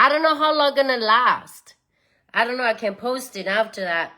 I don't know how long gonna last. I don't know, I can post it after that.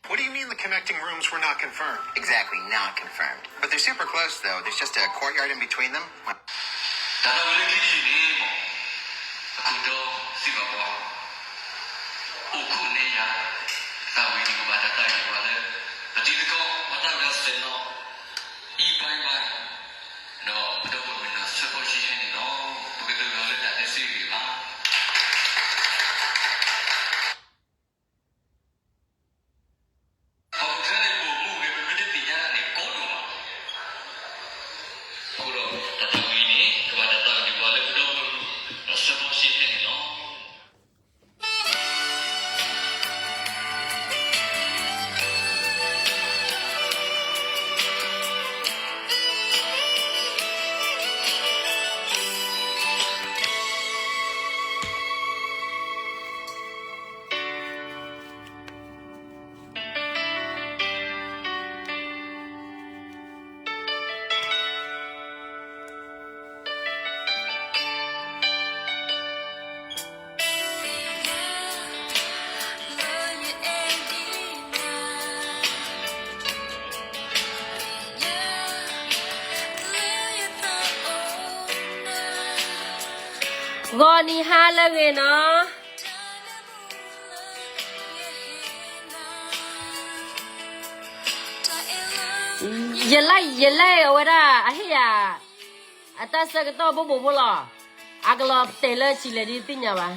What do you mean the connecting rooms were not confirmed? Exactly, not confirmed. But they're super close, though. There's just a courtyard in between them. တၢ်လၢဝဲလၢခံတယုၢ်န့ၣ်မ့ၢ် အခိၣ်တီစံးဘၣ်ပှၤ အိၣ်ခိးန့ၢ်ယၤ သးဝံၣ်န့ၣ်ကဘၣ်တၢ်သးဝံၣ်ပှၤလၢ ပတံၤသကိး ပှၤတၢ်ကစီၣ်နီၤ အံၤဘၣ်အံၤဘၣ် ဒီးပဒီပုၢ်ဝဲၢ်မုၣ်နီၤ ဆၢဖိဆံဟဲန့ၣ်လီၤ. ပကတိၤလီၤလၢတၢ်တဲဆၢဂ့ၤဘၣ် ပှၤပူၤဖျဲးန့ၣ် ပအိၣ်မူဂ့ၤ ပမ့ၢ်တသ့ၣ်ညါတၢ်န့ၣ် ကိးဒိၣ်မး. အဃိဒီး တၢ်သးဝံၣ်န့ၣ် ကဘၣ်တၢ်သးဝံၣ်ပှၤလၢပဒီပုၢ်ဝဲၢ်မုၣ် ဒီးဆၢဖိဆံဟဲန့ၣ်လီၤ. ဂီၤနံၤဟါလၢအဂ့ၤနီၤ. ယလဲၤ ယလဲၤအဝဲဒၣ် အဟ့ၣ်ယၤ အတၢ်ဆၢကတီၢ်ဘိးဘိးဖိလီၤ. အကလီၤတဲာ်လၢဆံးလဲၣ်ဒ်သ့ၣ်ညါဘၣ်.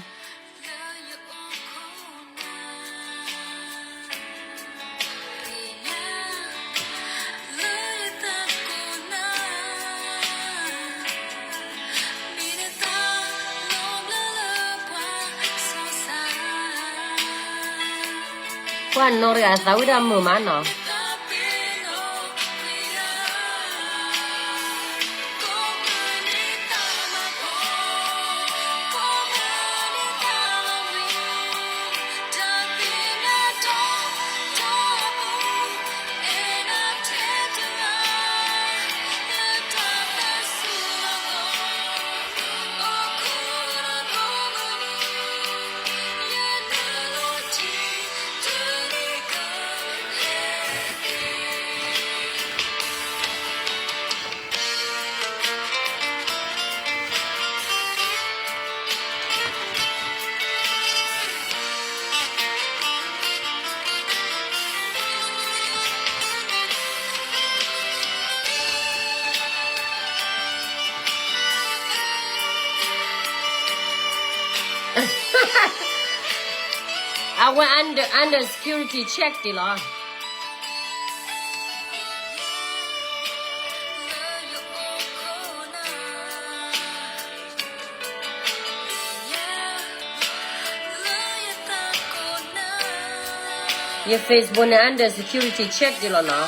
ကွၢ်နီၢ်တဂၤသးဝံၣ်တၢ်မုာ်မးနီၤ. အဝဲ under under security check ဒ်လီၤ. Your Facebook န့ၣ် under security check ဒ်လီၤနီၤ.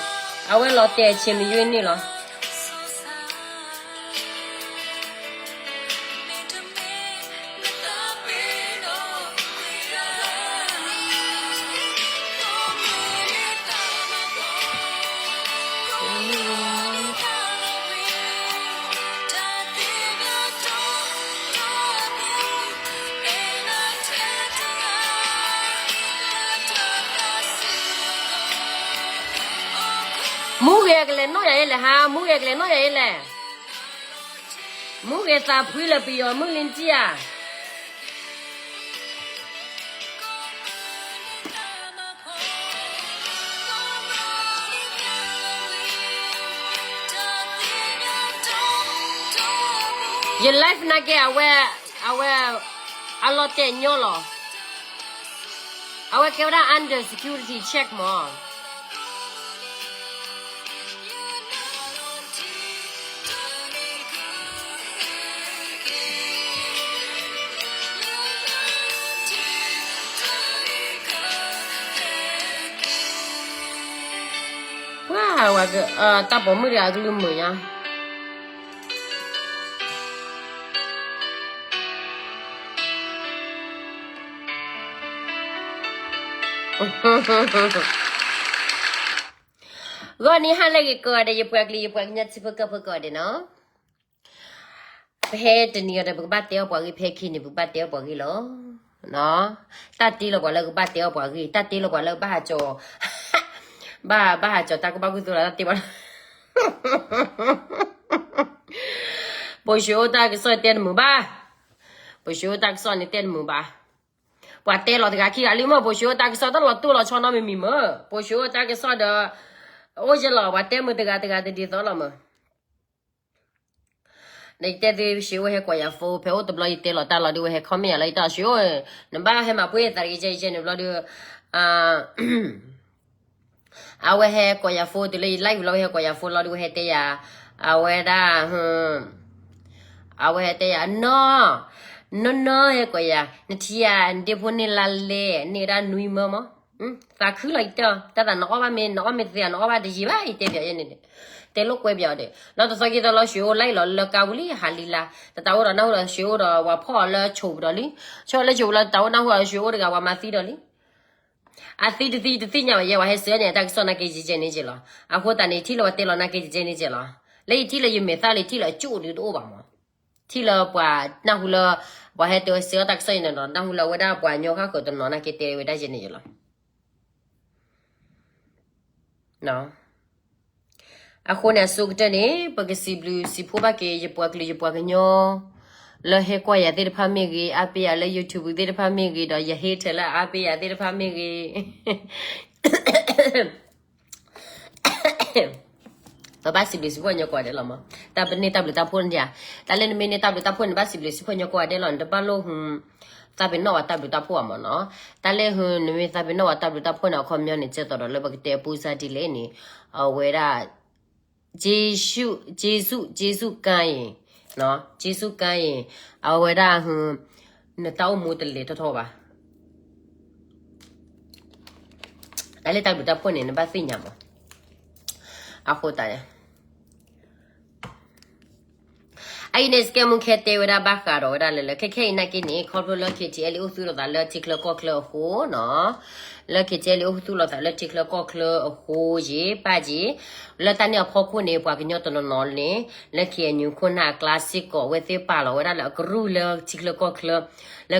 အဝဲလီၤတဲာ်ဆ့ၣ်မံယွ့န့ၣ်လီၤ. မူဂ့ၤကလဲၤနီၣ်ယၤအံၤလဲၣ်ဟါ, မူဂ့ၤကလဲၤနီၣ်ယၤအံၤလဲၣ်. မူဂ့ၤသးဖှံလၢပယီၤမုၢ်လံတံၢ်ဧါ. ယ live နာ်က့ အဝဲ, အဝဲ, အလီၤတဲာ်ညီလီၤ. အဝဲကဲဝဲဒၣ် under security check မး. ပှၤ, တၢ်ပိာ်မုၣ်တဂၤအကလုၢ်မုာ်ညါ. ဂီၤနံၤဟါလၢအဂ့ၤကိးဂၤဒဲး ယပှၤကလုာ် ယပှၤကညီထံဖိကီၢ်ဖိကိးဂၤဒဲးနီၤ. ဖဲတနံၤအံၤဒီး ပကဘၣ်တဲအီၣ်ပှၤဂ့ၢ်, ဖဲခံနံၤ ပကဘၣ်တဲအီၣ်ပှၤဂ့ၢ်လီၤ. တၢ်တ့လီၤပှၤလၢကဘၣ်တဲအီၣ်ပှၤဂ့ၢ်, တၢ်တ့လီၤပှၤလၢဘၣ်ဟးကၠီၤ, ဘၣ်, ဘၣ်ဟးကၠီၤတၢ်ကူၣ်ဘၣ်ကူၣ်သ့လီၤ, တၢ်တ့ဘၣ် ပိာ်ၡိအိၣ်တၢ်ကစီၣ်တဲတမုာ်ဘၣ်. ပိာ်ၡိအိၣ်တၢ်ကစီၣ်န့ၣ်တဲတမုာ်ဘၣ်. ပှၤတဲလီၤတဂၤခံဂၤလံမ့ၢ်, ပိာ်ၡိအိၣ်တၢ်ကစီၣ်တၢ်လီၤတိၢ်လီၤဆီနီတမံၤမ့ၢ်, ပိာ်ၡိအိၣ်တၢ်ကစီၣ်ဒီး အိၣ်ယဲလီၤ, ပှၤတဲမုာ်တဂၤတဂၤတဒ်သိးလီၤမ့ၢ်. နတဲသု ၡိအိၣ်ဟဲကိးယၤ phone, ဖဲအိၣ်တဘျီယတဲလီၤတၢ်လီၤဒီး ဝဲဟဲ comment ယၤလၢယတၢ် ၡိအိၣ်, နဘၣ်ဟဲမၤပှဲၤသးတကဲကဲန့ၣ်ဘျီဒီး အဝဲဟဲကိးယၤ phone တုၤလၢယ live လီၤ ဝဲဟဲကိးယၤ phone လီၤဒီး ဝဲဟဲတဲယၤ, အဝဲဒၣ်, အဝဲဟဲတဲယၤ နီၢ်, နီၢ်နီၢ်ဟဲကိးယၤ, နထံၣ်ဧါ နဒ့ဖိန့ၢ်လါလဲၣ်, န့ၢ်ဝဲဒၣ်နွံမၢမး, သးခုလီၤယတဲအီၤ, တၢ်သးနအီၣ်ဘၣ်မ့ၢ် နအီၣ်မ့ၢ်သ့ နအီၣ်ဘၣ်တယံာ်ဘၣ် ယတဲပၠးယဲန့ၣ်, တဲလိာ်ကွဲပၠးအီၤဒီး လီၤတသီက့ၤသီလီၤ ၡိအိၣ် live လီၤလၢကါပူၤလံ ဟးလံလါ, တၢ်အိၣ်ဒီးနၢ်ဟူဒီး ၡိအိၣ်ဒီး ပှၤဖီၣ်အီၤလၢဆိးပူၤဒီးလံ, ဆိၣ်လၢဆိးပူၤလီၤ တၢ်အိၣ်နၢ်ဟူဒီး ၡိအိၣ်တဂၤ ပှၤမၤသံဒီးလံ. အသံတသံတသ့ၣ်ညါဘၣ်ယဲ ပှၤဟဲစၢၤန့ၣ် တၢ်ကစီၣ်နာ်က့ယဲန့ၣ်ကဲလီၤ. အဃိသတးန့ၣ် ထံၣ်လၢပှၤတဲလီၤနာ်က့ယဲန့ၣ်ကဲလီၤ. လၢယထံၣ်လၢယမဲာ်သၣ်လၢယထံၣ်လၢအကၠိၣ်ဒုးတအိၣ်ဘၣ်မး, ထံၣ်လၢပှၤနၢ်ဟူလၢ ပှၤဟဲတဲဝဲစၢၤအီၣ်တၢ်ကစီၣ်အံၤန့ၣ်ဒီး နၢ်ဟူလၢအဝဲဒၣ်ပှၤကညီဃၣ်ဃၢၤတနီၤနာ်က့တဲဝဲဒၣ်ယဲန့ၣ်ကဲလီၤ. အဃိန့ၣ် အဆိကတၢၢ်န့ၣ် ပကစံးဘျုးစံးဖှိၣ်ဘၣ်က့ၤ ယပှၤကလုာ်ယပှၤကညီ လၢဟဲကွၢ်ယၤသ့ၣ်တဖၣ်မ့ၢ်ဂ့ၤ, အါပ့ၤယၤလၢ YouTube သ့ၣ်တဖၣ်မ့ၢ်ဂ့ၤ, ဒီးယ hater လၢအါပ့ၤယၤသ့ၣ်တဖၣ်မ့ၢ်ဂ့ၤ ပဘၣ်စံးဘျုးစံးဖှိၣ်ညီကိးဂၤဒဲးလီၤမး. တၢ်ပန့ၢ်တၢ်ဘျုးတၢ်ဖှိၣ်န့ၣ်ဧါ, တၢ်လၢနမ့ၢ်န့ၢ်တၢ်ဘျုးတၢ်ဖှိၣ်န့ၣ် ဘၣ်စံးဘျုးစံးဖှိၣ်ညီကိးဂၤဒဲးလီၤ. နတဘၣ်လိၣ်ဟူ သးပ့ၤနီၣ်ဝဲတၢ်ဘျုးတၢ်ဖှိၣ်ဘၣ်မးနီၤ. တၢ်လၢဟူ နမ့ၢ်သးပ့ၤနီၣ်ဝဲတၢ်ဘျုးတၢ်ဖှိၣ်န့ၣ် အခီပညီန့ၣ် ကဲသိးဒီးလၢပကတဲအပူစၢ်ဒ်လဲၣ်န့ၣ်, အဝဲဒၣ် ကျေးဇူး, ကျေးဇူး, ကျေးဇူးကန်းရေ, နော်, ကျေးဇူးကန်းရေ, အဝဲဒၣ်ဟူ နတၢ်အိၣ်မူတလဲၤထီၣ်ထီၣ်ဘၣ်. တၢ်လၢတၢ်ဘျုးတၢ်ဖှိၣ်န့ၣ် နဘၣ်သ့ၣ်ညါမး. အဃိသတးန့ၣ် အအံၤန့ၣ် စကဲမူခဲတဲဝဲဒၣ်ဘၣ်ဃးဒီးဝဲဒၣ်လၢ လၢခဲခဲအံၤနာ်က့န့ၣ် ခီဖျိလၢ KTLA အိၣ်သူၣ်လီၤသးလၢထံချၢကီၢ်ချၢအဃိနီၤ, လၢ KTLA အိၣ်သူၣ်လီၤသးလၢထံချၢကီၢ်ချၢအဃိယ့ၣ် ပၣ်ယ့ၣ်, လၢတၢ်န့ၣ်အဖီခိၣ်န့ၣ် ပှၤကညီတနီၤနီၤန့ၣ် လၢ KNU ခိၣ်နၢ်အကျါစ့ၢ်ကီး အဝဲသ့ၣ်ပာ်လီၤဝဲဒၣ်လၢအကရူၢ်လၢထံချၢကီၢ်ချၢ လၢ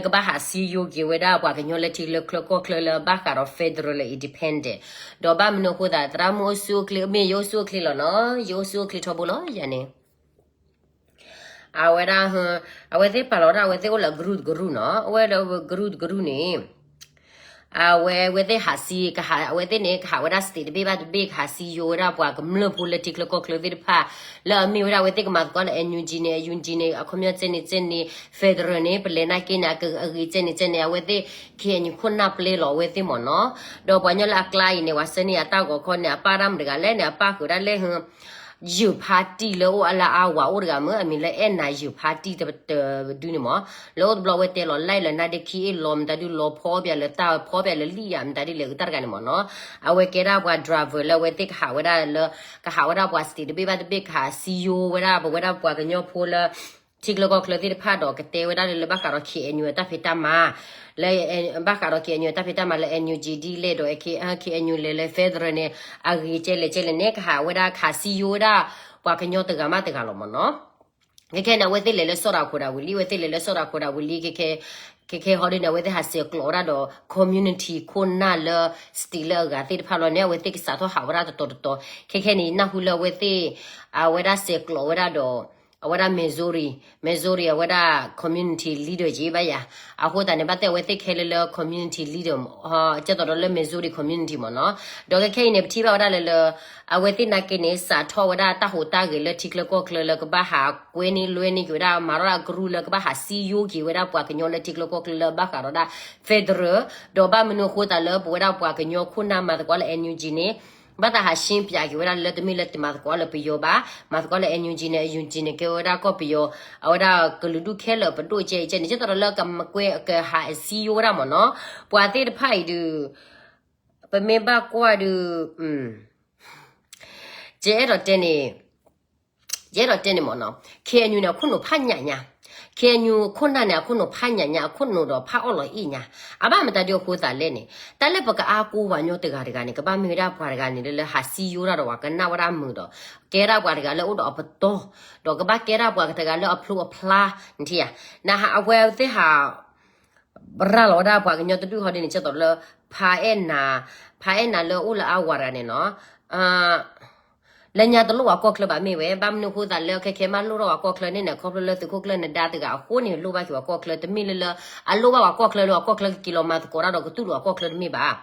ကဘၣ်ဟးစံယိက့ၤဝဲဒၣ်ပှၤကညီလၢထံချၢကီၢ်ချၢလၢဘၣ်ဃးဒီး federal လၢ independent. ဒီးဘၣ်မနုၤအဃိသတး သရၣ်မုၣ်အိၣ်ဆူၣ်အိၣ်ချ့ မ့ၢ်ယအိၣ်ဆူၣ်အိၣ်ချ့လီၤနီၤ, ယအိၣ်ဆူၣ်အိၣ်ချ့ထီဘိလီၤ ယၤန့ၣ် အဝဲဒၣ်, အဝဲသ့ၣ်ပာ်လီၤဝဲဒၣ် အဝဲသ့ၣ်အိၣ်လၢအကရူၢ်တကရူၢ်နီၤ, အဝဲလၢကရူၢ်တကရူၢ်န့ၣ် အဝဲ, အဝဲသ့ၣ်ဟးစံ, ကဟး, အဝဲသ့ၣ်န့ၣ် ကဟးဝဲဒၣ် state တဘ့ၣ်ဘၣ်တဘ့ၣ် ကဟးစံယိဝဲဒၣ်ပှၤကမျၢၢ်ဖိလၢထံချၢကီၢ်ချၢသ့ၣ်တဖၣ်, လၢအမ့ၢ်ဝဲဒၣ်အဝဲသ့ၣ်ကမၤသကိးလၢ NUG န့ၣ်, NUG န့ၣ် အခီပညီကဲန့ၣ်ကဲန့ၣ်, federal န့ၣ် ပလဲၤနာ်က့န့ၣ် အဂ့ၤကဲန့ၣ်ကဲန့ၣ်, အဝဲသ့ၣ် KNU ခိၣ်နၢ်ပျဲလီၤအဝဲသ့ၣ်မ့ၢ်နီၤ, ဒီးပှၤကညီလၢအကျါအံၤန့ၣ် ပှၤဆၢန့ၢ်အတၢ်ဂီၤခီန့ၣ် အပၣ်တၢ်မတၤတဂၤလဲၣ်န့ၣ် အပၣ်ဃုာ်ဒၣ်လၢ ယုၢ်ဖါတံၢ်လၢအိၣ်အလၢအဝၤအိၣ်တဂၤမ့ၢ် အမံၤလၢအဲၣ်နၤ ယုၢ်ဖါတံၢ်တဒုန့ၣ်မ့ၢ်, လၢအိၣ်တဘျီဝဲတဲလီၤ like လၢနါဒ့ခံအ့ၣ်လီၤ မတၤဒုလီၤဖီပၠးလၢတၢ်ဖီပၠးလၢလံၣ်ယၤ မတၤဒုလဲၣ် တၢ်တဂၤန့ၣ်မ့ၢ်နီၤ, အဝဲကဲဒၣ်ပှၤ driver လၢအဝဲသ့ၣ်ကဟးဝဲဒၣ်လၢ, ကဟးဝဲဒၣ်ပှၤ state တဘ့ၣ်ဘၣ်တဘ့ၣ် ကဟးစံယိဝဲဒၣ် ပဝဲဒၣ်ပှၤကညီဖိလၢ ထံချၢကီၢ်ချၢသ့ၣ်တဖၣ်ဒီးကတဲဝဲဒၣ်လၢ လၢဘၣ်ဃးဒီး KNU အတၢ်ဖံးတၢ်မၤ, လၢ, ဘၣ်ဃးဒီး KNU အတၢ်ဖံးတၢ်မၤလၢ NUG ဒ်လဲၣ်ဒီး KNU လဲၤလၢ federal န့ၣ် အဂ့ၤကဲလဲၣ်ကဲလဲၣ်န့ၣ် ကဟးဝဲဒၣ် ကဟးစံယိဝဲဒၣ် ပှၤကညီတဂၤမးတဂၤလီၤမ့ၢ်နီၤ, ခဲခဲန့ၣ် အဝဲသ့ၣ်လဲၤလၢစီၤတၤခိၣ်ဒၣ်ဝံၤလံ အဝဲသ့ၣ်လဲၤလၢစီၤတၤခိၣ်ဒၣ်ဝံၤလံ ခဲခဲ, ခဲခဲဟီဒ်န့ၣ် အဝဲသ့ၣ်ဟးဆဲးကျိးဝဲဒၣ်ဒီး community ခိၣ်နၢ်လၢ state လၢအဂၤသ့ၣ်တဖၣ်လီၤန့ၣ် အဝဲသ့ၣ်ကစးထီၣ်ဟးဝဲဒၣ်တတီၤတတီၤ, ခဲခဲန့ၣ် နၢ်ဟူလၢအဝဲသ့ၣ်, အဝဲဒၣ်ဆဲးကျိးဝဲဒၣ်ဒီး အဝဲဒၣ် Missouri, Missouri အဝဲဒၣ် community leader က့ဘၣ်ယၤ, အဃိသတးန့ၣ် ဘၣ်သ့ၣ်အဝဲသ့ၣ်ခဲလၢာ်လၢ community leader ကဲသိးဒီးလၢ Missouri community မ့ၢ်နီၤ, ဒီးခဲခဲအံၤန့ၣ် ပထံၣ်ဘၣ်ဝဲဒၣ်လၢလၢ အဝဲသ့ၣ်နာ်က့န့ၣ် စးထီၣ်ဝဲဒၣ်တၢ်ဟူးတၢ်ဂဲၤလၢထံချၢကီၢ်ချၢလၢကဘၣ်ဟးကွဲန့ၢ်လွဲန့ၢ်က့ၤဝဲဒၣ် မၤထီၣ်အကရူၢ်လၢကဘၣ်ဟးစံယိက့ၤဝဲဒၣ်ပှၤကညီလၢထံချၢကီၢ်ချၢ လၢဘၣ်ဃးဒီးဒၣ် federal, ဒီးဘၣ်မနုၤအဃိသတးလၢပဝဲဒၣ်ပှၤကညီခိၣ်နၢ်မၤသကိးလၢ NUG န့ၣ် ဘၣ်သးဟးရှင်းပြက့ၤဝဲဒၣ်လၢတမ့ၢ်လၢတမၤသကိးလၢပယီၤဘၣ်, မၤသကိးလၢ NUG န့ၣ် NUG န့ၣ် ကဲဝဲဒၣ်ကီၢ်ပယီၤ, အဝဲဒၣ်ကလုာ်ဒူၣ်ခဲလၢာ်ပဒိၣ်ကဲအံၤကဲန့ၣ် ကဲသိးဒီးလၢကမၤကွဲးကဟးစံယိဝဲဒၣ်မ့ၢ်နီၤ, ပှၤသ့ၣ်တဖၣ်အံၤဒုး ပမ့ၢ်ဘၣ်ကွၢ်ဒုး ယအဲၣ်ဒိးတဲန့ၣ်, ယအဲၣ်ဒိးတဲန့ၣ်မ့ၢ်နီၤ, KNU န့ၣ် အခိၣ်နူာ်ဖးညၣ်ညါ, KNU ခိၣ်နၢ်န့ၣ် အခိၣ်နူာ်ဖးညၣ်ညါ, အခိၣ်နူာ်ဒီးဖးအီၣ်လီၤအ့ၣ်ညါ, အဘၣ်မတၤဒုးအဃိသတးလဲၣ်န့ၣ်, တၢ်လၢပကအါကိးပှၤကညီတဂၤတဂၤန့ၣ် ကဘၣ်မ့ၢ်ဝဲဒၣ်ပှၤတဂၤန့ၣ် လၢလၢဟးစံယိတၢ်ဒီးပှၤကနၣ်ဝဲဒၣ်မုာ်ဒီး ကဲဒၣ်ပှၤတဂၤလၢအိၣ်ဒီးအပတီၢ်, ဒီးကဘၣ်ကဲဒၣ်ပှၤတဂၤလၢအဖျိအဖျါ, နထံၣ်ဧါ, နဟးအဝဲသ့ၣ်ဟး ရၤလီၤဝဲဒၣ်ပှၤကညီတဒူၣ်ဟီဒ်န့ၣ် ကဲသိးလၢ ဖးအဲၣ်နၤ, ဖးအဲၣ်နၤလၢအိၣ်လၢအဝၤတဂၤန့ၣ်နီၤ, လၢညါတလိၣ်ဝဲကီၢ်ချၢဘၣ်မ့ၢ်ဝဲ, ဘၣ်မနုၤအဃိသတးလၢခဲခဲမးလိၣ်ထီၣ်ဝဲကီၢ်ချၢန့ၣ်န့ၣ် ခီဖျိလၢသုးခိၣ်ကျၢၢ်နဒါတဂၤအဃိန့ၣ် လိၣ်ဘၣ်က့ၤဝဲကီၢ်ချၢ, တမ့ၢ်လၢလၢ အလိၣ်ဘၣ်ဝဲကီၢ်ချၢလၢကီၢ်ချၢကက့ၤလီၤမၤသကိးတၢ်ဒီးကတူၢ်လိာ်ဝဲကီၢ်ချၢတမ့ၢ်ဘၣ်.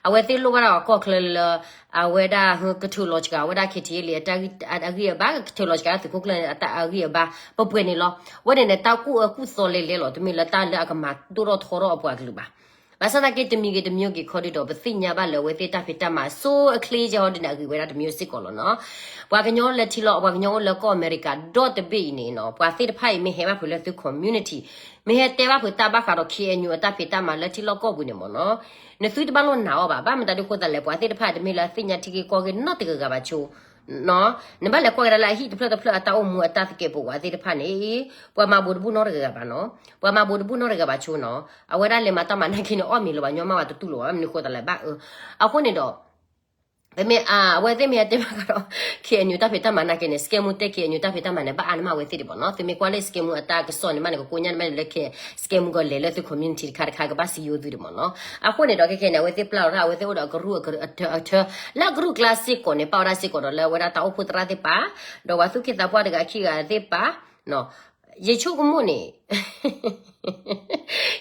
အဝဲသ့ၣ်လိၣ်ဘၣ်ဒၣ်ဝဲကီၢ်ချၢလၢ အဝဲဒၣ်ကထုးလီၤစှၤဝဲဒၣ် KTLA အတၢ်အဂံၢ်အဘါ, ကထုးလီၤစှၤသုးခိၣ်ကျၢၢ်အဂံၢ်အဘါ ပပှဲၤန့ၣ်လီၤ. ဝဲန့ၣ်န့ၣ် တၢ်ကူၣ်အၢကူၣ်သီလဲၤလဲၤလီၤ, တမ့ၢ်လၢတၢ်လၢအကမၤဒိၣ်ထီၣ်ထီထီၣ်အပှၤကလုာ်ဘၣ်. ဘၣ်ဆၣ်သနာ်က့ တမံၤဂ့ၤတမံၤဂ့ၤခီဒုဒီး ပသ့ၣ်ညါဘၣ်လၢအဝဲသ့ၣ်တၢ်ဖံးတၢ်မၤ so clear ကဲဟီဒ်န့ၣ် အဂ့ၤဝဲဒၣ်တမံၤစ့ၢ်ကီးလီၤနီၤ. ပှၤကညီလၢထံလီၤ, ပှၤကညီအိၣ်လၢကီၢ်အမဲရကၤဒီတဘ့ၣ်အံၤန့ၣ်နီၤ, ပှၤသ့ၣ်တဖၣ်အံၤမ့ၢ်ဟဲဘၣ်ဖုးလၢသု community, မ့ၢ်ဟဲတဲဘၣ်ဖုးတၢ်ဘၣ်ဃးဒီး KNU အတၢ်ဖံးတၢ်မၤလၢထံလီၢ်ကီၢ်ပူၤန့ၣ်မ့ၢ်နီၤ, နသုတဘၣ်လိၣ်နာ်အီၤဘၣ်. ဘၣ်မတၤဒုးအဃိသတးလဲၣ်, ပှၤသ့ၣ်တဖၣ်တမ့ၢ်လၢအသ့ၣ်ညါထံဂ့ၢ်ကီၢ်ဂ့ၢ်နီတဂၤဂၤဘၣ်ဆိ နဘၣ်လဲၤကွၢ်ကဒါလၢအဟံၣ်တဖျၢၣ်တဖျၢၣ်အတၢ်အိၣ်မူအတၢ်သကဲးပဝးသ့ၣ်တဖၣ်န့ၣ်, ပှၤမၤဘူးတဘူးနီတဂၤဂၤဘၣ်နီၤ, ပှၤမၤဘူးတဘူးနီတဂၤဂၤဘၣ်ဆိနီၤ, အဝဲဒၣ်လဲၤမၤတၢ်မၤနၢ်က့န့ၣ် အီၣ်မ့ၤလၢၤဘၣ်ညီမး ပှၤတတူၢ်လိာ်ဘၣ် မနုၤဃိသတးလဲၣ်ဘၣ်. အဃိန့ၣ်ဒီး ပမ့ၢ်အဝဲသ့ၣ်မ့ၢ်ဟဲတဲဘၣ်ဃးဒီး KNU တၢ်ဖံးတၢ်မၤနၢ်က့န့ၣ် စကဲမူတဲ KNU တၢ်ဖံးတၢ်မၤန့ၣ် ဘၣ်အါန့ၢ်မးအဝဲသ့ၣ်ဒံးဘၣ်နီၤ. သုမ့ၢ်ကွၢ်လၢစကဲမူအတၢ်ကစီၣ်န့ၣ်မးန့ၣ် ကကိညၣ်န့ၣ်မးန့ၣ်လၢ စကဲမူကလဲၤလၢသု community တခါတခါ ကဘၣ်စံယိသုဒံးဘၣ်နီၤ. အဃိန့ၣ်ဒီး ခဲခဲန့ၣ် အဝဲသ့ၣ်ပျၢ်လီၤတၢ် အဝဲသ့ၣ်အိၣ်ဒီးအကရူၢ်အထၢ လၢအကရူၢ်ကျါစ့ၢ်ကီးန့ၣ် ပာ်ဝဲဒၣ်စ့ၢ်ကီးဒီးလၢအဝဲဒၣ်တၢ်အိၣ်ဖှိၣ်သရၣ်သ့ၣ်တဖၣ်, ဒီးပှၤသူၣ်က့သးပှၢ်တဂၤခံဂၤသ့ၣ်တဖၣ်, ယဆိကမိၣ်န့ၣ်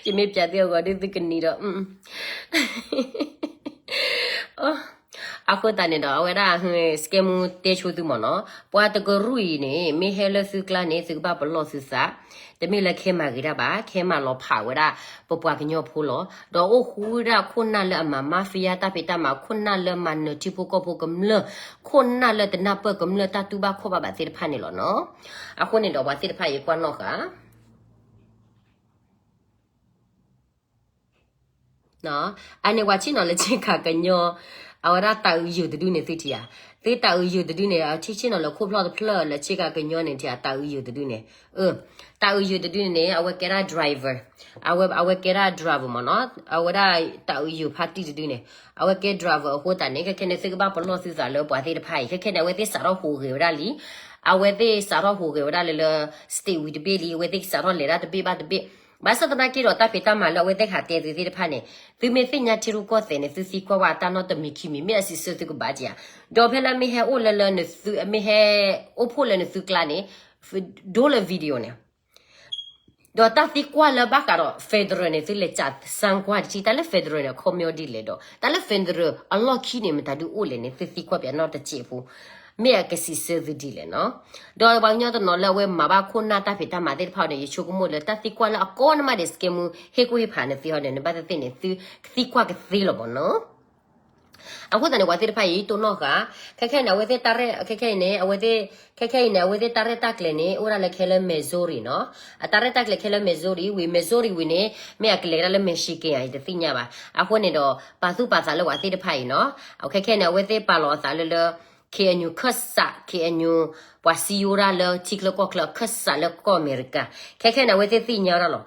ယမ့ၢ်ပျးသုအဂီၢ်ဒုးသုကနံၤဒီး အဃိသတးန့ၣ်ဒီး အဝဲဒၣ် စကဲမူတဲဆိသုမ့ၢ်နီၤ, ပှၤတကရူၢ်အံၤန့ၣ် မ့ၢ်ဟဲလၢသုကျါန့ၣ် သုကဘၣ်ပလီၢ်သုသး, တမ့ၢ်လၢခဲမၤဂ့ၤတၢ်ဘၣ်, ခဲမၤလီၤဖးဝဲဒၣ် ပပှၤကညီဖိလီၤ. ဒီးအိၣ်ဃူဒၣ်ခိၣ်နၢ်လၢအမၤ mafia တၢ်ဖံးတၢ်မၤ, ခိၣ်နၢ်လၢမၤနၢၤထံဖိကီၢ်ဖိကမျၢၢ်, ခိၣ်နၢ်လၢတနၢ်ပၢၢ်ကမျၢၢ်တၢ်တူၢ်ဘၣ်ခီၣ်ဘၣ်ဘၣ်သ့ၣ်တဖၣ်န့ၣ်လီၤနီၤ. အဃိန့ၣ်ဒီးပှၤသ့ၣ်တဖၣ်အံၤကွၢ်နီၣ်ဃာ် အန့ၣ်ပှၤဆ့ၣ်နီၤလၢဆ့ကၤကညီ, အဝဲဒၣ်တၢ်အုးယုာ်တဒုန့ၣ်သုထံၣ်ဧါ, သုတၢ်အုးယုာ်တဒုန့ၣ် အထံဆ့ၣ်နီၤလၢခိၣ်ဖျီၣ်တဖျၢၣ်လၢဆ့ကၤကညီန့ၣ်ထံၣ်ဧါ, တၢ်အုးယုာ်တဒုန့ၣ်, တၢ်အုးယုာ်တဒုန့ၣ်န့ၣ် အဝဲကဲဒၣ် driver, အဝဲ အဝဲကဲဒၣ် driver မ့ၢ်နီၤ, အဝဲဒၣ်တၢ်အုးယုာ်ဖါတံၢ်တဒုန့ၣ်, အဝဲကဲ driver အဃိသတးန့ၣ် ခဲခဲန့ၣ် သုကဘၣ်ပလီၢ်သုသးလၢပှၤသ့ၣ်တဖၣ်အံၤ, ခဲခဲန့ၣ် အဝဲသ့ၣ်စးထီၣ်ဟူးဂဲၤဝဲဒၣ်လံ, အဝဲသ့ၣ်စးထီၣ်ဟူးဂဲၤဝဲဒၣ်လၢလၢ state ဝံၤတဘ့ၣ်လံ, အဝဲသ့ၣ်စးထီၣ်လဲၤဒၣ်တဘ့ၣ်ဘၣ်တဘ့ၣ်, ဘၣ်ဆၣ်သနာ်က့ဒီးတၢ်ဖံးတၢ်မၤလၢအဝဲသ့ၣ်ဟးတဲသုသ့ၣ်တဖၣ်န့ၣ်, သုမ့ၢ်သ့ၣ်ညါထံရူၢ်ကီၢ်သဲးန့ၣ် သုသံကွၢ်ဝဲအတၢ်နီတမံၤခံမံၤ မ့ၢ်အစံးဆၢသုကဘၣ်ဧါ, ဒီးဖဲလၢမ့ၢ်ဟဲအိၣ်လၢလၢနသု မ့ၢ်ဟဲအိၣ်ဖှိၣ်လၢနသုကျါန့ၣ်, ဒိလၢ video န့ၣ် ဒီးတၢ်သံကွၢ်လၢဘၣ်ဃးဒီး federal န့ၣ် သုလဲၤစးစမ်းကွၢ်တထံၣ်, တၢ်လၢ federal န့ၣ် အခီပညီဒ်လဲၣ်ဒီး တၢ်လၢ federal အလီၢ်ခံန့ၣ် မတၤဒုးအိၣ်လဲၣ်န့ၣ် သုသံကွၢ်ပနီတစဲးဖိ, မ့ၢ်အကစံးဆၢသုဒ်လဲၣ်နီၤ. ဒီးပှၤကညီတနီၤလၢအဝဲမၤဘၣ်ခိၣ်နၢ်တၢ်ဖံးတၢ်မၤသ့ၣ်တဖၣ်န့ၣ် ယဆိကမိၣ်လၢတၢ်သံကွၢ်လၢအကီနမးဒံး စကဲမူ ဟ့ၣ်ကူၣ်ဟ့ၣ်ဖးန့ၣ်သ့ဟီန့ၣ် နဘၣ်သ့ၣ်သ့ၣ်န့ၣ် သုကသံကွၢ်ကသ့လီၤမ့ၢ်နီၤ. အဃိသတးန့ၣ် ပှၤသ့ၣ်တဖၣ်အံၤတိၢ်နီၣ်ဃာ်, ခဲခဲအံၤန့ၣ် အဝဲသ့ၣ်တၢ်ရဲၣ်, ခဲခဲအံၤန့ၣ် အဝဲသ့ၣ်, ခဲခဲအံၤန့ၣ် အဝဲသ့ၣ်တၢ်ရဲၣ်တၢ်ကျဲၤန့ၣ် အိၣ်ဒၣ်လၢခဲလၢ Missouri နီၤ, အတၢ်ရဲၣ်တၢ်ကျဲၤခဲလၢ Missouri ဝံၤ Missouri ဝံၤန့ၣ် မ့ၢ်အကလဲၤဒၣ်လၢ Michigan အံၤ တသ့ၣ်ညါဘၣ်. အဃိန့ၣ်ဒီး ပာ်သူၣ်ပာ်သးလၢပှၤသ့ၣ်တဖၣ်အံၤနီၤ, ခဲခဲန့ၣ် အဝဲသ့ၣ်ပာ်လီၤအသးလၢလၢ KNU ခၢၣ်စး KNU ပှၤစံယိၣ်ဝဲဒၣ်လၢထံချၢကီၢ်ချၢအခၢၣ်စးလၢကီၢ်အမဲရကၤ, ခဲခဲန့ၣ် အဝဲသ့ၣ်သ့ၣ်ညါဝဲဒၣ်လီၤ.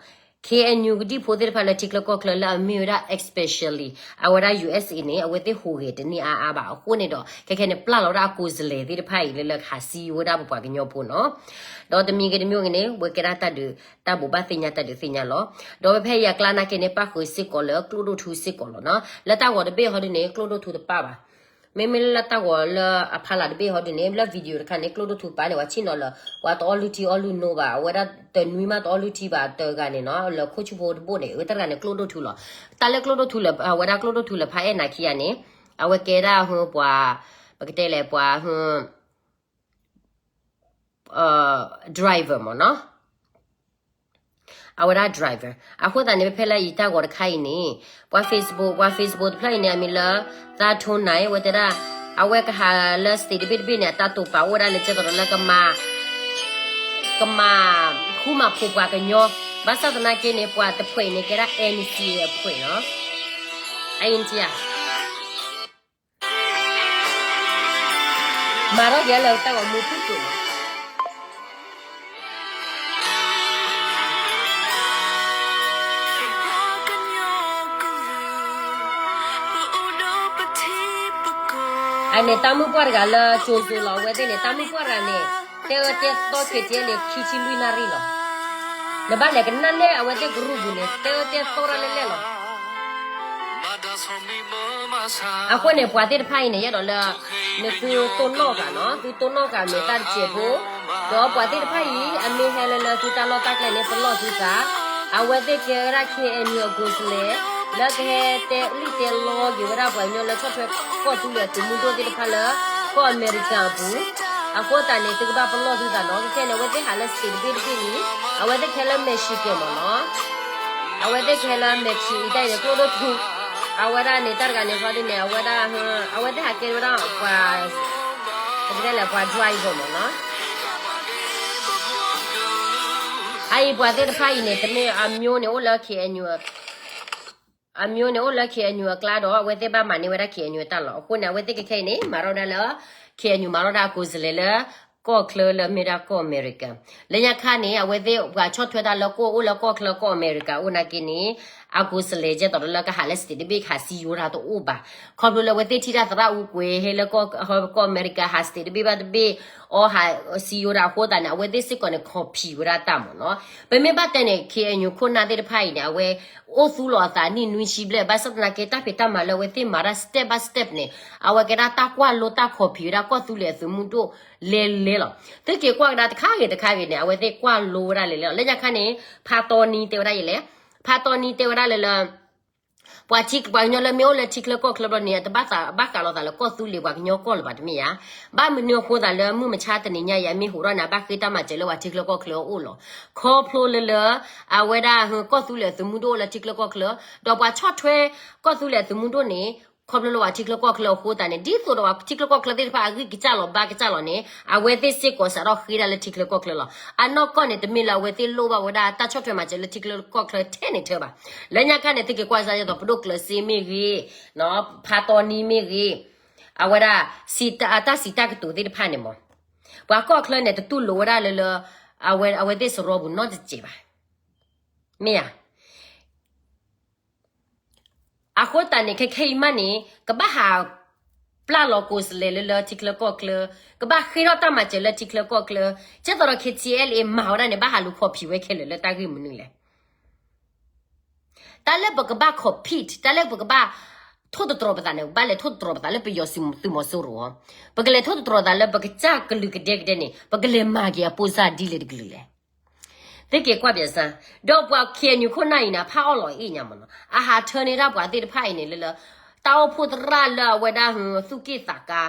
KNU ကဒံၣ်ဖိသ့ၣ်တဖၣ်လၢထံချၢကီၢ်ချၢလၢအမ့ၢ်ဝဲဒၣ် especially အဝဲဒၣ် USA န့ၣ် အဝဲသ့ၣ်ဟူးဂဲၤတန့ၢ်အါအါဘၣ်. အဃိန့ၣ်ဒီး ခဲခဲန့ၣ် ပျၢ်လီၤဝဲဒၣ်အကိုယ်စားလှယ်သ့ၣ်တဖၣ်အံၤလၢလၢကဟးစံယိၣ်ဝဲဒၣ်ပပှၤကညီဖိနီၤ. ဒီးတမံၤဂ့ၤတမံၤဂ့ၤန့ၣ် ဝဲကဲဒၣ်တၢ်ဒုးတၢ်ဘိးဘၣ်သ့ၣ်ညါတၢ်ဒုးသ့ၣ်ညါလီၤ. ဒီးဖဲယၤကျါနာ်က့န့ၣ် ပၣ်ဃုာ်စ့ၢ်ကီးလၢကျိၣ်ဒိၣ်ထူစ့ၢ်ကီးလီၤနီၤ. လၢတၢ်ဂီၤတဘ့ၣ်ဟီဒ်န့ၣ် ကျိၣ်ဒိၣ်ထူတပၣ်ဘၣ်. မ့မ့ၢ်လၢတၢ်ဂီၤလၢအဖီလာ်တဘ့ၣ်ဟီဒုန့ၣ် လၢ video တခါန့ၣ် ကျိဒိၣ်ထူပာ်န့ၣ် ပှၤဆ့ၣ်နီၤလၢ ပှၤတအီၣ်လုၢ်ထံအီလုၢ်နိဘၣ်, အဝဲဒၣ်တနွံမးတအီၣ်လုၢ်ထံဘၣ်တဂၤန့ၣ်နီၤ, လၢခိၣ်ဆူဖိတဘိၣ်န့ၣ် အဝဲတဂၤန့ၣ်ကျိဒိၣ်ထူလီၤ. တၢ်လၢကျိဒိၣ်ထူလၢ အဝဲဒၣ်ကျိဒိၣ်ထူလၢဖါအဲၣ်နၤခံဂၤန့ၣ် အဝဲကဲဒၣ်ဟၢပှၤ ပကတဲလဲၣ်ပှၤဟၢ driver မ့ၢ်နီၤ, အဝဲဒၣ် driver. အဃိသတးန့ၣ် ဖဲဖဲလၢအံၤတၢ်ဂီၤတခါအံၤန့ၣ် ပှၤ Facebook ပှၤ Facebook တဖျၢၣ်အံၤန့ၣ် အမံၤလၢ သးထိနၤ အဝဲတဲဒၣ် အဝဲကဟးလၢ state တဘ့ၣ်တဘ့ၣ်န့ၣ် အတၢ်တိာ်ပာ်အိၣ်ဝဲဒၣ်လၢကဲသိးဒီးလၢကမၤ ကမၤဃူမၤဖိးပှၤကညီ, ဘၣ်ဆၣ်သနာ်က့န့ၣ် ပှၤတဖှဲးအံၤန့ၣ်ကဲဒၣ် NCA အဖှဲးနီၤ, အအံၤ မၤထီၣ်က့ၤလၢတၢ်ဂီၤမူဖုၣ်ကိာ်လီၤ. အန့ၣ်တၢ်မုၣ်ပှၢ်တဂၤလၢကၠိၤစိၤလီၤ, အဝဲသ့ၣ်န့ၣ် တၢ်မုၣ်ပှၢ်တဂၤန့ၣ် တဲအၢတဲသီ KTLA ခံဆံလွံၢ်နၣ်ရံၣ်လီၤ. နဘၣ်လဲၤကနၣ်နဲၣ် အဝဲသ့ၣ်ကရူၢ်ပူၤန့ၣ် တဲအၢတဲသီတၢ်လဲၣ်လဲၣ်လီၤ. အဃိန့ၣ် ပှၤသ့ၣ်တဖၣ်အံၤန့ၣ် ယအဲၣ်ဒိးလၢ နသုတိၢ်နီၣ်ဃာ်နီၤ, သုတိၢ်နီၣ်ဃာ်မ့ၢ်တၢ်တစဲးဖိ, ဒီးပှၤသ့ၣ်တဖၣ်အံၤ အမ့ၢ်ဟဲလၢလၢသုတၢ်လီၢ်တၢ်ကျဲန့ၣ် ပလီၢ်သုသး, အဝဲသ့ၣ်ကဲဝဲဒၣ် KNU အကိုယ်စားလှယ် လၢကဟဲတဲလံၣ်တဲလီက့ၤဝဲဒၣ်ပှၤကညီလၢဆီၣ်ထွဲ ကီၢ်သူလ့ၤသုးမုၢ်ဒိၣ်သ့ၣ်တဖၣ်လၢ ကီၢ်အမဲရကၤအပူၤ, အဃိသတးန့ၣ် သုကဘၣ်ပလီၢ်သုသးနီၤ, ခဲခဲန့ၣ် အဝဲသ့ၣ်ဟးလၢ state တဘ့ၣ်တဘ့ၣ်လံ, အဝဲသ့ၣ်ကဟဲလၢ Michigan မ့ၢ်နီၤ. အဝဲသ့ၣ်ကဟဲလၢ Michigan အံၤတၢ်အံၤန့ၣ် ကျိဒိၣ်ထူ, အဝဲဒၣ်န့ၣ် တၢ်တဂၤန့ၣ် ဟီဒ်န့ၣ် အဝဲဒၣ် အဝဲသ့ၣ်ဟးကဲဝဲဒၣ်ပှၤ ပကတဲလဲၣ် ပှၤ driver မ့ၢ်နီၤ. အအံၤပှၤသ့ၣ်တဖၣ်အံၤန့ၣ် တမ့ၢ်အမျိုးန့ၣ်အိၣ်လၢ KNU အမျိုးန့ၣ်အိၣ်လၢ KNU အကျါဒီး အဝဲသ့ၣ်ဘၣ်မၤန့ၢ်ဝဲဒၣ် KNU အတၢ်လီၤ. အဃိန့ၣ် အဝဲသ့ၣ်ခဲခဲအံၤန့ၣ် မၤထီၣ်ဒၣ်လၢ KNU မၤထီၣ်ဒၣ်အကိုယ်စားလှယ်လၢ ကီၢ်ချၢလၢမ့ၢ်ဒၣ်ကီၢ်အမဲရကၤ. လၢညါခါန့ၣ် အဝဲသ့ၣ်ပှၤဆီၣ်ထွဲတၢ်လၢကီၢ်အိၣ်လၢကီၢ်ချၢကီၢ်အမဲရကၤ အိၣ်နာ်က့န့ၣ် အကိုယ်စားလှယ်ကဲသိးဒီးလၢကဟးလၢ state တဘ့ၣ် ဟးစည်းရုံးတၢ်တအိၣ်ဘၣ်. ခီဖျိလၢအဝဲသ့ၣ်ထံၣ်တၢ်သရၣ်အူကွဲၤ ဟဲလၢကီၢ်အမဲရကၤ ဟး state တဘ့ၣ်ဘၣ်တဘ့ၣ် အီၤဟး စည်းရုံး တၢ်အဃိသတးန့ၣ် အဝဲသ့ၣ်စ့ၢ်ကီးန့ၣ် copy ဝဲဒၣ်တၢ်မ့ၢ်နီၤ. ပမ့ၢ်ဘၣ်တဲန့ၣ် KNU ခိၣ်နၢ်သ့ၣ်တဖၣ်အံၤန့ၣ် အဝဲအိၣ်သူလီၤအသးနံၣ်နွံဆံဘျဲၣ် ဘၣ်ဆၣ်သနာ်က့ တၢ်ဖံးတၢ်မၤလၢအဝဲသ့ၣ်မၤတၢ် step by step န့ၣ် အဝဲကဲဒၣ်တၢ်ကွၢ်လိတၢ် copy ဝဲဒၣ်ကီၢ်သူလ့ၤအသုးမုၢ်ဒိၣ်လဲၤလဲၤလီၤ. သုက့ၤကွၢ်ကဒါတခါဂ့ၤတခါဂ့ၤန့ၣ် အဝဲသ့ၣ်ကွၢ်လိဝဲဒၣ်လဲၤလဲၤလီၤ. လၢညါခါန့ၣ် ဖါတီနံတဲဝဲဒၣ်ယလဲၣ်, ဖါတီနံတဲဝဲဒၣ်လၢလၢ ပှၤထံ ပှၤကညီလၢမ့ၢ်အိၣ်လၢထံချၢကီၢ်ချၢဘျီန့ၣ် အတဘၣ်သး ဘၣ်ဃးလိာ်သးလၢကီၢ်သူလ့ၤပှၤကညီကီၢ်လၢၤဘၣ်တမ့ၢ်ဧါ. ဘၣ်မနုၤအဃိသးလၢမုၢ်မဆါတနံၤညါအံၤ အမ့ၢ်ဟူးထီၣ်န့ၣ် အဘၣ်ဃ့တၢ်မၤစၢၤလၢပှၤထံချၢကီၢ်ချၢအအိၣ်လီၤ. ခီဖျိလၢလၢ အဝဲဒၣ် ကီၢ်သူလ့ၤအသုးမုၢ်ဒိၣ်အိၣ်လၢထံချၢကီၢ်ချၢ, ဒီးပှၤဆီၣ်ထွဲကီၢ်သူလ့ၤအသုးမုၢ်ဒိၣ်န့ၣ် ခီဖျိလၢပှၤထံချၢကီၢ်ချၢအဃိသတးန့ၣ် ဒ်သိးဒီးပှၤထံချၢကီၢ်ချၢသ့ၣ်တဖၣ်အဂံၢ်ကစၢ်လီၤဘါကစၢ်လီၤန့ၣ် အဝဲသ့ၣ်စ့ၢ်ကီးစးထီၣ်ဃ့ဒၣ်လၢထံချၢကီၢ်ချၢလီၤ. အနီၢ်ကီၢ်န့ၣ် တမ့ၢ်လၢအဝဲသ့ၣ်လိၣ်ဘၣ်ဝဲဒၣ်တၢ်ဆီၣ်ထွဲမၤစၢၤလၢထံချၢကီၢ်ချၢထဲန့ၣ်ထဲဘၣ်. လၢညါခါန့ၣ် သုက့ၤကွၢ်စၢ်ယဲသိး ပဒိၣ်ကျၢၤစ့မ့ၢ်ဂ့ၤ, ဖါတီနံမ့ၢ်ဂ့ၤ, အဝဲဒၣ် တၢ်စံးတၢ်ကတိၤသ့ၣ်တဖၣ်န့ၣ်မ့ၢ် ပှၤကီၢ်ချၢန့ၣ် တတူၢ်လိာ်ဝဲဒၣ်လၢလၢ အဝဲ အဝဲသ့ၣ်စရီပူၤနီတစဲးဘၣ်. မ့ၢ်ဧါ. အဃိသတးန့ၣ် ခဲခဲအံၤမးန့ၣ် ကဘၣ်ဟး ပျၢ်လီၤကိးစလဲလၢလၢထံချၢကီၢ်ချၢ, ကဘၣ်ဃ့ထီၣ်တၢ်မၤစၢၤလၢထံချၢကီၢ်ချၢ, ကဲသိးဒီး KTLA မၤဝဲဒၣ်န့ၣ် ဘၣ်ဟးလူၤ copy ဝဲခဲလၢာ်လၢတၢ်ဂ့ၢ်မနုၤလဲၣ်. တၢ်လၢပကဘၣ် compete တၢ်လၢပကဘၣ် ထိၣ်သတြီၤပသးန့ၣ် ဘၣ်လဲၤထိၣ်သတြီၤပသးလၢပယီၤသုးမီၤစိရိၤအီၤ, ပကလဲၤထိၣ်သတြီၤသးလၢပကစၢ်ကလုာ်ကဒဲကဒဲန့ၣ် ပကလဲၤမၤက့ၤအပိၢ်စၢ်ဒ်လဲၣ်တကလုာ်လဲၣ်. သုက့ၤကွၢ်ပၠးစၢ်, ဒီးပှၤ KNU ခိၣ်နၢ်အံၤန့ၣ် ဖးအီၣ်လီၤအ့ၣ်ညါမ့ၢ်နီၤ, အဟးထၢန့ၢ်ဒၣ်ပှၤသ့ၣ်တဖၣ်အံၤန့ၣ်လၢလၢ တၢ်အိၣ်ဖှိၣ်သရၣ်လၢအဝဲဒၣ် သူၣ်က့ၣ်သးကါ,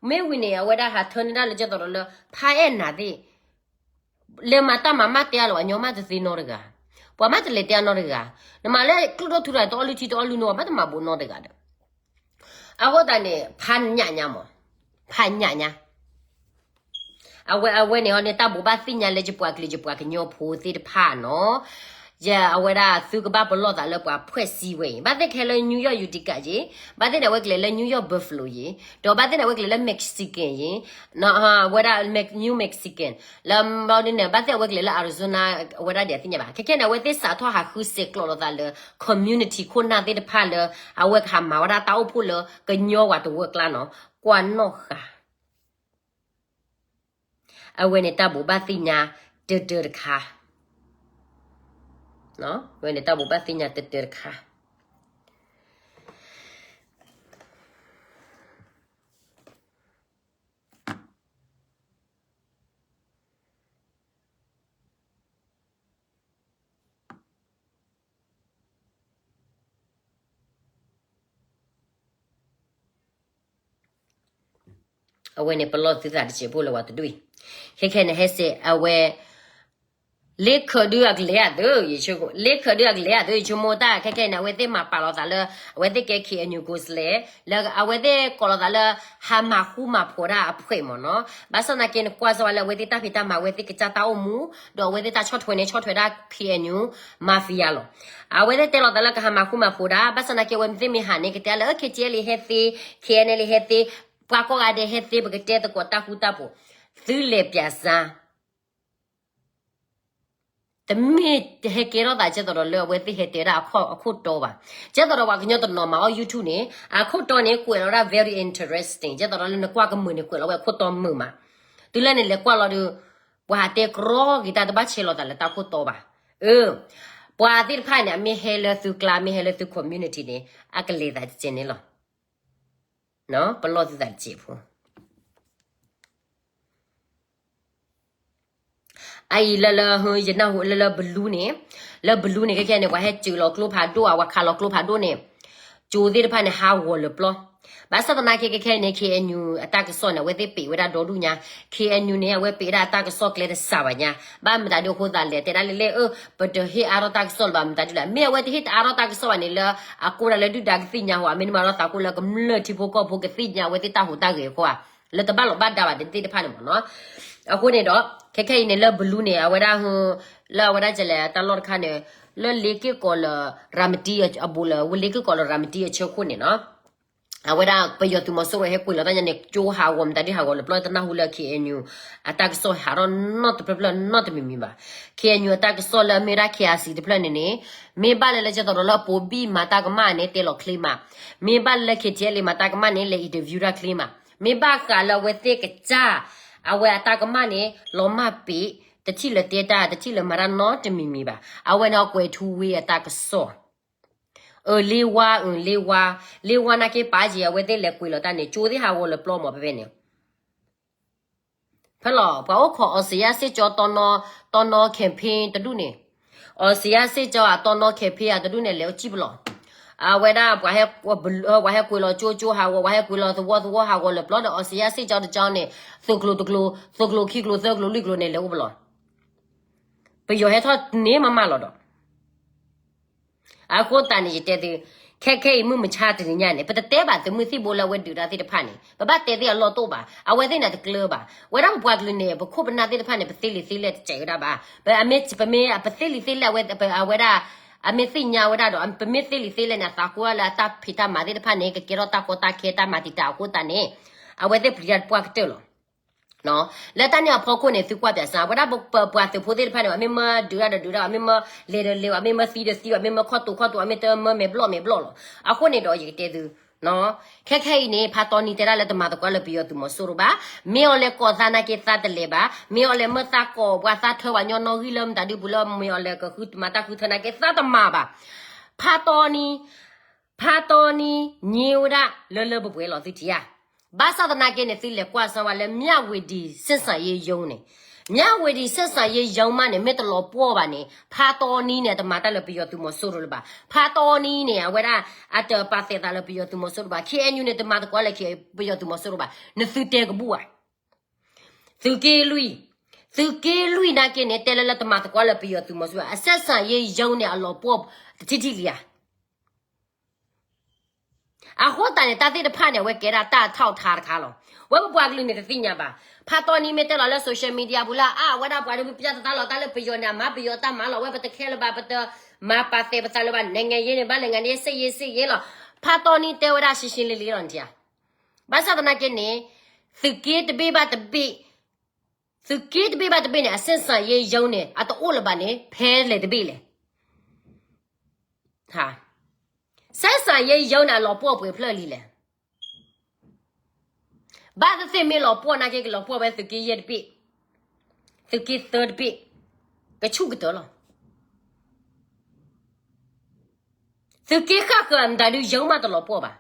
မ့ၢ်ဝံၤန့ၣ် အဝဲဒၣ်ဟးထၢန့ၢ်ဒၣ်လၢကဲသိးဒီးလၢ ဖါအဲၣ်နၤသ့ၣ် လဲၤမၤတၢ်မၤမးတဲအါလီၤ ပှၤညီမးတသ့နီတဂၤ, ပှၤမးတလဲၤတဲအါနီတဂၤ, နမၤလၢကျိၣ်ဒိၣ်ထူတၢ်တအီၣ်လုၢ်ထံတအီၣ်လုၢ်နိ ပှၤမးတမၤဘူးနီတဂၤဒီး အဃိသတးန့ၣ် ဖးညၣ်ညါမး, ဖးညၣ်ညါ, အဝဲ အဝဲန့ၣ်ဟီန့ၣ် တၢ်ဘိးဘၣ်သ့ၣ်ညါလၢယပှၤကလုာ်ယပှၤကညီဖိသ့ၣ်တဖၣ်နီၤ, ယ အဝဲဒၣ်သုကဘၣ်ပလီၢ်သးလၢပှၤဖှဲးစံဝဲအံၤ, ဘၣ်သ့ၣ်ကဟဲလၢ New York Utica ယ့ၤ, ဘၣ်သ့ၣ်န့ၣ် အဝဲကလဲၤလၢ New York Buffalo ယ့ၤ, ဒီးဘၣ်သ့ၣ်န့ၣ် အဝဲကလဲၤလၢ Mexican ယ့ၤ, အဝဲဒၣ် New Mexican လၢဘျီဒ်န့ၣ် ဘၣ်သ့ၣ်အဝဲကလဲၤလၢ Arizona အဝဲဒၣ်ဒ်အသ့ၣ်ညါဘၣ်, ခဲခဲန့ၣ် အဝဲသ့ၣ်စးထီၣ်ဟးဃုစဲးကျိးလိာ်သးလၢ community ခိၣ်နၢ်သ့ၣ်တဖၣ်လၢ အဝဲကဟးမၤဝဲဒၣ်တၢ်အိၣ်ဖှိၣ်လၢကညီဝဲတဝၢကျါနီၤ, ကွၢ်နီၣ်ဃာ် အဝဲန့ၣ်တၢ်ဘိးဘၣ်သ့ၣ်ညါတတၢတခါ, အဝဲန့ၣ်တၢ်ဘိးဘၣ်သ့ၣ်ညါတတၢတခါ. အဝဲန့ၣ်ပလီၢ်သုသးတစဲးဖိလၢဝဲတဒူၣ်အံၤ, ခဲခဲန့ၣ်ဟဲစဲးအဝဲ လ့ခၢးဒုအကလဲၤအသု, လ့ခၢးဒုအကလဲၤအသု ယဆိကမိၣ်တၢ် ခဲခဲအံၤန့ၣ် အဝဲသ့ၣ်မၤပာ်လီၤသးလၢ အဝဲသ့ၣ်ကဲ KNU ကိးစလဲ, လၢအဝဲသ့ၣ်ကိးလီၤသးလၢ ဟးမၤဃူမၤဖိးဒၣ်အဖှဲးမ့ၢ်နီၤ, ဘၣ်ဆၣ်သနာ်က့န့ၣ် ကွၢ်စၢၤဝဲလၢအဝဲသ့ၣ်တၢ်ဖံးတၢ်မၤ အဝဲသ့ၣ်ကစၢ်တၢ်အိၣ်မူ ဒီးအဝဲသ့ၣ်တၢ်ဆီၣ်ထွဲန့ၣ် ဆီၣ်ထွဲဒၣ် KNU mafia လီၤ. အဝဲသ့ၣ်တဲလီၤသးလၢကဟးမၤဃူမၤဖိးဒၣ် ဘၣ်ဆၣ်သနာ်က့ အဝဲသ့ၣ်မ့ၢ်ဟးန့ၣ် ကတဲလၢ KTLA ဟဲသ့, KNLA ဟဲသ့, ပှၤကိးဂၤဒဲးဟဲသ့ ပကတဲသကိးတၢ်ဃူတၢ်ဖိး, သုလဲၤပၠးစါ တမ့ၢ်ဟဲကဲထီၣ်သး ကဲသိးဒီးလၢအဝဲသ့ၣ်ဟဲတဲဒၣ်အခိၣ်တီဘၣ်. ကဲသိးဒီးပှၤကညီတနီၤမၤအီၣ် YouTube န့ၣ် အခိၣ်တီန့ၣ် ကွဲးလီၤဒၣ် very interesting ကဲသိးဒီးလၢနကွၢ်ကမုာ်န့ၣ် ကွဲးလီၤဝဲအခိၣ်တီမုာ်မး. တုၤလၢန့ၣ်လဲၤကွၢ်လီၤဒီး ပှၤဟးတဲကြီက့ၤတၢ်တဘၣ်ဆဲးလီၤသးလၢတၢ်ခိၣ်တီဘၣ်. အၢ ပှၤသ့ၣ်တဖၣ်န့ၣ် အမ့ၢ်ဟဲလၢသုကျါ မ့ၢ်ဟဲလၢသု community န့ၣ် အကလဲၤသးတကဲန့ၣ်လီၤ. ပလီၢ်သုသးတစဲးဖိ အအံၤလၢလၢ ယနၢ်ဟူလၢလၢ Blue န့ၣ်, လၢ Blue န့ၣ် ခဲခဲန့ၣ် ပှၤဟဲစၢၤလီၤကျိဖးဒိၣ်ဧါ, ပှၤခးလီၤကျိဖးဒိၣ်န့ၣ် ကၠိသ့ၣ်တဖၣ်န့ၣ် ဟးဂီၤလၢပျီ. ဘၣ်ဆၣ်သနာ်က့ ခဲခဲအံၤန့ၣ် KNU အတၢ်ကစီၣ်န့ၣ် အဝဲသ့ၣ်ပံးဝဲဒၣ်ဒီဒူၣ်ညါ, KNU န့ၣ် အဝဲပံးဝဲဒၣ်အတၢ်ကစီၣ်ကျဲတစှၤဘၣ်ညါ, ဘၣ်မတၤဒုးအဃိသးလဲၣ် တဲဒၣ်လဲၣ်လဲၣ် အၢ ပတဟ့ၣ်အါထီၣ်တၢ်ကစီၣ်လၢၤဘၣ် မတၤဒုးလဲၣ်, မ့ၢ်အဝဲတဟ့ၣ်တအါထီၣ်တၢ်ကစီၣ်ဘၣ်န့ၣ် လၢအကိးဒၣ်လၢဒုၣ်ဒါကသ့ၣ်ညါဟီ အမ့ၢ်နမၤထီၣ်သးကိၣ်လၢကမျၢၢ်ထံဖိကီၢ်ဖိကသ့ၣ်ညါအဝဲသ့ၣ်တၢ်ဟူးတၢ်ဂဲၤအဃိဧါ, လၢတဘၣ်လီၤဘၣ်ဒါဘၣ်သ့ၣ်တဖၣ်န့ၣ်မ့ၢ်နီၤ. အဃိန့ၣ်ဒီး ခဲခဲအံၤန့ၣ် လၢ Blue န့ၣ် အဝဲဒၣ် လၢအဝဲဒၣ်ကလဲၣ် တၢ်လီၢ်တခါန့ၣ် လၢလ့က့ၢ်ကီးလၢ ရၤမတံ အဘူးလၢ လ့က့ၢ်ကီးလၢရၤမတံအဆၢခိၣ်န့ၣ်နီၤ အဝဲဒၣ်ပယီၤသုးမီၤစိရိၤဟဲကွံာ်လီၤတၢ်ညါန့ၣ် ကၠိဟးဂီၤမတၤဒုးဟးဂီၤလၢပျီ တနၢ်ဟူလၢ KNU အတၢ်ကစီၣ်ဟးထီၣ်နီတဖျၢၣ်ဖျၢၣ်နီတမံၤမံၤဘၣ်. KNU အတၢ်ကစီၣ်လၢအမ့ၢ်ဝဲဒၣ် KIC တဖျၢၣ်န့ၣ်န့ၣ် မ့ၢ်ဘၣ်လၢလၢကဲသိးဒီးလၢအပိာ်ဘံၣ်မၤတၢ်ကမၣ်န့ၣ် တဲလီၤချ့မး, မ့ၢ်ဘၣ်လၢလၢ KTLA မၤတၢ်ကမၣ်န့ၣ် လဲၤ interview တၢ်ချ့မး, မ့ၢ်ဘၣ်ဃးလၢအဝဲသ့ၣ်ကစၢ် အဝဲအတၢ်ကမၣ်န့ၣ် လီၤမၢ်ပ့ၤ တထံၣ်လၢတဲတၢ် တထံၣ်လၢမၤတၢ်နီတမံၤမံၤဘၣ်. အဝဲန့ၣ်အကွဲးထူဝ့အတၢ်ကစီၣ် အၢ လ့ဝါ အၢ လ့ဝါ, လ့ဝါနာ်က့ပာ်က့ၤ အဝဲသ့ၣ်လဲၤကွံာ်လီၤတၢ်န့ၣ် ကၠိသ့ၣ်ဟးဂီၤလၢပျီမး ဖဲဖဲန့ၣ် ဖဲလီၤ ပှၤအိၣ်ခိး အီစံယၣ်စ့ၢ်ကီး တီနီ တီနီ campaign တဒူၣ်န့ၣ်, အီစံယၣ်စ့ၢ်ကီး အတီနီ campaign အတဒူၣ်န့ၣ် လဲၤအိၣ်ကံၣ်ပလီၢ်, အဝဲဒၣ် ပှၤဟဲကွံာ်လီၤကၠိကၠိဟးဂီၤ ပှၤဟဲကွံာ်လီၤသဝီသဝီဟးဂီၤလၢပျီဒီး အီစံယၣ်စ့ၢ်ကီးတကၠိန့ၣ် သုးကျိၤတကျိၤ သုးကျိၤခံကျိၤသၢကျိၤလွံၢ်ကျိၤန့ၣ် လဲၤအိၣ်ပလီၢ် ပယီၤဟဲထီၣ်န့ၢ်မးမးလီၤဒီး အဃိသတးန့ၣ် ယတဲသု, ခဲခဲအံၤမုၢ်မဆါတနံၤညါန့ၣ် ပတတဲဘၣ်သုးမုၢ်သံၣ်ဘိလၢအဝဲဒုးတၢ်သ့ၣ်တဖၣ်န့ၣ် ပဘၣ်တဲသ့ၣ်အလီၢ်တအိၣ်ဘၣ်. အဝဲသ့ၣ်န့ၣ်တကျၢၤဘၣ်. ဝဲဒၣ်ပပှၤကလုာ်န့ၣ် ပခိၣ်ပနၢ်သ့ၣ်တဖၣ်န့ၣ် ပသ့လံာ်သ့လဲၢ်တစဲးဝဲဒၣ်ဘၣ်. ပမ့ၢ် ပမ့ၢ်ပသ့လံာ်သ့လဲၢ်ဝဲ အဝဲဒၣ် အမ့ၢ်သ့ၣ်ညါဝဲဒၣ်ဒီး ပမ့ၢ်သ့လံာ်သ့လဲၢ်န့ၣ် အသးကွၢ်လၢအတၢ်ဖံးတၢ်မၤသ့ၣ်တဖၣ်န့ၣ် ကကဲထီၣ်တၢ်ကီတၢ်ခဲတၢ်မၤတံာ်တာ်အဃိသတးန့ၣ် အဝဲသ့ၣ်ပျံၤတၢ်တပှၢ်ကတၢၢ်လီၤ. လၢတၢ်န့ၣ်အဖီခိၣ်န့ၣ် သုကွၢ်ပၠးစၢ် ဝဲဒၣ်ပပှၤသုးဖိသ့ၣ်တဖၣ်န့ၣ် အမ့ၢ်မၢဒုးတၢ်ဒီးဒုးတၢ် အမ့ၢ်မၢလဲၤဒီးလဲၤ အမ့ၢ်မၢသံဒီးသံ အမ့ၢ်မၢခီၣ်တူာ်ခီၣ်တူာ် အမ့ၢ်တမၢမဲာ်ဘျီၣ်မဲာ်ဘျီၣ်လီၤ. အဃိန့ၣ်ဒီးယကတဲသု ခဲခဲအံၤန့ၣ် ဖါတီနံတဲဒၣ်လၢတမၤသကိးလၢပယီၤသုးမီၤစိရိၤဘၣ်. မ့ၢ်အီၤလဲၤကိးသးနာ်က့သးတလဲၤဘၣ်. မ့ၢ်အီၤလဲၤမၢသးကိးပှၤသးထၢ ပှၤညီနီၣ်ဂံၢ်လၢမတၤဒုပူၤလၢမ့ၢ်အီၤလဲၤကဃုမၤတၢ်ဃုထၢနာ်က့သးတမၤဘၣ်. ဖါတီနံ ဖါတီနံ ညံဝဲဒၣ်လၢလၢပှဲၤပှဲၤလီၤသုထံၣ်ဧါ. ဘၣ်ဆၣ်သနာ်က့န့ၣ် သုလဲၤကွၢ်စၢ်ဝဲလၢ မြဝတီ ဆက်ဆံရေးရုံးန့ၣ်, မြဝတီ ဆက်ဆံရေးရုံး မးန့ၣ် မ့ၢ်တလီၤပှီၢ်ဘၣ်န့ၣ် ဖါတီနံန့ၣ် တမၤတၢ်လၢပယီၤသုးမီၤစိရိၤလၢၤဘၣ်. ဖါတီနံန့ၣ် အဝဲဒၣ် အတပာ်သဲးသးလၢပယီၤသုးမီၤစိရိၤဘၣ်. ခ့ၣ်အဲၣ်ယူၣ်န့ၣ် တမၤသကိးလၢပယီၤသုးမီၤစိရိၤဘၣ်. နသုတဲကဘူၣ်ဧါ. သုးက့လွံၢ်, သုးက့လွံၢ်နာ်က့န့ၣ် တဲလၢလၢတမၤသကိးလၢပယီၤသုးမီၤစိရိၤဘၣ်. အ ဆက်ဆံရေးရုံး န့ၣ် အလီၤပှီၢ်တထံၣ်ထံၣ်လံဧါ. အဃိသတးန့ၣ် တၢ်သ့ၣ်တဖၣ်န့ၣ် အဝဲကဲဒၣ်တၢ်အထောက်အထားတခါလီၤ. ဝဲပပှၤကလုာ်န့ၣ်တသ့ၣ်ညါဘၣ်. ဖါတီနံမ့ၢ်တဲလီၤလၢ social media ပူၤလၢအါ အဝဲဒၣ်ပှၤတဖုပျၢ်သးလီၤတၢ်လၢပယီၤန့ၣ် အမၤပယီၤတၢ်မၤလီၤ. ဝဲပတခဲလၢၤဘၣ် ပတမၤပာ်သဲးပသးလၢၤဘၣ်. နိုင်ငံရေးန့ၣ် ဘၣ်နိုင်ငံရေး စစ်ရေး စစ်ရေး လီၤ. ဖါတီနံတဲဝဲဒၣ်ရှင်းရှင်းလင်းလင်းလီၤ နထံၣ်ဧါ. ဘၣ်ဆၣ်သနာ်က့န့ၣ် သုးက့တဘ့ၣ်ဘၣ်တဘ့ၣ် သုးက့တဘ့ၣ်ဘၣ်တဘ့ၣ်န့ၣ် အ ဆက်ဆံရေးရုံး န့ၣ် အတအိၣ်လၢၤဘၣ်န့ၣ် ဖဲလဲၣ်တဘ့ၣ်လဲၣ်. ဆက်ဆံရေးရုံး န့ၣ် အလီၤပှီၢ်ပှဲၤဖျၢၣ်လံလဲၣ်. ဘၣ်သ့ၣ်သ့ၣ်မ့ၢ်လီၤပှီၢ်နာ်က့ ကလီၤပှီၢ်ဝဲသုးက့ယဲၢ်တဘ့ၣ်, သုးက့သၢတဘ့ၣ်, ကဆူၣ်ကတၢၢ်လီၤ. သုးက့ဃၣ်ဃၢၤမတၤဒုး ရုံး မးတလီၤပှီၢ်ဘၣ်.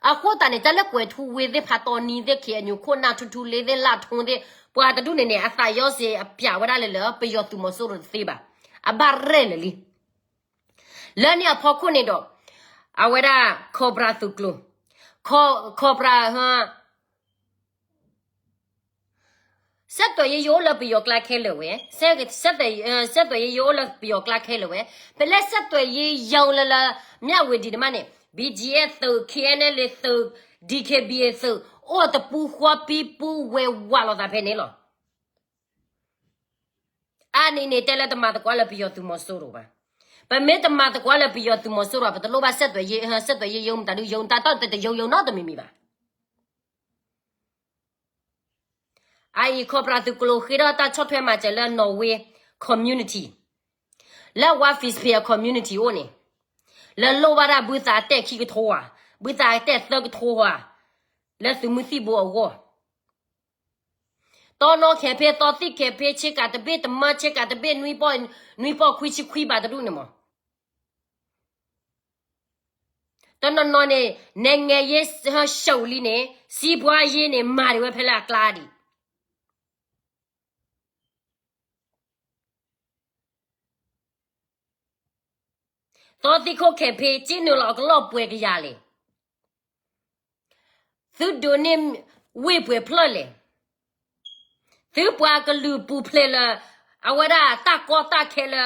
အဃိသတးန့ၣ် တၢ်လၢကွဲးထူဝ့သ့ၣ် ဖါတီနံသ့ၣ် ခ့ၣ်အဲၣ်ယူၣ် ခိၣ်နၢ်ထူထူလ့သ့ၣ် လၢ်ထူသ့ၣ် ပှၤတဒူၣ်န့ၣ်န့ၣ် အသးယီစ့အပၠးဝဲဒၣ်လၢလၢ ပယီၤသုးမီၤစိရိၤတသ့ဘၣ်. အဘၣ်ရဲၣ်လၢာ်လံ. လၢန့ၣ်အဖီခိၣ်န့ၣ်ဒီး အဝဲဒၣ် Cobra သုးကျိၤ, Cobra ဟ ဆက်သွယ်ရေး ယအိၣ်လၢပယီၤကျါခဲလၢာ်ဝဲ, ဆက်သွယ်ရေး ယအိၣ်လၢပယီၤကျါခဲလၢာ်ဝဲ, ပလဲၤ ဆက်သွယ်ရေး ယိၤလၢလၢ မြဝတီ ဒံးမးန့ၣ် BGF သုး KNLA သုး DKBA သုး အိၣ်တပူၤဃီပံပူၤဝဲဝးလိာ်သးဖဲန့ၣ်လီၤ. အါန့ၢ်န့ၣ်တဲလၢတမၤသကိးလၢပယီၤသုးမီၤစိရိၤဘၣ်. ပမ့ၢ်တမၤသကိးလၢပယီၤသုးမီၤစိရိၤ ပတလိၣ်ဘၣ် ဆက်သွယ်ရေး ဆက်သွယ်ရေး ယိၤမတၤဒု ယိၤတၢ်တီၢ်တတယိၤယိၤနီတမံၤမံၤဘၣ်. အအံၤ ခီဖျိသုးကျိၤဃ့ထီၣ်တၢ်ဆီၣ်ထွဲမၤစၢၤလၢ Norway community, လၢ Wa Fis Pay community အိၣ်န့ၣ်, လၢလိၣ်ဘၣ်ဒၣ်ဘုသးတဲာ်ခံကထိဧါ, ဘုသးတဲာ်သၢကထိဧါ, လၢသုးမုၢ်သံၣ်ဘိအဂီၢ်, တီနီၣ်ခဲဖ့ သီသံၣ်ခဲဖ့ ဆ့ကၤတဘ့ၣ်တမၢ ဆ့ကၤတဘ့ၣ် နွံပီၢ်ခွံဆံခွံဘးတဒူၣ်န့ၣ်မး. တနီၤနီၤန့ၣ် နဲၣ်ငဲၤယ့ၢ်ဟၢၣ်ဆူၣ်လံန့ၣ် စံးပှၤယ့ၢ်န့ၣ် မၤဒံးဝဲဖဲလၢအကျါဒံး. သီသံၣ်ခိၣ်ခဲဖ့ က့နုာ်လီၤအကလီၢ်ပှဲၤကယၤလဲၣ်. သုဒိးန့ၢ်ဝ့ၢ်ပှဲၤဖျၢၣ်လဲၣ်. သုပှၤကလုာ်ပူၤဖျဲးလၢ အဝဲဒၣ်တၢ်ကီတၢ်ခဲလၢ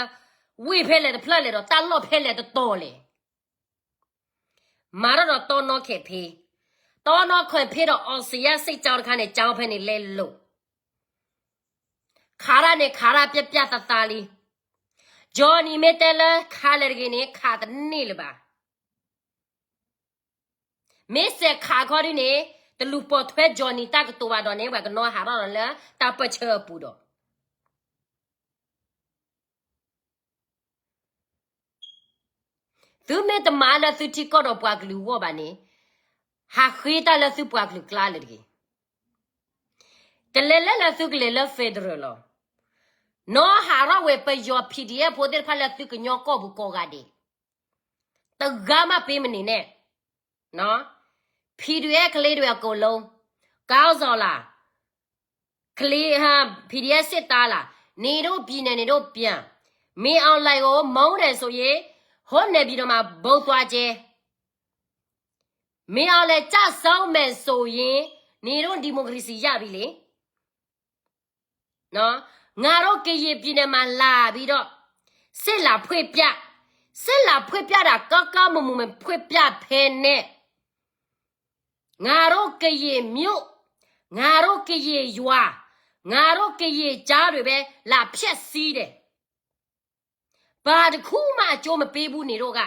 ဝ့ၢ်ဖဲလဲၣ်တဖျၢၣ်လဲၣ်ဒီး တၢ်လီၢ်ဖဲလဲၣ်တတီၤလဲၣ်. မၤထီၣ်ဒီးတီနီၣ်ခဲဖ့, တီနီၣ်ခဲဖ့ဒီး အီစံယါစ့ၣ်ကၠီတခါန့ၣ် ကၠီဖဲန့ၣ်လဲလိာ် ခးတၢ်န့ၣ် ခးတၢ်ပျၢ်ပျၢ်သးသးလံ. Johnny မ့ၢ်တဲလၢခးလဲၣ်တဂ့ၤန့ၣ် ခးတန့ၢ်လၢၤဘၣ်. မ့ၢ်စဲးခးခီဒ်န့ၣ် တလူၤပိာ်ထွဲ Johnny တၢ်ကတိၤဘၣ်ဒီးန့ၣ် ပှၤကနီၣ်ဟးထီၣ်ဒီးလၢတၢ်ပၢၢ်ဆၢအပူၤဒီး သုမ့ၢ်တမၤလၢသုထံကီၢ်ဒီးပှၤကလုာ်အဂီၢ်ဘၣ်န့ၣ်, ဟးဃ့တၢ်လၢသုပှၤကလုာ်ကျါလၢၤတဂ့ၤ. တလဲၤလဲၤလၢသုကလဲၤလၢ federal လီၤ. နီၢ်ဟးထီၣ်ဝဲပယီၤ PDF ဖိသ့ၣ်တဖၣ်လၢသုကညီကီၢ်ပူၤကိးဂၤဒဲး, တဂၤမးပ့ၤမနုၤန့ၣ် PDF ကလေးတွေအကုန်လုံး, ခေါင်းဆောင်လား, ကလေး, PDF စစ်သားလား, နေတို့ပြည်နယ် နေတို့ပြန်, မင်းအောင်လှိုင်ကို မုန်းတယ်ဆိုရင် ဟိုနေပြည်တော်မှာ ဗုံးသွားကျဲ, မင်းအောင်လှိုင်ကျဆုံးမယ်ဆိုရင် နေတို့ဒီမိုကရေစီရပြီလေ. နော်, ငါတို့ကရင်ပြည်နယ်မှာလာပြီးတော့ စစ်လာဖွင့်ပြ, စစ်လာဖွင့်ပြတာ ကောင်းကောင်းမွန်မွန် မဖွင့်ပြဖဲနဲ့ ငါတို့ကရင်မြို့, ငါတို့ကရင်ရွာ, ငါတို့ကရင်ကျောင်းတွေပဲ လာဖျက်ဆီးတယ်. ဘာတစ်ခုမှအကျိုးမပေးဘူး နေတို့က.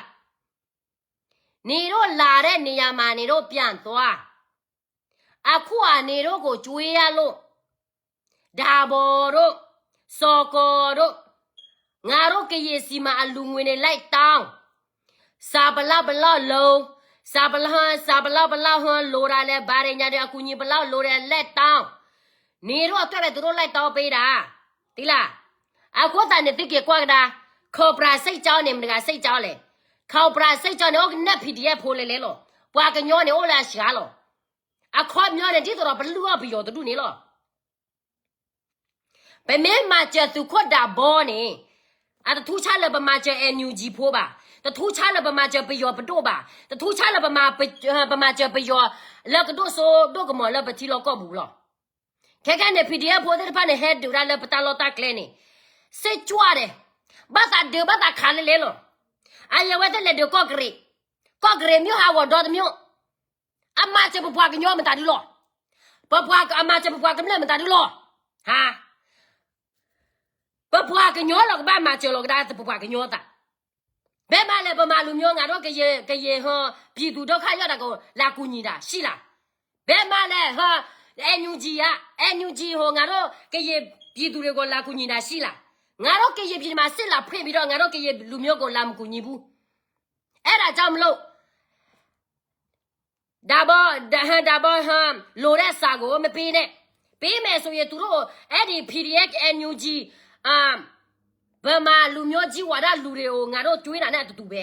နေတို့လာတဲ့နေရာမှာ နေတို့ပြန်သွား. အခုက နေတို့ကို ကျွေးရလို့ ဒါဘော်တို့, စော်ကော်တို့, ငါတို့ကရင်ဆီမှာ အလှူငွေတွေ လိုက်တောင်း, ဆန်ဘယ်လောက် ဘယ်လောက် လို, ဆန်ဘယ်လောက်, ဆန်ဘယ်လောက် ဘယ်လောက် လိုတာလဲ, ဘာတွေညာတွေ အကူအညီ ဘယ်လောက် လိုတယ် လိုက်တောင်း. နေတို့အတွက်ပဲ သူတို့ လိုက်တောင်းပေးတာ. သိလား? အဃိသတးန့ၣ် သုက့ၤကွၢ်ကဒါ, ခီၣ်ပြၢ်စ့ၣ်ကၠီန့ၣ် မတၤဂၤစ့ၣ်ကၠီလဲၣ်. ခီၣ်ပြၢ်စ့ၣ်ကၠီန့ၣ် အိၣ်ကနဲၣ် PDF ဖိလဲၤလဲၤလီၤ. ပှၤကညီန့ၣ် အိၣ်လၢအစှၤလီၤ. အခီပညီန့ၣ် ဒ်သိးဒီးပလုၢ်အီၣ်ပယီၤတဒူၣ်န့ၣ်လီၤ. ပမ့ၢ်မၤစၢၤသုးခိၣ်ဒးဘီန့ၣ်, အတထူးခြားလၢပမၤစၢၤ NUG ဖိဘၣ်, တထူးခြားလၢပမၤစၢၤပယီၤပဒိၣ်ဘၣ်, တထူးခြားလၢပမၤ, ပမၤစၢၤပယီၤလၢကဒိၣ်စိဒိၣ်ကမီၤလၢပထံလီၢ်ကီၢ်ပူၤလီၤ. ခဲခဲန့ၣ် PDF ဖိသ့ၣ်တဖၣ်န့ၣ် ဟဲဒုးဒၣ်လၢပတၢ်လီၢ်တၢ်ကျဲန့ၣ်, စ့ၢ်ကီးဒဲး, ဘၣ်သးဒုးဘၣ်သးခးလဲလဲလီၤ. အအံၤအဝဲသ့ၣ်လဲၤဒုးကီၢ်ကရ့ၣ်, ကီၢ်ကရ့ၣ် မြို့ဟးဂီၤဒီတမျိုး, အမၤစၢၤပပှၤကညီမတၤဒုလီၤ. ပပှၤ, အမၤစၢၤပပှၤကမျၢၢ်မတၤဒုလီၤ. ဟါ, ပပှၤကညီလီၤကဘၣ်မၤစၢၤလီၤကဒါ ပပှၤကညီသး. ဘဲမးလဲၣ် ဗမာလူမျိုး ငါတို့ကရင်, ကရင်ဟီ, ပြည်သူဒုက္ခရောက်တာကို လာကူညီတာ ရှိလား. ဘဲမးလဲၣ် ဟီ, NUG က, NUG ဟီ, ငါတို့ကရင်ပြည်သူတွေကို လာကူညီတာ ရှိလား. ငါတို့ကရင်ပြည်မှာ စစ်လာဖွင့်ပြီးတော့ ငါတို့ကရင်လူမျိုးကို လာမကူညီဘူး. အဲ့ဒါကြောင့်မလို့ ဒါဘီ, ဒါ, ဒါဘီ, လိုတဲ့စာကို မပေးနဲ့. ပေးမယ်ဆိုရင် သူတို့, အဲ့ဒီ PDF NUG, အာ, ဗမာလူမျိုးကြီးဝါဒလူတွေကို ငါတို့ ကျွေးတာနဲ့ အတူတူပဲ.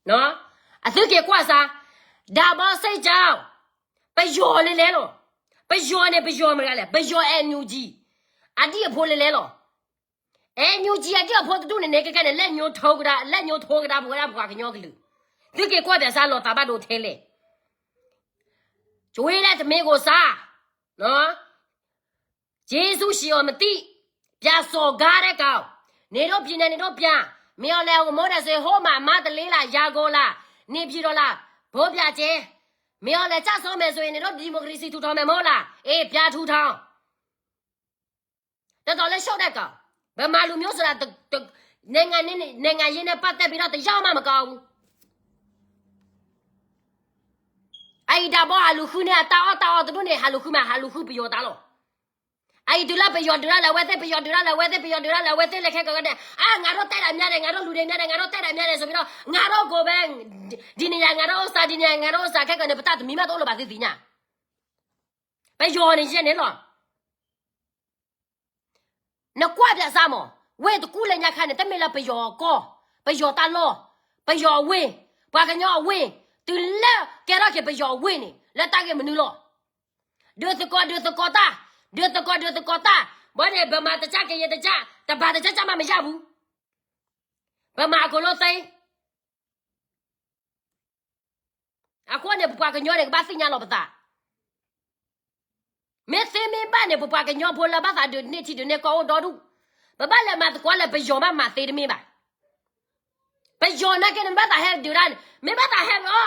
နော်, အသုက့ၤကွၢ်စါ, ဒါဘီစ့ၣ်ကၠီ, ပယီၤလဲလဲလီၤ. ပယီၤန့ၣ် ပယီၤမတၤလဲၣ်, ပယီၤ NUG အဒံၣ်အဖိလဲလဲလီၤ. NUG အဒံၣ်အဖိတဒူၣ်န့ၣ်န့ၣ် ခဲခဲန့ၣ် လက်ညှိုးထိုးကဒါ, လက်ညှိုးထိုးကဒါ ပဝဲဒၣ်ပှၤကညီကလုာ်. သုက့ၤကွၢ်ပၠးစါ လီၤသးဘၣ်ဒိထဲလဲၣ်. ကဝ့လၢတမ့ၢ်ဂိၢ်စါ, ယေရှုရှိအောင်မသိ, ပြန်စော်ကားတဲ့ကောင်, နေတော့ပြည်နယ် နေတော့ပြန်, မင်းအောင်လှိုင်ကို မုန်းတယ်ဆိုရင် ဟိုမှာ မန္တလေးလား ရန်ကုန်လား နေပြည်တော်လား ဗိုလ်ပြကျဲ, မင်းအောင်လှိုင်ကျဆုံးမယ်ဆိုရင် နေတော့ ဒီမိုကရေစီ ထူထောင်မယ် မဟုတ်လား အေး ပြန်ထူထောင်. တော်တော်လေးရှုပ်တဲ့ကောင်, ဗမာလူမျိုးဆိုတာ တ-, တ-, နိုင်ငံနဲ့-, နိုင်ငံရေးနဲ့ပတ်သက်ပြီးတော့ တစ်ယောက်မှမကောင်းဘူး. အအံၤတၢ်ဘီဟးလူၤဃုန့ၢ် အတၢ်အီၣ်တၢ်အီတဒူၣ်န့ၣ် ဟးလူၤဃုမး ဟးလူၤဃုပယီၤတၢ်လီၤ. အအံၤတုၤလၢပယီၤဒုးတၢ်လၢအဝဲသ့ၣ် ပယီၤဒုးတၢ်လၢအဝဲသ့ၣ် ပယီၤဒုးတၢ်လၢအဝဲသ့ၣ် လဲၤခဲကိးဂၤဒဲး အါ ငါတို့တိုက်တာများတယ် ငါတို့လူတွေများတယ် ငါတို့တိုက်တာများတယ်ဆိုပြီးတော့ ငါတို့ကိုပဲ ဒီနေရာ ငါတို့ဥစ္စာ ဒီနေရာ ငါတို့ဥစ္စာ ခဲကိးန့ၣ် ပတၢ်တမံၤမးတအိၣ်လၢၤဘၣ်သ့ၣ်သ့ၣ်ညါ. ပယီၤန့ၣ်ယဲန့ၣ်လီၤ. နကွၢ်ပြစၢ်မး, ဝ့ၢ်တကူၣ်လၢညါခါန့ၣ် တမ့ၢ်လၢပယီၤအကီၢ်, ပယီၤတၢ်လီၢ်, ပယီၤအဝ့ၢ်, ပှၤကညီအဝ့ၢ်, တုၤလၢကဲထီၣ်က့ၤပယီၤအဝ့ၢ်န့ၣ် လၢတၢ်ဂ့ၢ်မနုၤလီၤ. ဒုးသကိး ဒုးသကိးတၢ်, ဒုးသကိး ဒုးသကိးတၢ်, ဘၣ်န့ၣ် ဗမာတကျ ကရင်တကျ, တပါတကျကျမး မရဘူး. ဗမာအကုန်လုံးသိမ်း. အဃိန့ၣ် ပပှၤကညီန့ၣ် ကဘၣ်သ့ၣ်ညါလီၤပသး. မ့ၢ်သ့မ့ၢ်ဘၣ်န့ၣ် ပပှၤကညီဖိလၢဘၣ်သးဒုးန့ၢ်ထံဒုးန့ၢ်ကီၢ်အိၣ်ဒီဒူၣ်, ပဘၣ်လဲၤမၤသကိးလၢပယီၤဘၣ်မၤသ့တမ့ၢ်ဘၣ်. ပယီၤနာ်က့န့ၣ် မ့ၢ်ဘၣ်သးဟဲဒုးတၢ်န့ၣ် မ့ၢ်ဘၣ်သးဟဲအီၤ,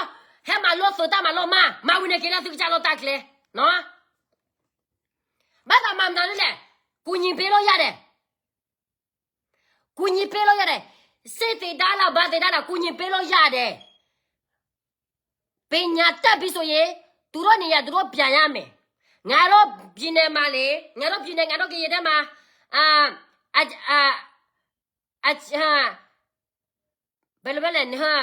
ဟဲမၤလိသုးတၢ်မၤလိမး မၤဝံၤန့ၣ်က့ၤလၢသုကစၢ်လီၢ်တၢ်ကျဲ, ဘၣ်သးမၤမနုၤလဲၣ်, ကူညီပေးလို့ရတယ်. ကူညီပေးလို့ရတယ်. စ့ၢ်သ့ၣ်ဒါလၢ ဘၣ်သ့ၣ်ဒါလၢ ကူညီပေးလို့ရတယ်. ပညာတတ်ပြီဆိုရင် သူတို့နေရာ သူတို့ပြန်ရမယ်. ငါတို့ပြည်နယ်မှာလေ, ငါတို့ပြည်နယ် ငါတို့ကရင်ထဲမှာ, အာ, အာ, အာ, အာ, ဘယ်လိုပဲလဲ, ဟာ,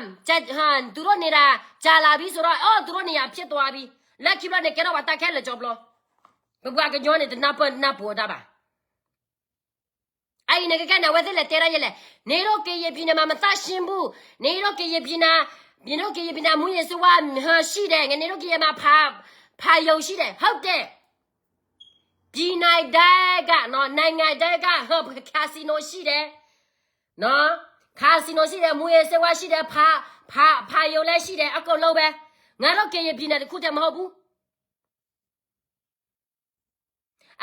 ဟာ, သူတို့နေတာ ကြာလာပြီဆိုတော့, အော်, သူတို့နေရာဖြစ်သွားပြီ. လၢခံဘျီန့ၣ် ကဲထီၣ်ပှၤတၢ်ခဲလၢာ်ကၠီဘျီ. ပပှၤကညီန့ၣ် တနၢ်ပၢၢ်နၢ်ပၢၢ်တၢ်ဘၣ်. အအံၤန့ၣ် ကဲကဲန့ၣ် အဝဲသ့ၣ်လဲၤတဲဒၣ်ယဲလဲၣ်, နေတို့ကရင်ပြည်နယ်မှာ မသန့်ရှင်းဘူး, နေတို့ကရင်ပြည်နယ်, နေတို့ကရင်ပြည်နယ် မူးယစ်ဆေးဝါးရှိတယ်, နေတို့ကရင်မှာ ဖာ, ဖာရုံရှိတယ်, ဟုတ်တယ်. ပြည်နယ်တိုင်းကနော်, နိုင်ငံတိုင်းက ဟို, ခါစံနိရှိတယ်နော်, ခါစံနိရှိတယ်, မူးယစ်ဆေးဝါးရှိတယ်, ဖာ, ဖာ, ဖာရုံလည်းရှိတယ်, အကုန်လုံးပဲ. ငါတို့ကရင်ပြည်နယ်တစ်ခုတည်းမဟုတ်ဘူး.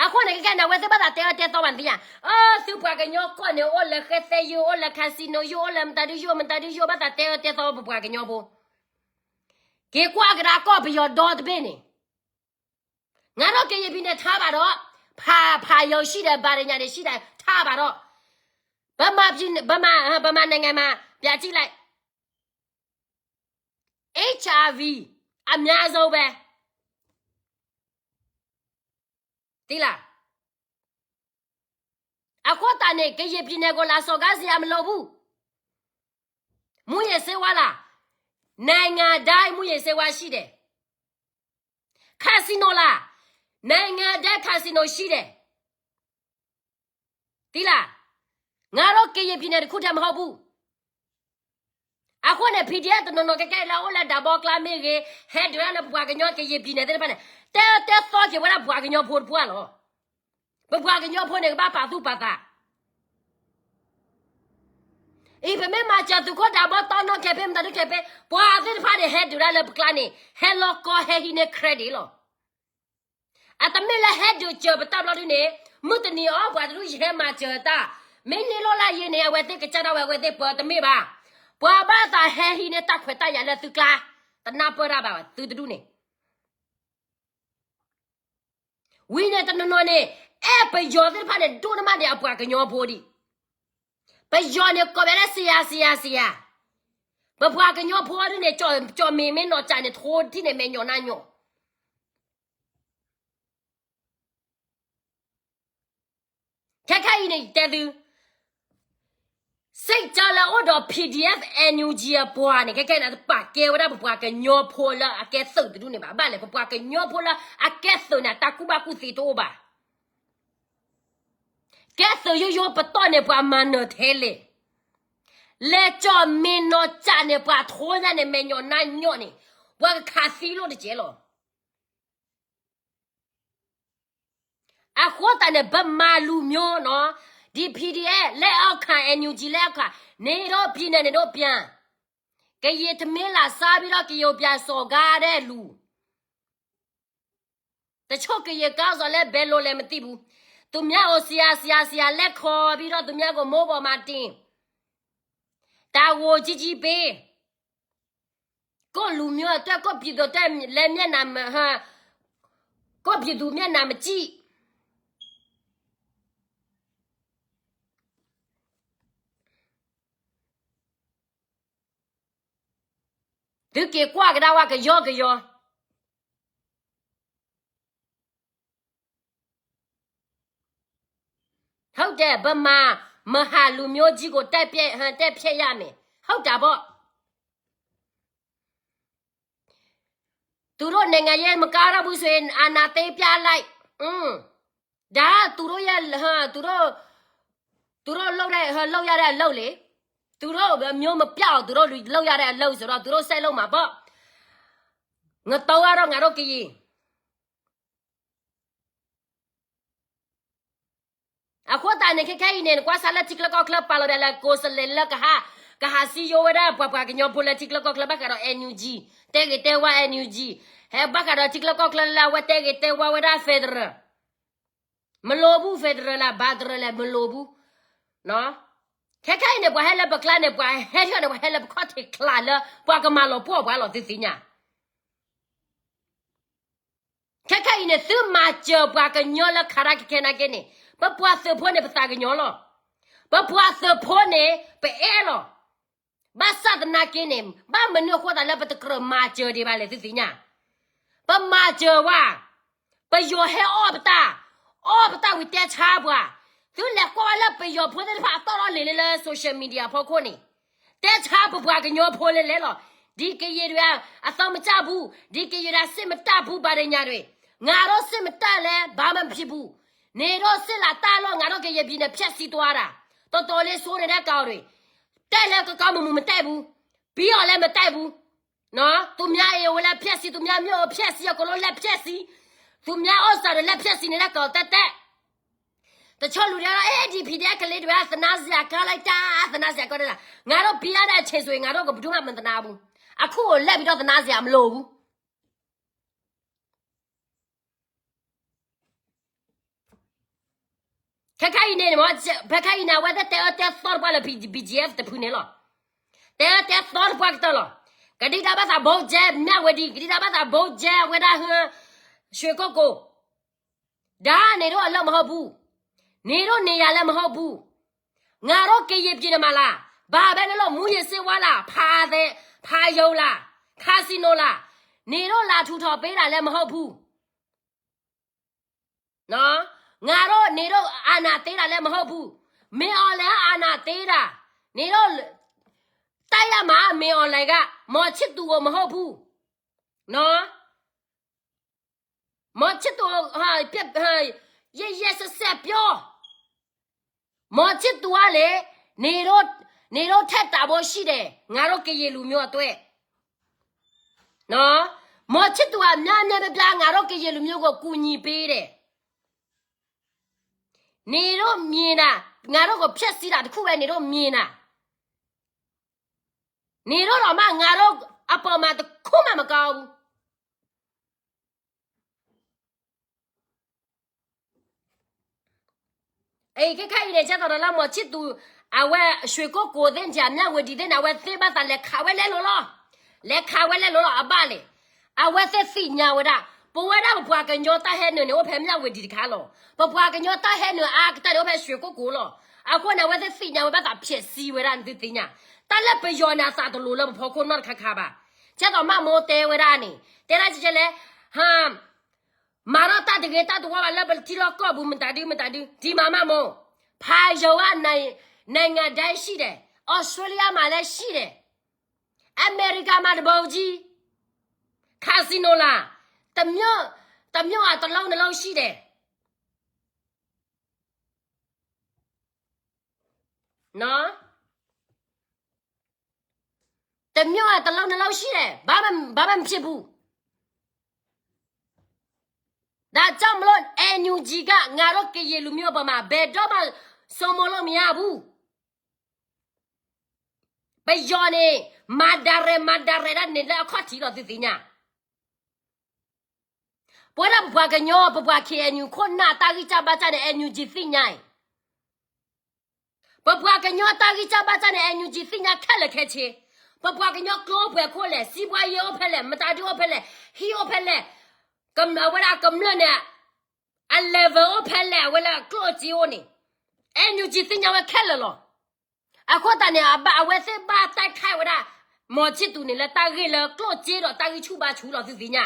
အဃိန့ၣ် ကဲကဲန့ၣ် အဝဲသ့ၣ်ဘၣ်သးတဲအၢတဲသီဘၣ်နသ့ၣ်ညါ, အၢ သုပှၤကညီကီၢ်န့ၣ် အိၣ်လၢဃဲသဲယိာ်, အိၣ်လၢခါစံနိယိာ်, အိၣ်လၢမတၤဒုယိာ်, မတၤဒုယိာ်, ဘၣ်သးတဲအၢတဲသီပပှၤကညီဖိ. က့ၤကွၢ်ကဒါကီၢ်ပယီၤဒီတဘ့ၣ်န့ၣ်, ငါတို့ကရင်ပြည်နယ်ထားပါတော့, ဖာ, ဖာရုံရှိတယ်, ဘာညာတွေရှိတယ်, ထားပါတော့. ဗမာပြည်, ဗမာ, ဗမာနိုင်ငံမှာ ပြန်ကြည့်လိုက်. เอชไอวี အများဆုံးပဲ. သိလား? အဃိသတးန့ၣ် ကရင်ပြည်နယ်ကို လာစော်ကားစရာမလိုဘူး. မူးယစ်ဆေးဝါးလား? နိုင်ငံတိုင်း မူးယစ်ဆေးဝါးရှိတယ်. ခါစံနိလား? နိုင်ငံတိုင်း ခါစံနိရှိတယ်. သိလား? ငါတို့ကရင်ပြည်နယ်တစ်ခုတည်းမဟုတ်ဘူး. အဃိန့ၣ် PDF တနီၤနီၤ ကဲကဲလၢအိၣ်လၢဒးဘီကျါမ့ၢ်ဂ့ၤ, ဟဲဒုးတၢ်လၢပပှၤကညီ ကရင်ပြည်နယ် သ့ၣ်တဖၣ်န့ၣ်, တဲတဲသီက့ၤဝဲဒၣ်ပပှၤကညီဖိတပှၢ်လီၤ. ပပှၤကညီဖိန့ၣ် ကဘၣ်ပာ်သူၣ်ပာ်သး. အံၤ ပမ့ၢ်မၤစၢၤသုးခိၣ်ဒးဘီ တီနီၣ်ခဲဖ့ မတၤဒုခဲဖ့, ပှၤသ့ၣ်တဖၣ်န့ၣ် ဟဲဒုးတၢ်လၢပကျါန့ၣ် ဟဲလီၤကီဟဲဟံးန့ၢ် credit လီၤ. အတမ့ၢ်လၢဟဲဒုးစၢၤပတၢ်ဘျီဒုန့ၣ်, မုၢ်တနံၤအီၤ ပှၤတဒူၣ်ယဟဲမၤစၢၤတၢ်, မ့ၢ်န့ၢ်လိၣ်လၢယံၤန့ၣ် အဝဲသ့ၣ်ကစၢ်ဒၣ်ဝဲ အဝဲသ့ၣ်ပၢတမ့ၢ်ဘၣ်. ပှၤဘၣ်သးဟဲဟံးန့ၢ်တၢ်ခွဲးတၢ်ယာ်လၢသုကျါ, တနၢ်ပၢၢ်တၢ်ဘၣ် သုတဒူၣ်န့ၣ်. ဝံၤန့ၣ်တနီၤနီၤန့ၣ်, အဲၣ်ပယီၤသ့ၣ်တဖၣ်န့ၣ် ဒိၣ်နမးန့ၣ် အပှၤကညီဖိဒံး. ပယီၤန့ၣ် ကိးဝဲဒၣ် ဆရာ, ဆရာ, ဆရာ. ပပှၤကညီဖိဒ်န့ၣ် ကၠီၣ်မ့ၢ်မ့ၢ်နီၢ်ကၠးန့ၣ် ထိထံၣ်န့ၣ် မဲာ်ညီၣ်နါညီၣ် ခဲခဲအံၤန့ၣ် ယတဲသု, စ့ၢ်ကီးလၢအိၣ်ဒီး PDF NUG အပှၤန့ၣ် ခဲခဲန့ၣ် တပာ်ကဲဝဲဒၣ်ပပှၤကညီဖိလၢအကဲသုးတဒူၣ်န့ၣ်ဘၣ်. ဘၣ်လဲၣ် ပပှၤကညီဖိလၢအကဲသုးန့ၣ် တၢ်ကူၣ်ဘၣ်ကူၣ်သ့တအိၣ်ဘၣ်. ကဲသုးယိယိပတီၢ်န့ၣ် ပှၤမၤနၢၤထဲလဲၣ်. လဲၤကၠီၣ်မ့ၢ်နီၢ်ကၠးန့ၣ် ပှၤထိညါန့ၣ် မဲာ်ညီၣ်နါညီၣ်န့ၣ်, ပှၤကခးသံလိာ်တကဲလီၤ. အဃိသတးန့ၣ် ဗမာလူမျိုးနော်, ဒီ PDF လက်အောက်ခံ NUG လက်အောက်ခံ, နေတော့ပြည်နယ် နေတော့ပြန်, ကရင်ထမင်းလာစားပြီးတော့ ကရင်ကိုပြန်စော်ကားတဲ့လူ. တဆိကယံာ်ကီးစီၤလၢဘဲလိၣ်လဲၣ်မသံဘူး. သူများကို ဆရာ ဆရာ ဆရာ လက်ခေါ်ပြီးတော့ သူများကို မိုးပေါ်မှာတင်, တၢ်ဂိၢ်ကြီးကြီးပေး, ကိုယ့်လူမျိုးအတွက် ကိုယ့်ပြည်သူအတွက်လည်း မျက်နှာမ, ဟ, ကိုယ့်ပြည်သူမျက်နှာမကြည့်. သုက့ၤကွၢ်ကဒါဝဲကယီကယီ. ဟုတ်တယ်, ဗမာ မဟာလူမျိုးကြီးကို တိုက်ဖျက်, ဟ, တိုက်ဖျက်ရမယ်. ဟုတ်တာပေါ့. သူတို့နိုင်ငံရေးမကောင်းတော့ဘူးဆိုရင် အာဏာသိမ်းပြလိုက်. อืม, ဒါကသူတို့ရဲ့, ဟ, သူတို့, သူတို့လုပ်တဲ့, ဟ, လုပ်ရတဲ့အလုပ်လေ. သူတို့မျိုးမပျောက်အောင် သူတို့လုပ်ရတဲ့အလုပ်ဆိုတော့ သူတို့ဆက်လုပ်မှာပေါ့. ငတုံးကတော့ ငါတို့ကရင် အဃိသတးန့ၣ် ခဲခဲအံၤန့ၣ် နကွၢ်စၢ်လၢထံချၢကီၢ်ချၢ ပာ်လီၤဒၣ်လၢ ကိုယ်စားလှယ်လၢကဟး, ကဟးစည်းရုံးဝဲဒၣ် ပှၤပှၤကညီဖိလၢထံချၢကီၢ်ချၢ ဘၣ်ဃးဒီး NUG, တဲဂ့ၤတဲဝါ NUG, ဟဲဘၣ်ဃးဒီးထံချၢကီၢ်ချၢလၢအဝဲတဲဂ့ၤတဲဝါဝဲဒၣ် federal, မလိုဘူး federal လၢ ဘၣ်တရၢလဲၣ် မလိုဘူး. ခဲခဲအံၤန့ၣ် ပှၤဟဲလၢပကျါန့ၣ် ပှၤဟဲထီၣ်န့ၣ် ပှၤဟဲလၢပခီၣ်ထံးချးလၢ ပှၤကမၤလီၤပှီၢ်ပှၤလီၤ သုသ့ၣ်ညါ. ခဲခဲအံၤန့ၣ် သုမၤစၢၤပှၤကညီလၢခါရၢခဲခဲနာ်က့န့ၣ် ပပှၤသုးဖိန့ၣ် ပသးကညီၤလီၤ. ပပှၤသုးဖိန့ၣ် ပအဲၣ်လီၤ. ဘၣ်ဆၣ်သနာ်က့န့ၣ် ဘၣ်မနုၤအဃိသတးလၢပတကြၢးမၤစၢၤဒံးဘၣ်လဲၣ် သုသ့ၣ်ညါ. ပမၤစၢၤဝဲ, ပယီၤဟဲအီၣ်ပတၢ်, အီၣ်ပတၢ်ဝံၤတဲဆါပှၤ, သုလဲၤကွၢ်ဝဲလၢပယီၤဖိသ့ၣ်တဖၣ်အတီၢ်ထီၣ်လံာ်လၢလၢ social media ဖီခိၣ်န့ၣ် တဲဆါပပှၤကညီဖိလဲၤလဲၤလီၤ. ဒီကရင်တွေက အသုံးမကျဘူး, ဒီကရင်တွေက စစ်မတတ်ဘူး ဘာတွေညာတွေ. ငါတို့ စစ်မတတ်လည်း ဘာမှမဖြစ်ဘူး. နေတို့ စစ်လာတတ်လို့ ငါတို့ ကရင်ပြည်နယ် ဖျက်ဆီးသွားတာ. တော်တော်လေး စိုးနေတဲ့ကောင်တွေ. တက်လည်း ကောင်းကောင်းမွန်မွန် မတက်ဘူး. ပြီးအောင်လည်း မတက်ဘူး. နော်, သူများအိမ်ကိုလည်း ဖျက်ဆီး, သူများမြို့ကို ဖျက်ဆီး, အကုန်လုံး လက်ဖျက်ဆီး, သူများဥစ္စာတွေ လက်ဖျက်ဆီး နေတဲ့ ကောင် တက်တက်. တချို့လူတွေကတော့ အေး ဒီ PDF ကလေးတွေက သနားစရာကောင်းလိုက်တာ, သနားစရာကောင်းလိုက်တာ. ငါတို့ ပြီးရတဲ့အချိန်ဆိုရင် ငါတို့ကို ဘယ်သူမှ မသနားဘူး. အခုကို လှည့်ပြီးတော့ သနားစရာ မလိုဘူး. ခဲခဲအံၤန့ၣ်, ဖဲခဲအံၤန့ၣ် အဝဲသ့ၣ်တဲအၢတဲသီတပှၢ်လၢ ဘီ ဘီ ဘီ ဂျီ အက်ဖ် တဖုန့ၣ်လီၤ. တဲအၢတဲသီတပှၢ်ကတၢၢ်လီၤ. ကဒံကဒါဘၣ်သး ဗုံးကြဲ မြဝတီ, ကဒံကဒါဘၣ်သး ဗုံးကြဲ အဝဲဒၣ်ဟၢ ရွှေကုက္ကို. ဒါ နေတို့အလုပ်မဟုတ်ဘူး. နေတို့နေရာလည်း မဟုတ်ဘူး. ငါတို့ ကရင်ပြည်နယ်မှာလား, ဘာပဲလုပ်လုပ်, မူးယစ်ဆေးဝါးလား, ဖားရုံလား, ခါစံနိလား, နေတို့ လာထူထောင်ပေးတာလည်း မဟုတ်ဘူး. နော်, ငါတို့ နေတို့ အာဏာသိမ်းတာလည်း မဟုတ်ဘူး. မင်းအောင်လှိုင်က အာဏာသိမ်းတာ. နေတို့ တိုက်ရမှာ မင်းအောင်လှိုင်က, မောင်ချစ်သူကို မဟုတ်ဘူး. နော်, မောင်ချစ်သူကို ရက်ရက်စက်စက်ပြော. မောင်ချစ်သူကလေ, နေတို့, နေတို့ ထက်တာဖို့ရှိတယ်, ငါတို့ ကရင်လူမျိုးအတွက်. နော်, မောင်ချစ်သူက များများပြားပြား ငါတို့ ကရင်လူမျိုးကို ကူညီပေးတယ်. နေတို့မြင်တာ, ငါတို့ကို ဖျက်ဆီးတာ တစ်ခုပဲ နေတို့မြင်တာ. နေတို့တောင်မှ ငါတို့အပေါ်မှာ တစ်ခုမှ မကောင်းဘူး. အံၤ ခဲခဲအံၤန့ၣ် ကဲသိးဒီးလၢ မောင်ချစ်သူ, အဝဲ ရွှေကုက္ကိုသ့ၣ်န့ၣ် မြဝတီသ့ၣ်န့ၣ် အဝဲသ့ၣ်ဘၣ်သးလဲၤခးဝဲလဲၤလိၤလီၤ. လဲၤခးဝဲလဲၤလိၤလီၤ အဘၣ်လဲၣ်. အဝဲသ့ၣ်သ့ၣ်ညါဝဲဒၣ်, ပဝဲဒၣ်ပပှၤကညီတၢ်ဟဲနုာ်န့ၣ် အိၣ်ဖဲမြဝတီတခါလီၤ. ပပှၤကညီတၢ်ဟဲနုာ်အါကတၢၢ်န့ၣ် အိၣ်ဖဲရွှေကုက္ကိုလီၤ. အဃိန့ၣ် အဝဲသ့ၣ်သ့ၣ်ညါဝဲဘၣ်သး ဖျက်ဆီး ဝဲဒၣ်န့ၣ် သုသ့ၣ်ညါ. တၢ်လၢပယီၤန့ၣ် အသးတလိၤလၢပဖီခိၣ်နီတခါခါဘၣ်. ကဲသိးမးမိၢ်တဲဝဲဒၣ်န့ၣ်, တဲဒၣ်ကဲလဲၣ်, ဟါ မၤထီၣ်တၢ်တဂ့ၤတၢ်တဝါဘၣ်လၢပထံလီၢ်ကီၢ်ပူၤ မတၤဒု မတၤဒု ဒ်မးမးမိၢ်, ဖာရုံက နိုင်ငံတိုင်းရှိတယ်, ဩစတြေးလျမှာလည်းရှိတယ်, အမေရိကမှာ တပုံကြီး, ခါစံနိလား, တစ်မြို့, တစ်မြို့မှာ တစ်လုံးနှစ်လုံးရှိတယ်. နော်, တစ်မြို့မှာ တစ်လုံးနှစ်လုံးရှိတယ်, ဘာမှ, ဘာမှမဖြစ်ဘူး. ဒါကြောင့်မလို့ NUG က ငါတို့ ကရင်လူမျိုးအပေါ်မှာ ဘယ်တော့မှ စိုးမိုးလို့မရဘူး. ပယီၤန့ၣ် မၤဒၣ်ရဲၣ် မၤဒၣ်ရဲၣ်ဒၣ်န့ၣ် လၢအခီၣ်ထံးလီၤ သုသ့ၣ်ညါ. ပဝဲဒၣ်ပပှၤကညီ ပပှၤ K N U ခိၣ်နၢ်တၢ်ဂံၢ်စၢ်ဘါစၢ်န့ၣ် N U G သ့ၣ်ညါအံၤ, ပပှၤကညီတၢ်ဂံၢ်စၢ်ဘါစၢ်န့ၣ် N U G သ့ၣ်ညါခဲလၢာ်ခဲဆ့, ပပှၤကညီကျိအိၣ်ပှဲၤခိၣ်လဲၣ်, စံးဘှါယဲအိၣ်ဖဲလဲၣ်, မတၤဒုအိၣ်ဖဲလဲၣ်, ဟံၣ်အိၣ်ဖဲလဲၣ်, အဝဲဒၣ်ကမျၢၢ်န့ၣ် အ level အိၣ်ဖဲလဲၣ်, အဝဲလၢအကျိၣ်အစ့အိၣ်န့ၣ် N U G သ့ၣ်ညါဝဲခဲလၢာ်လီၤ. အဃိသတးန့ၣ် အဝဲသ့ၣ်ဘၣ်တၢ်ခါဝဲဒၣ် မောင်ချစ်သူန့ၣ် လၢတၢ်ဂ့ၢ်လၢကျိၣ်စ့ဒီးတၢ်ဂံၢ်ဆူၣ်ဘါဆူၣ်လီၤ သုသ့ၣ်ညါ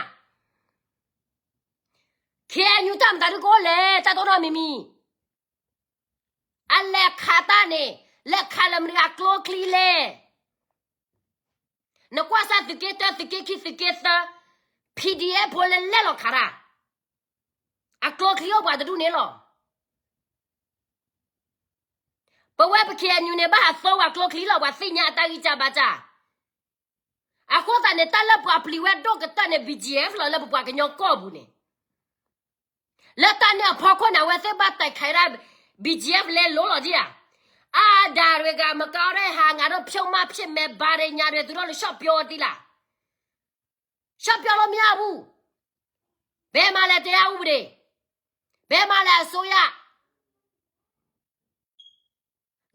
K N U တၢ်မတၤဒုကအိၣ်လဲၣ်, တၢ်တအိၣ်နီတမံၤမံၤ, အလဲၤခးတၢ်န့ၣ် လဲၤခးလၢမတၤတဂၤကျိချံလဲၣ်. နကွၢ်စၢ်သုးက့တၢ သုးက့ခံ သုးက့သၢ, P D F ဖိလၢလဲၤလီၤခးတၢ်, အကျိချံအိၣ်ပှၤတဒူၣ်န့ၣ်လီၤ. ပဝဲပ K N U န့ၣ် ဘၣ်ဟးသီဝဲကျိချံလီၤ, ပှၤသ့ၣ်ညါအတၢ်ဂံၢ်စၢ်ဘါစၢ်. အဃိသတးန့ၣ် တၢ်လၢပှၤပျံၤဝဲဒိၣ်ကတၢၢ်န့ၣ် B G F လီၤ လၢပပှၤကညီကီၢ်ပူၤန့ၣ် လၢတၢ်န့ၣ်အဖီခိၣ်န့ၣ် အဝဲသ့ၣ်ဘၣ်တဲာ်ခးဒၣ် B G F လဲလိၤလီၤဒံးဧါ. အါဒၣ်ရဲၣ်ဂၤ မကါရဲၣ်ဟး ငါဒိၣ်ဖျိမးဖျိမဲာ်ဘါရဲၣ်ညါရဲၣ် သူဒိၣ်လၢ ရှော့ပြော ဒံးလၢ် ရှော့ပြောလို့မရဘူး. ဘယ်မှာလဲ တရားဥပဒေ, ဘယ်မှာလဲ အစိုးရ.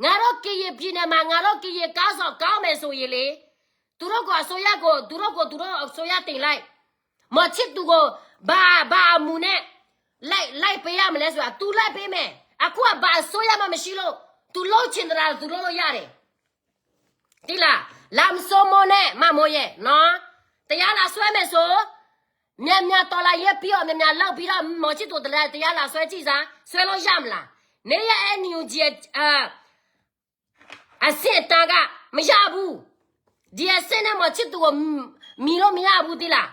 ငါတို့ကရင်ပြည်နယ်မှာ ငါတို့ကရင်ခေါင်းဆောင်ကောင်းမယ်ဆိုရင်လေ, သူတို့ကို အစိုးရကို သူတို့ကို သူတို့အစိုးရတင်လိုက်, မောင်ချစ်သူကို ဘာ ဘာအမှုနဲ့ လိုက် လိုက်ပေးရမလဲဆိုတာ သူလိုက်ပေးမယ်. အခုက ဘာအစိုးရမှမရှိလို့ သူလုပ်ချင်သလား သူလုပ်လို့ရတယ်. သိလား, လာမစိုးမိုးနဲ့ မမိုးရယ်နော်, တရားလာစွဲမယ်ဆို မြန်မြန်တော်လှန်ရေးပြီးတော့ မြန်မြန်လုပ်ပြီးတော့ မောင်ချစ်သူ တရားလာစွဲကြည့်စမ်း, စွဲလို့ရမလား. နေရ NUG အဆင့်အတန်းက မရဘူး. ဒီအဆင့်နဲ့ မောင်ချစ်သူကို မီလို့မရဘူး သိလား.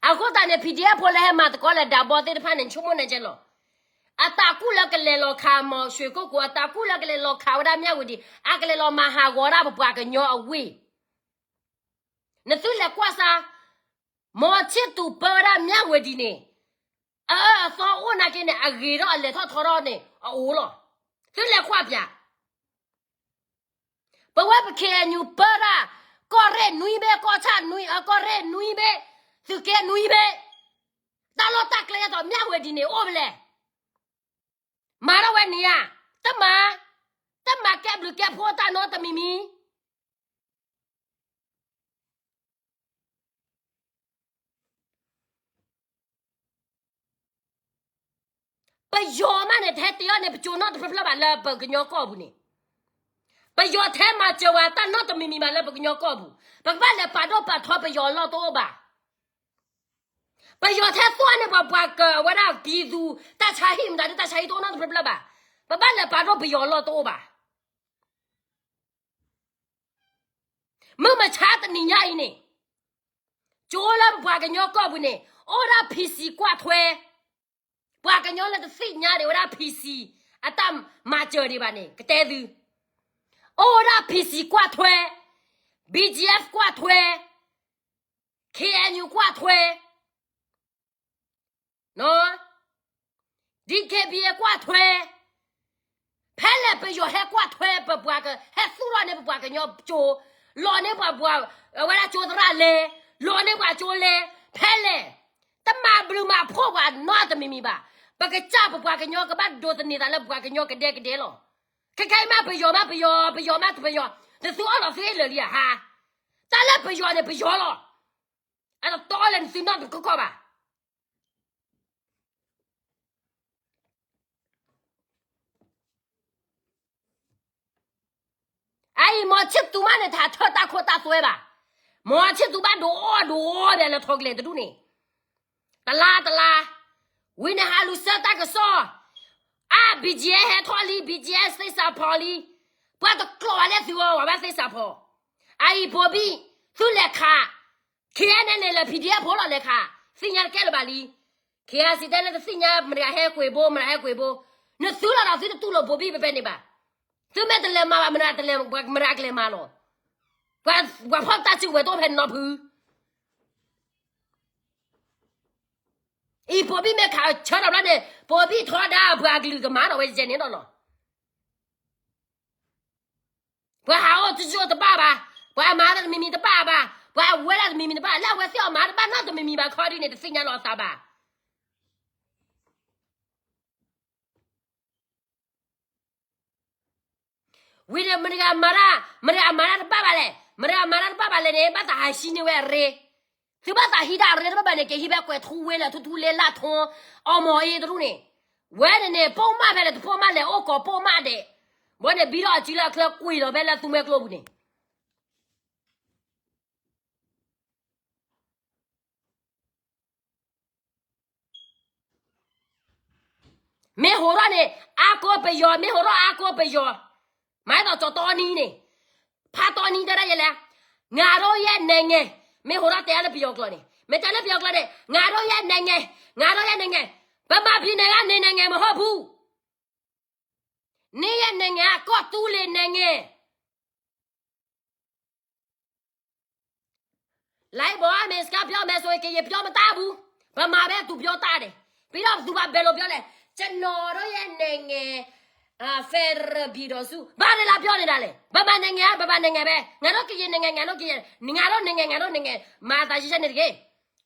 အဃိသတးန့ၣ် PDF ဖိလၢဟဲမၤသကိးလဲၤဒၣ်ဘီသ့ၣ်တဖၣ်န့ၣ် ဆိကမိၣ်န့ၣ်ကဲလီၤ. အတၢ်ကူၣ်လၢကလဲၤလီၤခး မောင်ချစ်သူကို အတၢ်ကူၣ်လၢကလဲၤလီၤခးဝဲဒၣ် မြဝတီ, အကလဲၤလီၤမၤဟးဂီၤဒၣ်ပပှၤကညီအဝ့ၢ် နသုလဲၤကွၢ်စါ, မောင်ချစ်သူ ပၢဝဲဒၣ် မြဝတီန့ၣ် အအၢအသီအိၣ်နာ်က့န့ၣ် အဂ့ၤထီၣ်အလဲၤထီၣ်ထီထီၣ်န့ၣ် အအိၣ်လီၤ. သုလဲၤကွၢ်ပၠး, ပဝဲပ KNU ပၢတၢ်, ကီၢ်ရ့ၣ်နွံဘ့ၣ်, ကီၢ်ဆၣ်နွံ, ကီၢ်ရ့ၣ်နွံဘ့ၣ်, သုးက့နွံဘ့ၣ်, တၢ်လီၢ်တၢ်ကျဲအသိး မြဝတီန့ၣ် အိၣ်ဖဲလဲၣ်. မၤထီၣ်ဝဲန့ၣ်ဧါ, တမၤ, တမၤကဲဘျုးကဲဖှိၣ်တၢ်နီတမံၤမံၤ. ပယီၤမးန့ၣ် ထဲတယီန့ၣ် ပကၠိနီတဖျၢၣ်ဖျၢၣ်ဘၣ်လၢပကညီကီၢ်ပူၤန့ၣ်, ပယီၤထဲမၤစၢၤဝဲတၢ်နီတမံၤမံၤဘၣ်လၢပကညီကီၢ်ပူၤ, ပကဘၣ်လဲၤပာ်ဒိၣ်ပာ်ထီပယီၤအလီၢ်တအိၣ်ဘၣ်. ပယီၤထဲသိၣ်န့ၣ် ပှၤပှၤကဝဲဒၣ် ပြည်သူ တၢ်ဆါဟံၣ်မတၤဒု တၢ်ဆါဟံၣ်တအိၣ်နီတဖျၢၣ်ဖျၢၣ်ဘၣ်, ပဘၣ်လဲၤပာ်ဒိၣ်ပယီၤအလီၢ်တအိၣ်ဘၣ်. မုၢ်မဆါတနံၤညါအံၤန့ၣ်, ကၠိလၢပပှၤကညီကီၢ်ပူၤန့ၣ် အိၣ်ဒၣ် PC ကွၢ်ထွဲ, ပှၤကညီလၢတသ့ၣ်ညါဒံးဝဲဒၣ် PC အတၢ်မၤစၢၤဒံးဘၣ်န့ၣ် ကတဲသု, အိၣ်ဒၣ် PC ကွၢ်ထွဲ, BGF ကွၢ်ထွဲ, KNU ကွၢ်ထွဲ DKBA ကွၢ်ထွဲ, ဖဲလဲၣ်ပယီၤဟဲကွၢ်ထွဲပပှၤက, ဟဲသူၣ်ထီၣ်န့ၢ်ပပှၤကညီကၠိ, လီၤန့ၢ်ပှၤပှၤ, အဝဲဒၣ်ကၠိသရၣ်လဲၤ, လီၤန့ၢ်ပှၤကၠိလဲၤ, ဖဲလဲၣ်, တမၤဘျုးမၤဖှိၣ်ပှၤနီတမံၤမံၤဘၣ်. ပကစၢ်ပပှၤကညီကဘၣ်ဒိးသန့ၤသးလၢပပှၤကညီကဒဲကဒဲလီၤ. ခဲခဲအံၤမးပယီၤမးပယီၤ, ပယီၤမးပယီၤ, နသုအီၣ်လီၤသုအ့ၣ်လၢာ်လံဧါဟါ, တၢ်လၢပယီၤန့ၣ်ပယီၤလီၤ. အတတီလဲၣ်နသုနီတကီၢ်ဘၣ်. အအံၤ မောင်ချစ်သူ မးန့ၣ် တဟးထၢၣ်တၢ်ခိတၢ်သွဲဘၣ်. မောင်ချစ်သူ ဘၣ်ဒိးအီၣ်ဒိးအီဒၣ်လၢထီကလဲၤတဒူၣ်န့ၣ်, တလါတလါ, ဝံၤန့ၣ်ဟးလူၤဆၢတၢ်ကစီၣ်, အါ BGF ဟဲထီၣ်လံ, BGF သ့ၣ်စးဖီလံ, ပှၤတကျိးဘၣ်လၢသုဂီၢ် ပှၤဘၣ်သ့ၣ်စးဖီ. အအံၤ ဗိုလ်ဘီ သုလဲၤခး KNLA လၢ PDF ဖိလီၤလဲၤခး, သ့ၣ်ညါတကဲလၢၤဘၣ်လံ. KIC တဲလၢတသ့ၣ်ညါ မတၤဟဲကွံာ်ဘိ မတၤဟဲကွံာ်ဘိ, နသုလီၤဒီးသုတတူၢ်လိာ် ဗိုလ်ဘီ ဖဲဖဲန့ၣ်ဘၣ်. သုမ့ၢ်တလဲၤမၤဘၣ် မတၤတလဲၤ, မတၤကလဲၤမၤလီၤ. ပှၤဖီၣ်တၢ်စုကဝဲၤတအိၣ်ဖဲနီဖု အံၤ ဗိုလ်ဘီ မ့ၢ်ခးဆၢထီၣ်ဘျီန့ၣ် ဗိုလ်ဘီ ထီဒါ ပှၤကလုာ်ကမၤဒီးဝဲယဲန့ၣ်ဒီးလီၤ. ပှၤဟးအိၣ်တစိၢ်တဘၣ်ဘၣ်, ပှၤမၤတၢ်တမံၤမံၤတဘၣ်ဘၣ်, ပှၤဝဲဒၣ်တမံၤမံၤတဘၣ် လၢအဝဲသ့ၣ်အီၤမၤတဘၣ်နီတမံၤမံၤဘၣ်ခီဒ်န့ၣ် တသ့ၣ်ညါလီၤအသးဘၣ်. ဝံၤန့ၣ် မတၤတဂၤမၤတၢ် မတၤတဂၤမၤတၢ်တဘၣ်ဘၣ်လဲၣ်, မတၤတဂၤမၤတၢ်တဘၣ်ဘၣ်လဲၣ်န့ၣ် ဘၣ်သးဟးဟံးန့ၢ်ဝဲအရ့. သုဘၣ်သးဟံးဒၣ်အရ့တဘၣ်ဘၣ်န့ၣ် ကဟံးဖဲကွဲးထူဝ့လၢ ထူထူလ့လၢထူ အီမီၤအ့တရူၣ်န့ၣ်, ဝဲန့ၣ်န့ၣ် ပိာ်မၣ်ဖဲလဲၣ် တပိာ်မၣ်လဲၣ် အိၣ်ကိးပိာ်မၣ်ဒဲး, ဝဲန့ၣ်ဘံထီၣ်အစုလၢအချၢကွံာ်လီၤဖဲလၢသူမွဲကျိပူၤန့ၣ် မ့ၢ်ဟိးထီၣ်န့ၣ် အါကိးပယီၤ, မ့ၢ်ဟိးထီၣ်အါကိးပယီၤ, မၤသိးကၠီတီနံၤန့ၣ်, ဖးတီနံၤတဲဒၣ်ယဲလဲၣ်, ငါတို့ရဲ့နိုင်ငံ, မ့ၢ်ဟိးထီၣ်တဲလၢပယီၤကျိာ်န့ၣ်, မ့ၢ်တဲလၢပယီၤကျိာ်န့ၣ် ငါတို့ရဲ့နိုင်ငံ, ငါတို့ရဲ့နိုင်ငံ, ဗမာပြည်နယ်က နေနိုင်ငံမဟုတ်ဘူး, နေရဲ့နိုင်ငံက ကီၢ်သူလ့ၤနိုင်ငံ လိုက်ပါ အမေစကားပြောမယ်ဆိုရင် ကရင်ပြောမတတ်ဘူး, ဗမာပဲသူပြောတတ်တယ်, ပြီးတော့သူကဘယ်လိုပြောလဲ, ကျွန်တော်တို့ရဲ့နိုင်ငံ အာ federal ပြည်ထောင်စု ဘာလဲလာပြောနေတာလဲ, ဗမာနိုင်ငံက ဗမာနိုင်ငံပဲ, ငါတို့ကရင်နိုင်ငံ ငါတို့ကရင်, ငါတို့နိုင်ငံ ငါတို့နိုင်ငံ, မၤသးရှင်းရှင်းနေတကယ်,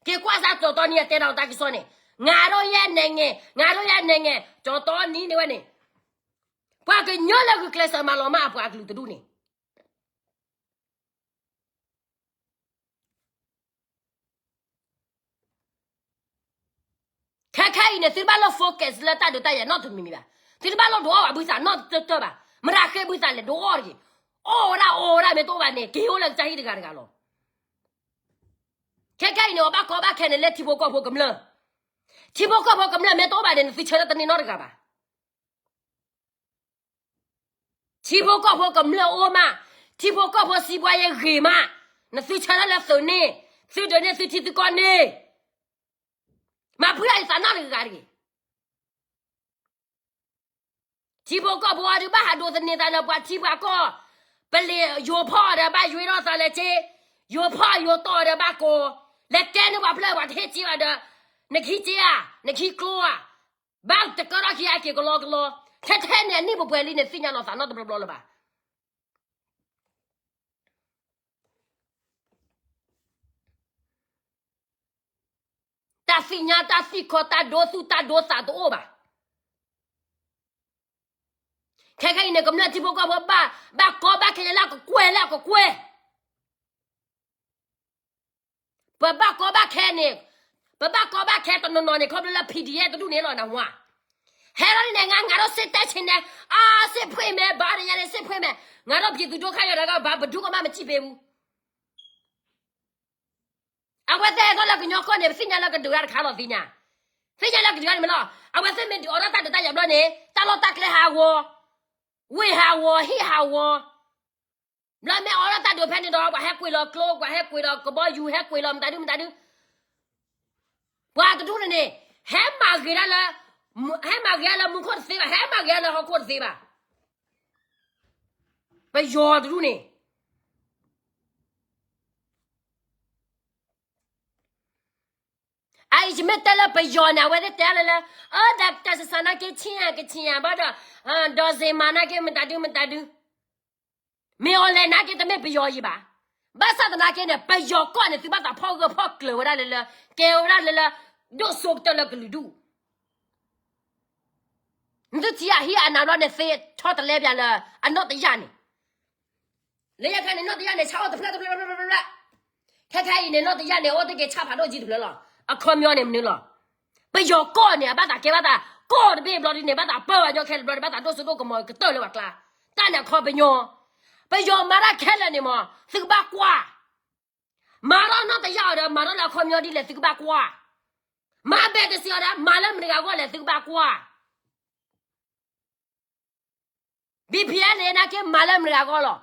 က့ၤကွၢ်စၢ်ကၠီတီနံၤအတဲဒီးတၢ်ကစီၣ်န့ၣ်, ငါတို့ရဲ့နိုင်ငံ, ငါတို့ရဲ့နိုင်ငံ, ကၠီတီနံၤန့ၣ်ဝဲန့ၣ်, ပှၤကညီလၢဂုာ်ကျဲးစၢးမၤလီၤမၢ်အပှၤအကလုာ်တဒူၣ်န့ၣ် ခဲခဲအံၤန့ၣ် သုတဘၣ်လိၣ် focus လၢတၢ်ဒုးတၢ်ယၤနီတမံၤမံၤဘၣ်, သုတဘၣ်လိၣ်ဒုးအီၣ်ဘၣ်ဘုသးနီတတၢၢ်ဘၣ်, မတၤဃ့ဘုသးလဲၣ် ဒုးအီၣ်တဂ့ၤ, အီၣ်ဝဲဒၣ်အီဝဲဒၣ်မ့ၢ်တအိၣ်ဘၣ်န့ၣ် က့ၤအိၣ်လၢကစၢ်ဟံၣ်တဂၤတဂၤလီၤ. ခဲခဲအံၤန့ၣ် အဘၣ်ကီဘၣ်ခဲန့ၣ်လၢထံဖိကီၢ်ဖိကမျၢၢ်, ထံဖိကီၢ်ဖိကမျၢၢ်မ့ၢ်တအိၣ်ဘၣ်န့ၣ် နသုဆၢထၢၣ်တန့ၢ်နီတဂၤဘၣ်. ထံဖိကီၢ်ဖိကမျၢၢ်အိၣ်မး, ထံဖိကီၢ်ဖိစံးဘှါယဲဂ့ၤမး, နသုဆၢထၢၣ်လၢသုးန့ၣ်, သုဒုးန့ၢ်သုထံသုကီၢ်န့ၣ်, မၤဖုးဒၣ်ယသးနီတဂၤတဂ့ၤ. ထံဖိကီၢ်ဖိအံၤဒုးဘၣ်ဟးဒိးသန့ၤသးလၢပှၤထံပှၤကီၢ်, ပလံၤယိၤဖီၣ်အီၤဒီးဘၣ်ယွ့ထီၣ်သးလၢက့, ယိၤဖီၣ်ယိၤတီၢ်အီၤဒီးဘၣ်ကိး, လဲၤကဲန့ၢ်ပှၤဖျၢၣ်ပှၤတဟ့ၣ်က့ဘၣ်ဒီး, နခံက့ဧါ, နခံကျိဧါ, ဘၣ်တကၢထီၣ်ခံအက့ၤကလီကလီ, ထဲထဲန့ၣ်အနံၣ်ပှဲၤပှဲၤလံန့ၣ် သ့ၣ်ညါလီၤသးနီတဘျီဘျီလၢၤဘၣ်. တၢ်သ့ၣ်ညါတၢ်သံၣ်ခီတၢ်ဒိသူၣ်တၢ်ဒိသးတအိၣ်ဘၣ်. ခဲခဲအံၤန့ၣ် ကမျၢၢ်ထံဖိကီၢ်ဖိဘၣ်, ဘၣ်ကီဘၣ်ခဲလၢအကကွဲၢ်လၢအကကွဲၢ် ပဘၣ်ကီဘၣ်ခဲန့ၣ်, ပဘၣ်ကီဘၣ်ခဲတနီၤနီၤန့ၣ် ခီဖျိလၢ PDF တဒူၣ်န့ၣ်လီၤနဝါ, ဟဲလီၤန့ၣ် ငါ ငါတို့စစ်တပ်ရှင်တယ်, အာ စစ်ဖွင့်မယ် ဘာတွေလဲ စစ်ဖွင့်မယ်, ငါတို့ပြည်သူဒုက္ခရောက်တာက ဘာ ဘယ်သူကမှမကြည့်ပေးဘူး. အဝဲသ့ၣ်ဟဲထီၣ်လၢကညီကီၢ်န့ၣ် ပသ့ၣ်ညါလၢကဒုးတၢ်တခါလီၤသ့ၣ်ညါ, သ့ၣ်ညါလၢကဒုးတၢ်န့ၣ်မ့ၢ်လီၤ, အဝဲသ့ၣ်မ့ၢ်ဒုးအီၤတၢ်ဒုးတၢ်ယၤဘျီန့ၣ် တၢ်လီၢ်တၢ်ကျဲဟးဂီၤ, ဝ့ၢ်ဟးဂီၤ ဟံၣ်ဟးဂီၤ ဘျီမ့ၢ်အီၤလီၤတၢ်ဒုးဖဲန့ၣ်ဒီး ပှၤဟဲကွံာ်လီၤကျိ ပှၤဟဲကွံာ်လီၤကဘီယူၤ ဟဲကွံာ်လီၤမတၤဒုမတၤဒု, ပှၤတဒူၣ်န့ၣ်န့ၣ် ဟဲမၤဂ့ၤဒၣ်လၢ, ဟဲမၤဂ့ၤဒၣ်လၢမူခိၣ်တသ့ဘၣ်, ဟဲမၤဂ့ၤဒၣ်လၢဟီၣ်ခိၣ်တသ့ဘၣ်. ပယီၤတဒူၣ်န့ၣ် အအံၤယမ့ၢ်တဲလၢပယီၤန့ၣ် အဝဲသ့ၣ်တဲလၢလၢ, အၢ ဒီးတၢ်စစါနာ်က့ ဆင်းရကချင်ဘၣ်ဒီး, ဒီးစ့မၤနာ်က့မတၤဒုမတၤဒု, မ့ၢ်အီၤလဲၣ်နာ်က့တမ့ၢ်ပယီၤယံၤဘၣ်. ဘၣ်ဆၣ်သနာ်က့န့ၣ် ပယီၤကီၢ်န့ၣ် သုဘၣ်သးဖီၣ်ဂၢၢ်ဖီၣ်ကျၢၤဝဲဒၣ်လၢလၢ, ကဲဝဲဒၣ်လၢလၢ, ဒိၣ်စိကတၢၢ်လၢကလုာ်ဒူၣ် နသုထံၣ်အဟံၣ်အနၤဘျီန့ၣ် သ့ဆီတလဲပၠးလၢ အနီၢ်တယၢ်န့ၣ်, လၢယခါန့ၣ် နီၢ်တယၢ်န့ၣ် ဆါအီၣ်တဖျၢၣ်တဖျၢၣ်တဖျၢၣ်တဖျၢၣ်, ခဲခဲအံၤန့ၣ် နီၢ်တယၢ်န့ၣ် အိၣ်တ့ၢ်က့ၤဆၣ်ဖးဒိၣ်ကံတဖျၢၣ်လီၤ. အခီပညီန့ၣ်မနုၤလီၤ. ပယီၤကီၢ်န့ၣ် အဘၣ်သးကဲဘၣ်သး, ကီၢ်တဘ့ၣ်ဘျီဒ်န့ၣ် ဘၣ်သးပၢဝဲညီခဲလၢာ်ဘျီဒ် ဘၣ်သးဒိၣ်စိဒိၣ်ကမီၤကတၢၢ်လၢပှၤကျါ, တၢ်န့ၣ်အခီပညီ, ပယီၤမၤတၢ်ခဲလၢာ်န့ၣ်မး သုကဘၣ်ကွၢ် မၤထီၣ်နီၢ်တယၢ်အီၤဒီး မၤထီၣ်လၢအခီပညီဒ်လဲၣ် သုကဘၣ်ကွၢ်, မၤဘဲးတစံးအီၤဒီး မၤလၢမတၤတဂၤအဂီၢ်လဲၣ် သုကဘၣ်ကွၢ်. BPLA နာ်က့ မၤလၢမတၤတဂၤအဂီၢ်လီၤ.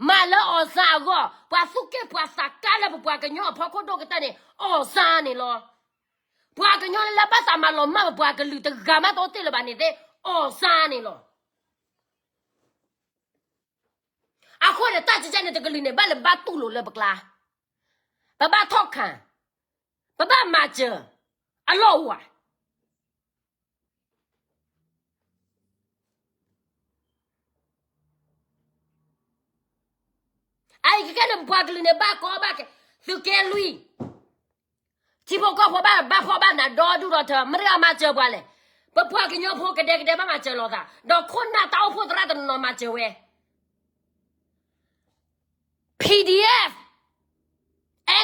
မၤလၢအောင်ဆန်းအဂီၢ်, ပှၤသူၣ်က့ၣ်ပှၤသးကါလၢပပှၤကညီအဖီခိၣ်ဒိၣ်ကတၢၢ်န့ၣ် အောင်ဆန်းန့ၣ်လီၤ. ပှၤကညီလၢလၢဘၣ်သးမၤလီၤမၢ်ပပှၤကလုာ်တဂၤမးတအိၣ်တ့ၢ်လၢၤဘၣ်န့ၣ်သ့ၣ် အောင်ဆန်းန့ၣ်လီၤ. အဃိန့ၣ် တၢ်ကကဲန့ၣ်တကလုာ်န့ၣ် ဘၣ်လၢဘၣ်တူၢ်လိာ်လၢပကျါ, ပဘၣ်ထီၣ်ခၣ်, ပဘၣ်မၤစၢၤ, အလီၢ်အိၣ်ဧါ. အအံၤကကဲန့ၣ် ပပှၤကလုာ်န့ၣ် ဘၣ်ကီဘၣ်ခဲ, သုးက့လွံၢ်, ထံဖိကီၢ်ဖိဘၣ်ဘၣ်ဖှီၣ်ဘၣ်နးဒီဒူၣ်ဒီထၢ မတဂၤမၤစၢၤပှၤလဲၣ်. ပပှၤကညီဖိကဒဲကဒဲဘၣ်မၤစၢၤလိာ်သး, ဒီးခိၣ်နၢ်တၢ်အိၣ်ဖှိၣ်သရၣ်တနီၤနီၤမၤစၢၤဝဲ P D F,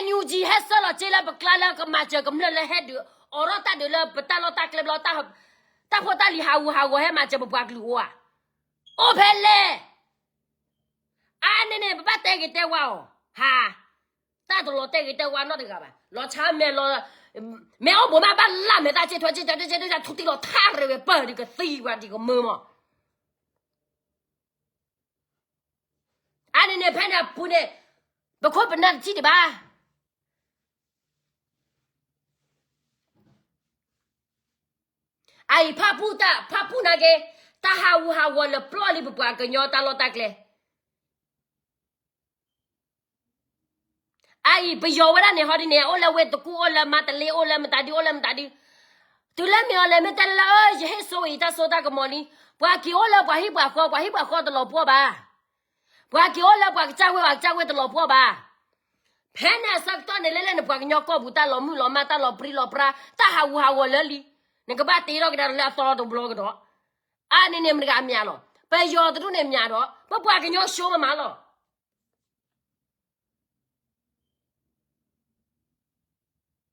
N U G ဟဲဆှၢလီၤစ့လၢပကျါလၢကမၤစၢၤကမျၢၢ်လၢဟဲဒုး အိးထီၣ်တၢ်ဒုးလၢပတၢ်လီၢ်တၢ်ကျဲဘျီ, တၢ်ဖိတၢ်လံၤဟးဂူာ်ဟးဂီၤဟဲမၤစၢၤပပှၤကလုာ်အိၣ်ဧါ. အိၣ်ဖဲလဲၣ်. အါန့ၣ်န့ၣ် ပဘၣ်တဲဂ့ၤတဲဝါအီၤ, ဟး, တၢ်တလီၤတဲဂ့ၤတဲဝါနီတဂၤဘၣ်. လီၤဆါမဲာ်လီၤ, မ့ၢ်အိၣ်ဘိးမးဘၣ်လၢ်မဲာ်တၢ်စ့ထွဲစ့ထွဲစ့ထွဲ ထူတံၢ်လီၤထါရ့ဝဲပၢၢ်ဒံးကသံဝဲဒံးကမၢမီၢ် အါန့ၣ်န့ၣ် ဖဲန့ၣ်အပူၤန့ၣ် ပခိၣ်ပနၢ်တထံၣ်ဒံးဘၣ်. အအံၤဖၣ်ပူၣ်တၢ် ဖၣ်ပူၣ်နာ်က့, တၢ်ဟးဂူာ်ဟးဂီၤလၢပျီၢ်လံပပှၤကညီတၢ်လီၢ်တၢ်ကျဲ အအံၤ ပယီၤဝဲဒၣ်န့ၣ် ဟီဒ်န့ၣ် အိၣ်လၢဝ့ၢ်တကူၣ် အိၣ်လၢမါတလ့ အိၣ်လၢမတၤဒု အိၣ်လၢမတၤဒု, တုၤလၢမ့ၢ်အီၤလဲၤမ့ၢ်တဲလၢ ယဟ့ၣ်စိဝဲအံၤတၢ်စိတၢ်ကမီၤလံ, ပှၤက့ၤအိၣ်လၢပှၤဟံၣ်ပှၤဃီ ပှၤဟံၣ်ပှၤဃီတလီၤပှီၢ်ဘၣ်, ပှၤက့ၤအိၣ်လၢပှၤကစၢ်ဝ့ၢ် ပှၤကစၢ်ဝ့ၢ်တလီၤပှီၢ်ဘၣ်. ဖဲန့ၣ်အဆၢကတီၢ်န့ၣ် လဲၤလဲၤန့ၣ် ပှၤကညီကီၢ်ပူၤ တၢ်လီၤမုၢ်လီၤမၢ် တၢ်လီၤပြံလီၤပြါ တၢ်ဟးဂူာ်ဟးဂီၤလၢလံ, နကဘၣ်တ့ထီၣ်ကဒါလၢအသီတဘျီကဒီး, အါန့ၣ်န့ၣ်မတၤဂၤမၠးလီၤ, ပယီၤတဒူၣ်န့ၣ်မၠးဒီး ပပှၤကညီဆိကမိၣ်မးလီၤ.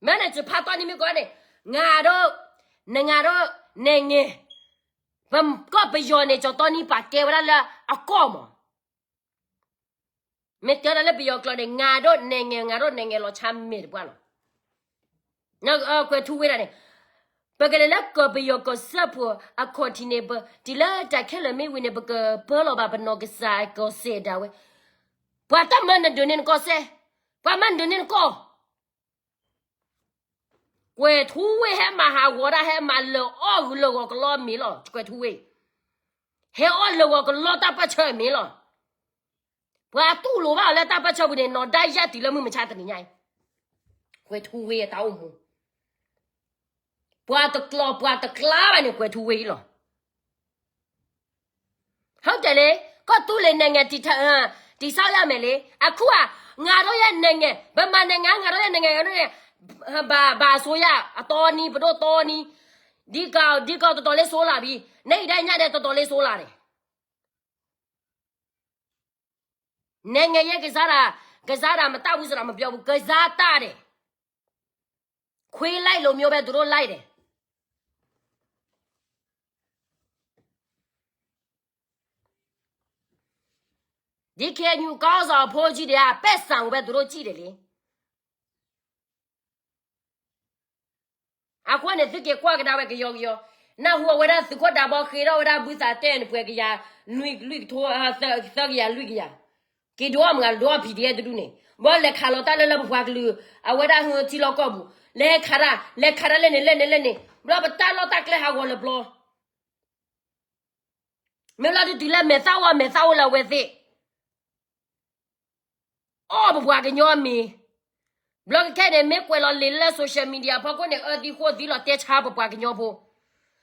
မ့ၢ်န့ၣ် ယဖးတီနံၤမ့ၢ်ကီးန့ၣ်, ငါတို့, နငါတို့, နဲၣ်ငဲၣ်, ပကီၢ်ပယီၤန့ၣ် ကၠီတီနံပာ်ကဲဝဲဒၣ်လၢအကီၢ်မး, မ့ၢ်တဲဒၣ်လၢပယီၤကျိာ်န့ၣ် ငါတို့နဲၣ်ငဲၣ် ငါတို့နဲၣ်ငဲၣ် လီၤဆါမဲာ်တပှၢ်လီၤ. ကွဲးထူဝ့ဒၣ်န့ၣ်, ပကလဲၤလၢကီၢ်ပယီၤကီၢ်စၢဖှိၣ်အခီၣ်ထံးန့ၣ်, တုၤလၢတၢ်ခဲလၢာ်မ့ၢ်ဝံၤန့ၣ် ပကပၢလီၤဘၣ်ပနီၢ်ကစၢ်ကီၢ်စဲၣ်ဒၣ်ဝဲ, ပှၤတမၢနဒုးန့ၢ်နကီၢ်စဲၣ်, ပှၤမၢနဒုးန့ၢ်နကီၢ် ကွဲးထူဝ့ဟဲမၤဟးဂီၤတၢ် ဟဲမၤလၢာ်အီၣ်ဂုာ်လၢာ်ဂီၤကလီမ့ၤလီၤ. ကွဲးထူဝ့ ဟဲအီၣ်လၢာ်ဂီၤကလီတၢ်ပၢၢ်ဆၢမ့ၤလီၤ. ပှၤတူၢ်လိာ်ဘၣ်အီၤလၢတၢ်ပၢၢ်ဆၢပူၤန့ၣ် နီၢ်ဒါယၢ်တုၤလၢမုၢ်မဆါတနံၤညါအံၤ, ကွဲးထူဝ့အတၢ်အိၣ်မူ ပှၤတကျီၤပှၤတကျါဘၣ်န့ၣ် ကွဲးထူဝ့အံၤလီၤ. ဟုတ်တယ်လေ, ကီၢ်သူလ့ၤနိုင်ငံတည်ထောင်, တည်ဆောက်ရမယ်လေ. အခုက ငါတို့ရဲ့နိုင်ငံ, ဗမာနိုင်ငံ ငါတို့ရဲ့နိုင်ငံ, ဘာအစိုးရ, အသီနံၤ, ပဒိၣ်သီနံၤ, ဒီကောင်, ဒီကောင်တော်တော်လေးဆိုးလာပြီ. နေ့တိုင်းညတိုင်းတော်တော်လေးဆိုးလာတယ်. နိုင်ငံရေးကစားတာ, ကစားတာမတတ်ဘူးဆိုတာမပြောဘူး, ကစားတတ်တယ်. ခွေးလိုက်လိုမျိုးပဲ သူတို့လိုက်တယ်. ဒီ KNU ခေါင်းဆောင်အဖိကြီးတွေက ပဲဆံကိုပဲ သူတို့ကြည့်တယ်လေ. အဃိန့ၣ် သုက့ၤကွၢ်ကဒါဝဲကယီကယီ, နၢ်ဟူအဝဲဒၣ်သုးခိၣ်ဒးဘီဃ့ထီၣ်ဝဲဒၣ်ဘုသးတဲန့ၣ် ပှဲၤကယၤလွံၢ်ကထိ, သၢကယၤလွံၢ်ကယၤ, က့ၤဒိးအီၣ်မုၢ်ဂၤဒိးအီၣ် PDF တဒူၣ်န့ၣ်, ဘီလဲၤခးလီၤတၢ်လၢလၢပပှၤကလုာ်, အဝဲဒၣ်ဟၢထံလီၢ်ကီၢ်ပူၤ, လဲၤခးတၢ်, လဲၤခးတၢ်လဲၣ်န့ၣ် လဲၣ်န့ၣ် လဲၣ်န့ၣ်, ဘျီပတၢ်လီၢ်တၢ်ကျဲဟးဂီၤလၢပျီ မ့ၢ်လီၤဒုးတုၤလၢမဲာ်သၣ်ဝါ မဲာ်သၣ်အိၣ်လၢအဝဲသ့ၣ် အီၣ်ပပှၤကညီမ့ၤ, ဘျီကခဲန့ၣ် မ့ၢ်ကွဲးလီၤလံာ်လၢ social media ဖီခိၣ်န့ၣ် အၢသံဃိသံလီၤတဲဆါပပှၤကညီဖိ,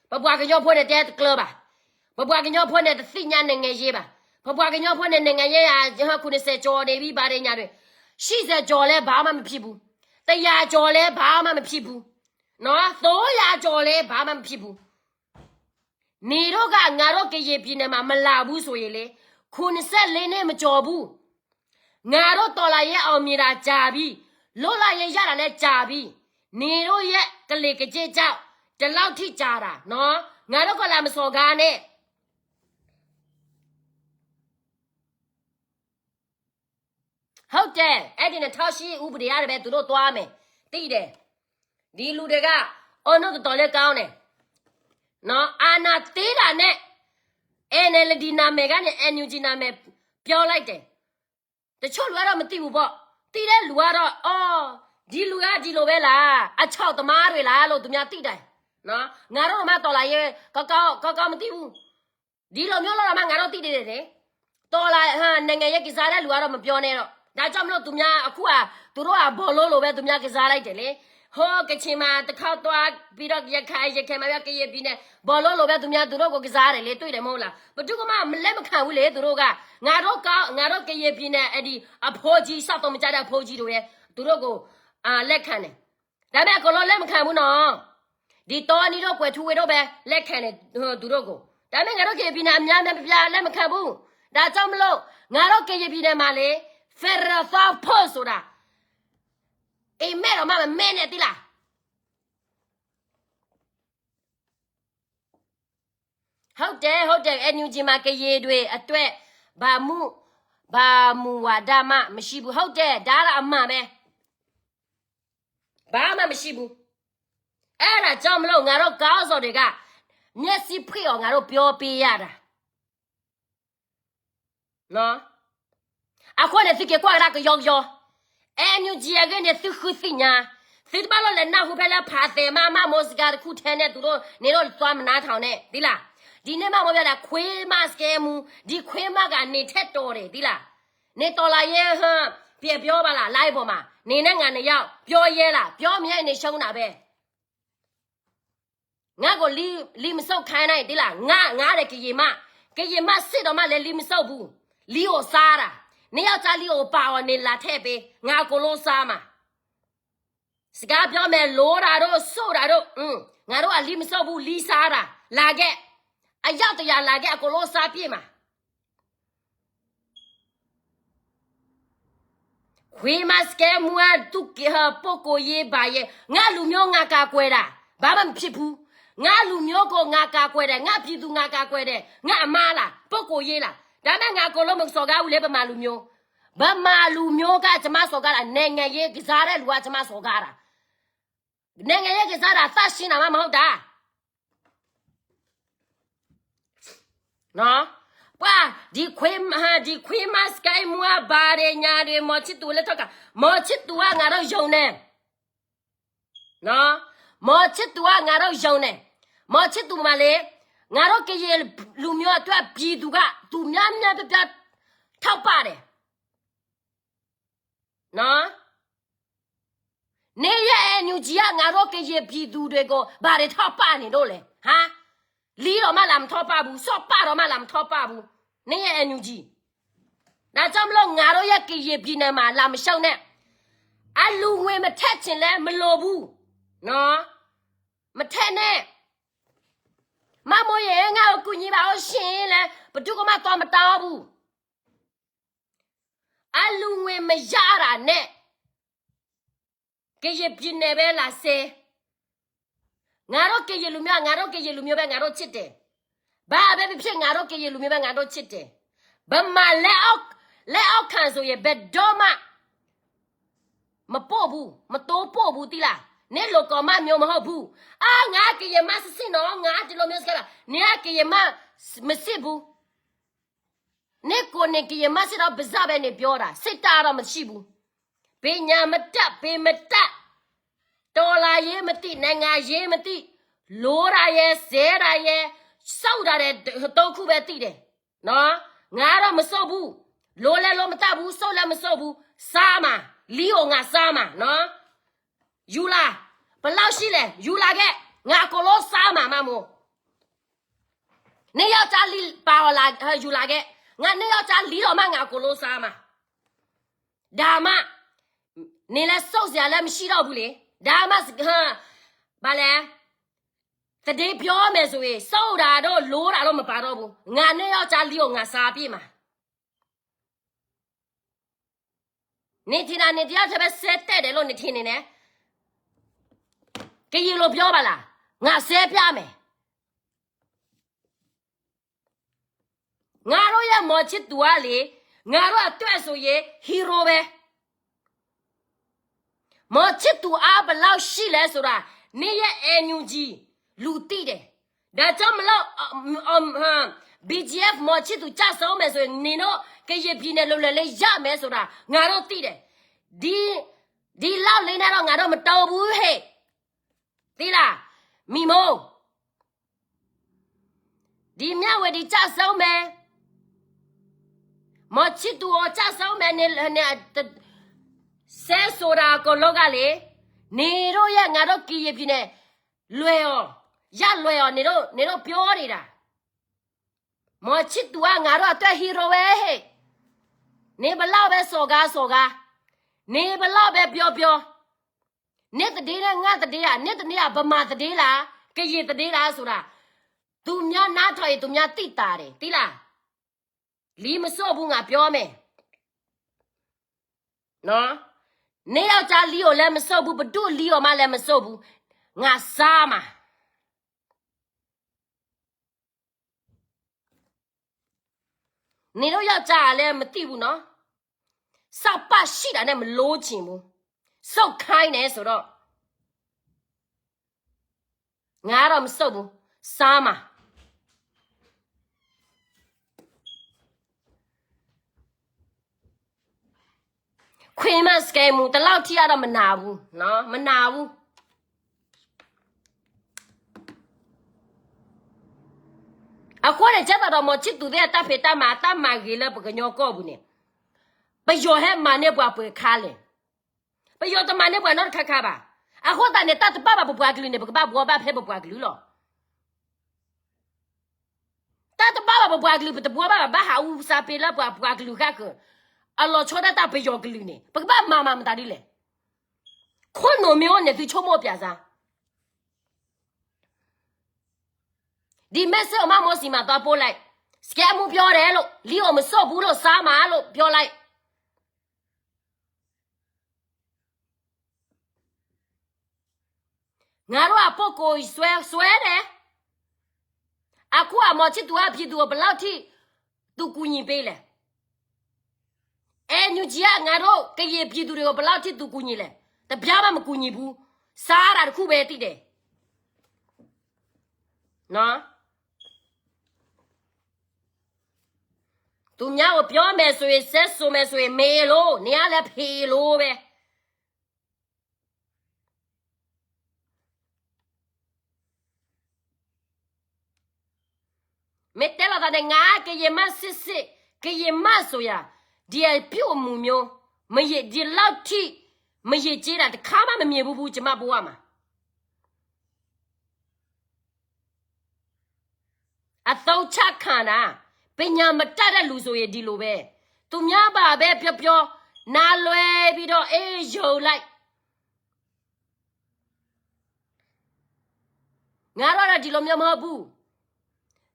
ပပှၤကညီဖိန့ၣ် တဲတကျၢၤဘၣ်, ပပှၤကညီဖိန့ၣ် တသ့ၣ်ညါ နိုင်ငံရေး ဘၣ်, ပပှှၤကညီဖိန့ၣ် နိုင်ငံရေး ရာ ခုနှစ်ဆယ်ကျော်နေပြီ ဘာတွေညာတွေ, ရှစ်ဆယ်ကျော်လည်း ဘာမှမဖြစ်ဘူး, တစ်ရာကျော်လည်း ဘာမှမဖြစ်ဘူး, နော်, သုံးရာကျော်လည်း ဘာမှမဖြစ်ဘူး. နင်တို့က ငါတို့ကရင်ပြည်နယ်မှာ မလာဘူးဆိုရင်လေ, ခုနှစ်ဆယ့်လေးနှစ် မကျော်ဘူး. ငါတို့တော်လှန်ရေး အောင်မြင်တာ ကြာပြီ, လွတ်လပ်ရေး ရတာလည်း ကြာပြီ. နင်တို့ရဲ့ ကလေကကြက်ကြောင့် ဒီလောက်ထိ ကြာတာနော်, ငါတို့ကို လာမစော်ကားနဲ့. ဟုတ်တယ်, အဲ့ဒီ နှစ်ထောင့်ရှစ် ဥပဒေ အရပဲ သူတို့ သွားမယ်, သိတယ်. ဒီလူတွေက အုံနောက်တော်တော်လေး ကောင်းတယ်နော်, အာဏာသိမ်းတာနဲ့ NLD နာမည်ကနေ NUG နာမည် ပြောင်းလိုက်တယ်. တချို့လူကတော့ မသိဘူးပေါ့, သိတဲ့လူကတော့ အော်, ဒီလူက ဒီလိုပဲလား, အခြောက်သမားတွေလားလို့ သူများသိတယ်နော်. ငါတို့မှ တော်လှန်ရေး ကောင်းကောင်း ကောင်းကောင်း မသိဘူး. ဒီလိုမျိုးလုပ်တာမှ ငါတို့သိတယ်လေ. တော်လှန်, နိုင်ငံရေးကစားတဲ့လူကတော့ မပြောနဲ့တော့. ဒါကြောင့်မလို့ သူများ အခုက သူတို့က ဘောလုံးလိုပဲ သူများကစားလိုက်တယ်လေ. ဟိုး ကချင်မှာ တစ်ခေါက်သွားပြီးတော့ ရခိုင်, ရခိုင်မှာ ကရင်ပြည်နယ် ဘောလုံးလိုပဲ သူများ သူတို့ကို ကစားတယ်လေ. တွေ့တယ်မဟုတ်လား? ဘယ်သူကမှ လက်မခံဘူးလေ သူတို့က. ငါတို့က, ငါတို့ ကရင်ပြည်နယ် အဲ့ဒီ အဖိကြီး စောက်သုံးမကျတဲ့ အဖိကြီးတွေ သူတို့ကို လက်ခံတယ်. ဒါပေမဲ့ အကုန်လုံးလက်မခံဘူးနော်. ဒီတောနံၤတို့ ကွယ်ထူးဝေးတို့ပဲ လက်ခံတယ် သူတို့ကို. ဒါပေမဲ့ ငါတို့ ကရင်ပြည်နယ် အများအပြား လက်မခံဘူး. ဒါကြောင့်မလို့ ငါတို့ ကရင်ပြည်နယ်မှာလေ federal သွားဖို့ဆိုတာ အိပ်မက်တော့မှ မမက်နဲ့ သိလား. ဟုတ်တယ် ဟုတ်တယ် NUG မှာ ကရင်တွေအတွက် ဘာမူ ဘာမူဝါဒမှ မရှိဘူး ဟုတ်တယ် ဒါကတော့ အမှန်ပဲ ဘာမှ မရှိဘူး. အဲ့ဒါကြောင့်မလို့ ငါတို့ ခေါင်းဆောင်တွေက မျက်စိဖွင့်အောင် ငါတို့ ပြောပေးရတာ. အဃိန့ၣ် သုက့ၤကွၢ်ကဒါကယီကယီ, NUG အဂ့ၢ်န့ၣ် သုဃုသ့ၣ်ညါ, သုတဘၣ်လီၤလဲၤနၢ်ဟူဖဲလၢဖးသဲးမး မးမိၢ်စကၤတခူၣ်ထဲန့ၣ် သူတို့ နင်တို့ သွားမနားထောင်နဲ့ သိလား. ဒီနေ့မှ မပြောတာ ခွေးမစကဲမူ, ဒီခွေးမက နေထက်တော်တယ် သိလား. နေတော်လှန်ရေး ဟမ် ပြန်ပြောပါလား live ပေါ်မှာ နေနဲ့ငါနှစ်ယောက် ပြောရဲလား ပြောမရဲ နေရှုံးတာပဲ. ငါ့ကို လီမစိတ် ခိုင်းလိုက် သိလား. ငါ ငါဒီး ကရင်မ ကရင်မ စစ်တောင်မှ လည်း လီမစိတ်ဘူး. လီအိုစားတာ, နှစ်ယောက်ကြား လီအိုပါအောင် နေလာထည့်ပေး, ငါ အကုန်လုံးစားမှာ. စကားပြောမယ် လိုတာတို့ စိတ်တာတို့ ငါတို့က လီမစိတ်ဘူး လီစားတာ လာခဲ့, အယောက်တစ်ရာ လာခဲ့ အကုန်လုံး စားပြစ်မှာ. ခွေးမစကဲမူက သူ့ ပုဂ္ဂိုလ်ရေး ဘာရေး, ငါ့လူမျိုး ငါကာကွယ်တာ, ဘာမှမဖြစ်ဘူး. ငါ့လူမျိုးကို ငါကာကွယ်တယ်, ငါ့ပြည်သူ ငါကာကွယ်တယ်, ငါ့အမလား, ပုဂ္ဂိုလ်ရေးလား. ဒါပေမဲ့ ငါ အကုန်လုံး မစော်ကားဘူးလေ ဗမာလူမျိုး. ဗမာလူမျိုးက ကျွန်မစော်ကားတာ, နိုင်ငံရေးကစားတဲ့လူက ကျွန်မစော်ကားတာ. နိုင်ငံရေးကစားတာ သန့်ရှင်းတာမှ မဟုတ်တာ. နော်, ပှၤ ဒီခွေးမ ဒီခွေးမစကဲမူက ဘာတွေညာတွေ မော်ချစ်သူ လက်ထက်က မော်ချစ်သူက ငါတို့ယုံတယ်. နော်, မော်ချစ်သူက ငါတို့ယုံတယ်. မော်ချစ်သူမှာလေ, ငါတို့ကရင်လူမျိုးအတွက် ပြည်သူက သူများများပြပြ ထောက်ပံ့တယ်. နော်, နေရဲ့ NUG က ငါတို့ကရင်ပြည်သူတွေကို ဘာတွေ ထောက်ပံ့နေလို့လဲ, ဟမ်. လီတော့မှ လာမထောက်ပံ့ဘူး, စော်ပားတော့မှ လာမထောက်ပံ့ဘူး, နေရဲ့ NUG. ဒါကြောင့်မလို့ ငါတို့ရဲ့ ကရင်ပြည်နယ်မှာ လာမရှုံးနဲ့. အလှူငွေ မထည့်ချင်လည်း မလိုဘူး, နော်, မထည့်နဲ့. မမိုးရေ ငါ့ကို ကူညီပါဦးရှင် လည်း ဘယ်သူကမှ သွားမတောင်းဘူး. အလှူငွေ မရတာနဲ့ ကရင်ပြည်နယ်ပဲ လာစဲ. ငါတို့ ကရင်လူမျိုးက ငါတို့ ကရင်လူမျိုးပဲ ငါတို့ ချစ်တယ်. ဘာပဲဖြစ်ဖြစ် ငါတို့ ကရင်လူမျိုးပဲ ငါတို့ ချစ်တယ်. ဗမာလက်အောက် လက်အောက်ခံဆိုရင် ဘယ်တော့မှ မပို့ဘူး, မတိုးပို့ဘူး သိလား. နင်လိုကော်မမျိုး မဟုတ်ဘူး. အာ, ငါကရင်မ စစ်စစ်နော်, ငါဒီလိုမျိုး စကားလား, နင်က ကရင်မ မစစ်ဘူး. နင်ကိုယ်နဲ့ ကရင်မ စစ်တော့ ပါးစပ်ပဲ နပြောတာ, စစ်တပ်တော့ မရှိဘူး. ပညာမတတ်, ပေမတတ်, တော်လှန်ရေးမသိ, နိုင်ငံရေးမသိ, လိုတာရယ်, စဲတာရယ်, စောက်တာရယ်, သုံးခုပဲ သိတယ်. နော်, ငါတော့ မစောက်ဘူး. လိုလည်း လိုမတတ်ဘူး, စောက်လည်း မစောက်ဘူး. စားမှာ, လီအို ငါစားမှာ, နော်. ယူလာ, ဘယ်လောက်ရှိလဲ ယူလာခဲ့, ငါ အကုန်လုံး စားမှာ, မမိုး. နှစ်ယောက်ကြား လီပါအောင် လာ, ယူလာခဲ့. ငါ နှစ်ယောက်ကြား လီတော့မှ ငါ အကုန်လုံး စားမှာ. ဒါမှ နင်လည်း စောက်စရာလည်း မရှိတော့ဘူးလေ. ဒါမှ ဘာလဲ, သတင်းပြောမယ်ဆိုရင် စောက်တာတို့ လိုတာတို့ မပါတော့ဘူး. ငါ နှစ်ယောက်ကြား လီအို ငါ စားပြစ်မှာ. နင်ထင်တာ နင်တယောက်တည်းပဲ စဲတတ်တယ်လို့ နင်ထင်နေနဲ့. ကရင်လို ပြောပါလား, ငါ စဲပြမယ်. ငါတို့ရဲ့ မော်ချစ်သူကလေ, ငါတို့အတွက်ဆိုရင် hero ပဲ. မော်ချစ်သူအား ဘယ်လောက်ရှိလဲဆိုတာ နင်ရဲ့ NUG လူသိတယ်. ဒါကြောင့်မလို့ BGF မော်ချစ်သူ ကျဆုံးမယ်ဆိုရင် နင်တို့ ကရင်ပြည်နယ် လွတ်လပ်ရေး ရမယ်ဆိုတာ ငါတို့သိတယ်. ဒီ, ဒီလောက်လေးနဲ့တော့ ငါတို့ မတုံ့ဘူးဟဲ့. သိလား, မီမိုး. ဒီမြဝတီ ကျဆုံးမယ်, မော်ချစ်သူ ကျဆုံးမယ်, နင်, နင်, စဲဆိုတာ အကုန်လုံးကလေ, နင်တို့ရဲ့ ငါတို့ ကရင်ပြည်နယ် လွတ်အောင်, ရလွတ်အောင် နင်တို့, နင်တို့ ပြောနေတာ. မော်ချစ်သူက ငါတို့အတွက် hero ပဲဟဲ့. နင်ဘယ်လောက်ပဲ စော်ကားစော်ကား, န့ၣ်ပလီၢ်ဖဲပျီပျီ, န့ၣ်သဒ့န့ၣ် ငါသဒ့ဧါ, န့ၣ်သဒ့ဧါ, ဗမာသဒ့လၢ ကရင်သဒ့လၢ ဆိုတာ, သူများနားထောင်ရင် သူများသိသာတယ်, သိလား. လံမစိၣ်ဘူး ငါပြောမယ်. နော်, နှစ်ယောက်ျားလံအိၣ်လဲမစိၣ်ဘူး, ဘဒိၣ်လံအိၣ်မးလဲမစိၣ်ဘူး, ငါစားမှာ. နေတို့ယောက်ျားလည်းမသိဘူးနော်, စောက်ပါရှိတာနဲ့မလိုချင်ဘူး, စောက်ခိုင်းတယ်ဆိုတော့ ငါတော့မစိၣ်ဘူး, စားမှာ. ခွေးမစကဲမူ တလောက်ထိကတော့မနာဘူးနော်, မနာဘူး. အဃိန့ၣ် ကဲသိးဒီး မောင်ချစ်သူသ့ၣ်အတၢ်ဖံးတၢ်မၤ အတၢ်မၤဂ့ၤလၢပကညီကီၢ်ပူၤန့ၣ်, ပယီၤဟဲမၤန့ၢ်ပှၤပှဲၤခါလဲၣ်. ပယီၤတမၤန့ၢ်ပှၤနီတခါခါဘၣ်. အဃိသတးန့ၣ် တၢ်တဘၣ်ဘၣ်ပပှၤကလုာ်န့ၣ် ပကဘၣ်ဘှီဘၣ်ဖဲပပှၤကလုာ်လီၤ. တၢ်တဘၣ်ဘၣ်ပပှၤကလုာ် ပတဘှီဘၣ်ဘၣ် ဘၣ်ဟးအူစၢ်ပ့ၤလၢပှၤပှၤကလုာ်ဃၣ်ဃၢၤ, အလီၤဆီဒၣ်တၢ်ပယီၤကလုာ်န့ၣ် ပကဘၣ်မၤမၤမတၤဒ်လဲၣ်. ခိၣ်နူာ်မ့ၢ်အိၣ်န့ၣ် သုဆိကမိၣ်ပၠးစါ. ဒီမ့ၢ်စ့ၢ်အိၣ်မး မောင်စီမံသွားပို့လိုက်, စကဲမူပြောတယ်လို့, လံအိၣ်မစိၣ်ဘူးလို့, စားမှာလို့ပြောလိုက်. ငါတို့က ပုဂ္ဂိုလ်စွဲစွဲတယ်. အခုက မောင်ချစ်သူက ပြည်သူကို ဘယ်လောက်ထိ သူကူညီပေးလဲ. NUG က ငါတို့ ကရင်ပြည်သူတွေကို ဘယ်လောက်ထိ သူကူညီလဲ. တပြားမှ မကူညီဘူး. စားတာတစ်ခုပဲ သိတယ်. နော်. သူများကို ပြောမယ်ဆိုရင်, ဆက်ဆိုမယ်ဆိုရင်, မေလို, နေရလဲ ဖေလိုပဲ. မ့ၢ်တဲလီၤသးန့ၣ် ငါ ကရင်မ စစ်စစ်, ကရင်မဆိုရာ, ဒီအပြုအမူမျိုး, မရေ, ဒီလောက်ထိ မရေကြီးတာ တစ်ခါမှ မမြင်ဘူးဘူး, ကျွန်မဘဝမှာ. အသုံးချခံတာ, ပညာမတတ်တဲ့လူဆိုရင် ဒီလိုပဲ. သူများဘာပဲပြောပြော, နားလွဲပြီးတော့, အေး, ယုံလိုက်. ငါတို့တော့ ဒီလိုမျိုးမဟုတ်ဘူး.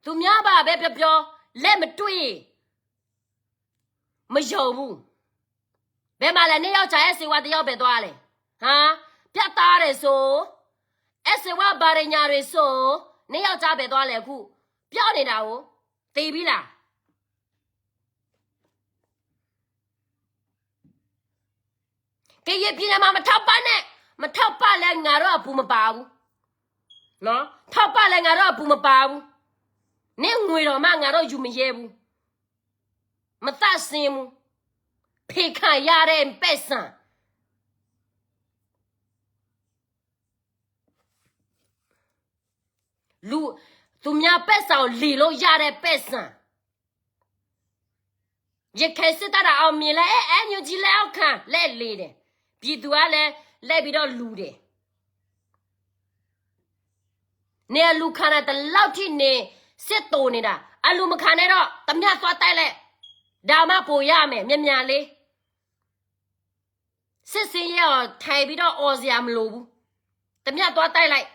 သူများဘာပဲပြောပြော, လက်မတွေ့, မယုံဘူး. ဘယ်မှာလဲ, နှစ်ယောက်ကြာ အဲၣ်စေဝါ တစ်ယောက်ပဲသွားလဲ. ဟမ်, ပြတ်သားတယ်ဆို, အဲၣ်စေဝါ ဘာတွေညာတွေဆို, နှစ်ယောက်ကြာပဲသွားလဲ, အခု, ပြောနေတာကို, သေပြီလား. ကရင်ပြည်နယ်မှာ မထောက်ပံ့နဲ့, မထောက်ပံ့လဲ ငါတို့အပူၤမပါဘူး. နော်, ထောက်ပံ့လဲ ငါတို့အပူၤမပါဘူး. နင့်ငွေတော်မှ ငါတို့ယူမရဲဘူး. မသန့်စင်ဘူး. ဖယ်ခံရတဲ့ပိုက်ဆံ. လူ, သူများပိုက်ဆံကို လီလို့ရတဲ့ပိုက်ဆံ. ရခိုင်စစ်တပ်က အောင်မြင်လဲ, အဲ, NUG လက်အောက်ခံ, လဲလီၤတယ်. ပြည်သူကလဲ, လဲပြီးတော့လူတယ်. နင်အလူၤခံတာ ဒီလောက်ထိ နင်စစ်တိုနေတာ, အလူၤမခံနဲ့တော့, တမျှသွားတိုက်လဲ, ဒါမှပိုရမယ်, မြန်မြန်လေး. စစ်ဆင်ရေးကို ထိုင်ပြီးတော့ အော်စရာမလိုဘူး. တမျှသွားတိုက်လိုက်.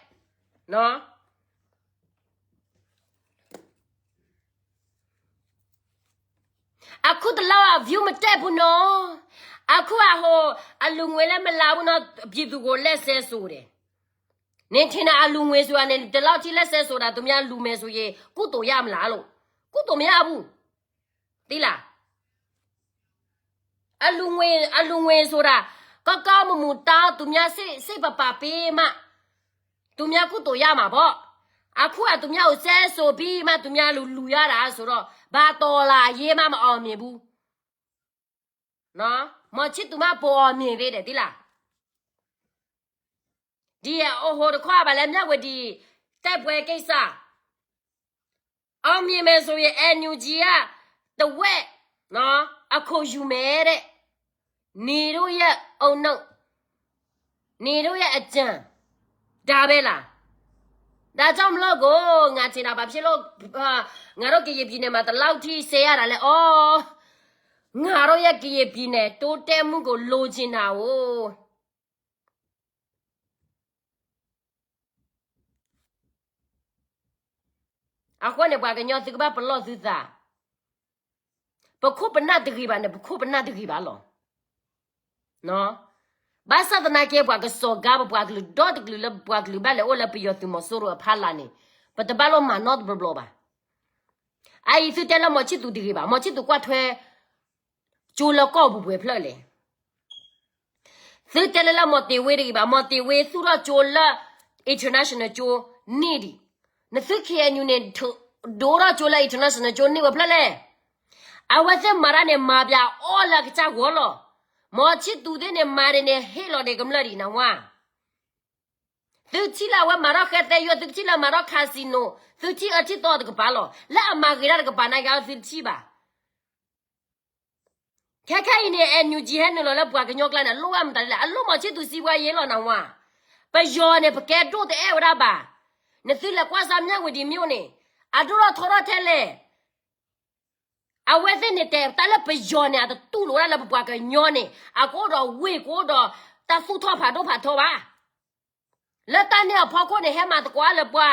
နော်. အခုတလောက view မတက်ဘူးနော်. အခုက ဟို, အလူၤငွေလည်းမလာဘူးနော်, ပြည်သူကို လက်စွဲဆိုတယ်. နင်ထင်တာ အလူၤငွေဆိုတာနဲ့ ဒီလောက်ထိ လက်စွဲဆိုတာ, သူများလူၤမယ်ဆိုရင် ကုသိုလ်ရမလားလို့. ကုသိုလ်မရဘူး. သိလား. အလူၤငွေ, အလူၤငွေဆိုတာ, ကောင်းကောင်းမွန်မွန်တောင်း, သူများစိတ်, စိတ်ပါပါပေးမှ, သူများကုသိုလ်ရမှာပေါ့. အခုက သူများကို စွဲဆိုပြီးမှ သူများလူၤ, လူၤရတာဆိုတော့, ဘာတော်လှန်ရေးမှ မအောင်မြင်ဘူး. နော်, မောင်ချစ်သူမှ ပိုအောင်မြင်သေးတယ်, သိလား. ဒီအဟိုတခွါ ဘာလဲ မြဝတီ တိုက်ပွဲကိစ္စ အောင်မြင်မယ်ဆိုရင် NUG က တဝက်, နော်, အခွန်ယူမယ်တဲ့. နေတို့ရဲ့အုံနောက်, နေတို့ရဲ့အကြံ, ဒါပဲလား. ဒါကြောင့်မလို့ကို ငါထင်တာ ဘာဖြစ်လို့, အာ, ငါတို့ကရင်ပြည်နယ်မှာ ဒီလောက်ထိ စဲရတာလဲ. အော်, ငါတို့ရဲ့ ကရင်ပြည်နယ် တိုးတက်မှုကို လိုချင်တာကို အဃိန့ၣ် ပှၤကညီသုကဘၣ်ပလီၢ်သုသး, ပခိၣ်ပနၢ်တဂ့ၤဘၣ်န့ၣ် ပခိၣ်ပနၢ်တဂ့ၤဘၣ်လီၤ. ဘၣ်ဆၣ်သနာ်က့ ပှၤကစီၤကါ ပပှၤကလုာ်ဒီတကလုာ်လၢပပှၤကလုာ်ဘၣ်လဲၤအိၣ်လၢပယီၤသုးမီၤစိရိၤအဖီလာ်န့ၣ် ပတဘၣ်လိၣ်မၤနီတဘျီဘျီဘၣ်. အအံၤသုတဲလၢ မောင်ချစ်သူ တဂ့ၤဘၣ်, မောင်ချစ်သူ ကွၢ်ထွဲ ကၠိလၢကီၢ်ပူၤပှဲၤဖျၢၣ်လဲၣ်. သုတဲလၢလၢ မောင်တင်ဝင်း တဂ့ၤဘၣ်, မောင်တင်ဝင်း သူၣ်ထီၣ်ကၠိလၢ international ကၠိန့ၢ်ဒံး, နသု K N U န့ၣ် ဒိၣ်ထီၣ်ကၠိလၢ international ကၠိန့ၢ်ဝဲဖျၢၣ်လဲၣ်. အဝဲသ့ၣ်မၤတၢ်န့ၣ် မၤပၠးအီၣ်လၢအကစၢ်ဂီၢ်လီၤ. မောင်ချစ်သူ သ့ၣ်န့ၣ် မၤဒ်န့ၣ် ဟ့ၣ်လီၤဒံးကမျၢၢ်ဒံး နဝါ. သုထံၣ်လၢအဝဲမၤထီၣ်ဃဲသဲယိၣ်, သုထံၣ်လၢအမၤထီၣ် casino, သုထံၣ်အၢထံၣ်သီတကပၤလီၤ. လၢအမၤဂ့ၤတၢ်တကပၤနာ်က့ သုတထံၣ်ဘၣ်. ခဲခဲအံၤန့ၣ် N U G ဟဲနုာ်လီၤလၢပှၤကညီကျါန့ၣ် အလိၣ်ဝဲမတၤလဲၣ်, အလိၣ် မောင်ချစ်သူ စီးပွားရေး လီၤ နဝါ. ပယီၤန့ၣ် ပကဲဒိၣ်တအဲၣ်ဝဲဒၣ်ဘၣ်. နသုလဲၤကွၢ်စၢ် မြဝတီ မြို့ န့ၣ် အဒိၣ်ထီၣ်ထီထီၣ်ထဲလဲၣ်. အဝဲသ့ၣ်န့ၣ်တဲတၢ်လၢပယီၤန့ၣ် အတတူၢ်လိာ်ဝဲဒၣ်လၢပပှၤကညီန့ၣ် အကအိၣ်ဒီးဝ့ၢ် ကအိၣ်ဒီးတၢ်သူၣ်ထီၣ်ဖးဒိၣ်ဖးထီဘၣ်. လၢတၢ်န့ၣ်အဖီခိၣ်န့ၣ် ဟဲမၤသကိးအါလၢပှၤ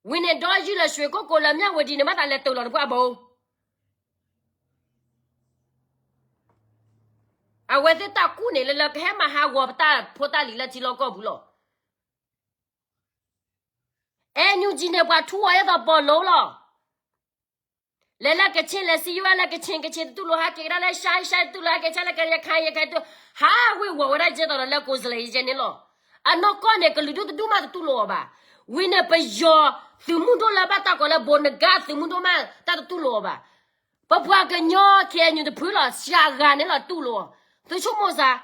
ဝံၤန့ၣ် ဒီယုၢ်လၢ ရွှေကုက္ကို လၢ မြဝတီ န့ၣ် ဘၣ်သးလဲၤတ့ၢ်လီၤတပှၢ်ဘိ. အဝဲသ့ၣ်တၢ်ကူၣ်န့ၣ် လၢလၢကဟဲမၤဟးဂီၤပတၢ်ဖိတၢ်လံၤလၢထံလီၢ်ကီၢ်ပူၤလီၤ. N U G န့ၣ် ပှၤထူအီၤဒ်သိးပီၣ်လိလီၤ. လဲၤလၢကခ့ၣ် လဲၤစံယိၣ်ဝဲလၢကခ့ၣ်, ကခ့ၣ်တတူၢ်လိာ်ဟဲက့ၤကဒါလၢ ရှမ်းရှမ်း တတူၢ်လိာ်ဟဲက့ၤဆၢလၢကရခိုင်, ရခိုင်တတူၢ်, ဟးဝ့ၤဝီၤဝဲဒၣ်ကဲသိးဒီးလၢ ကိးစလဲယဲန့ၣ်လီၤ. အနီၢ်ကီၢ်န့ၣ် ကလုာ်ဒူၣ်တဒူၣ်မးတတူၢ်လိာ်အီၤဘၣ်. ဝံၤန့ၣ် ပယီၤသုးမုၢ်ဒိၣ်လၢဘၣ်တၢ်ကိးလၢ ဘိနဂါ သုးမုၢ်ဒိၣ်မး တၢ်တတူၢ်လိာ်အီၤဘၣ်. ပပှၤကညီ K N U တဖုလီၤ စှၤဂၤန့ၣ်လီၤတူၢ်လိာ်အီၤ. သုဆိကမိၣ်စ့ၢ်,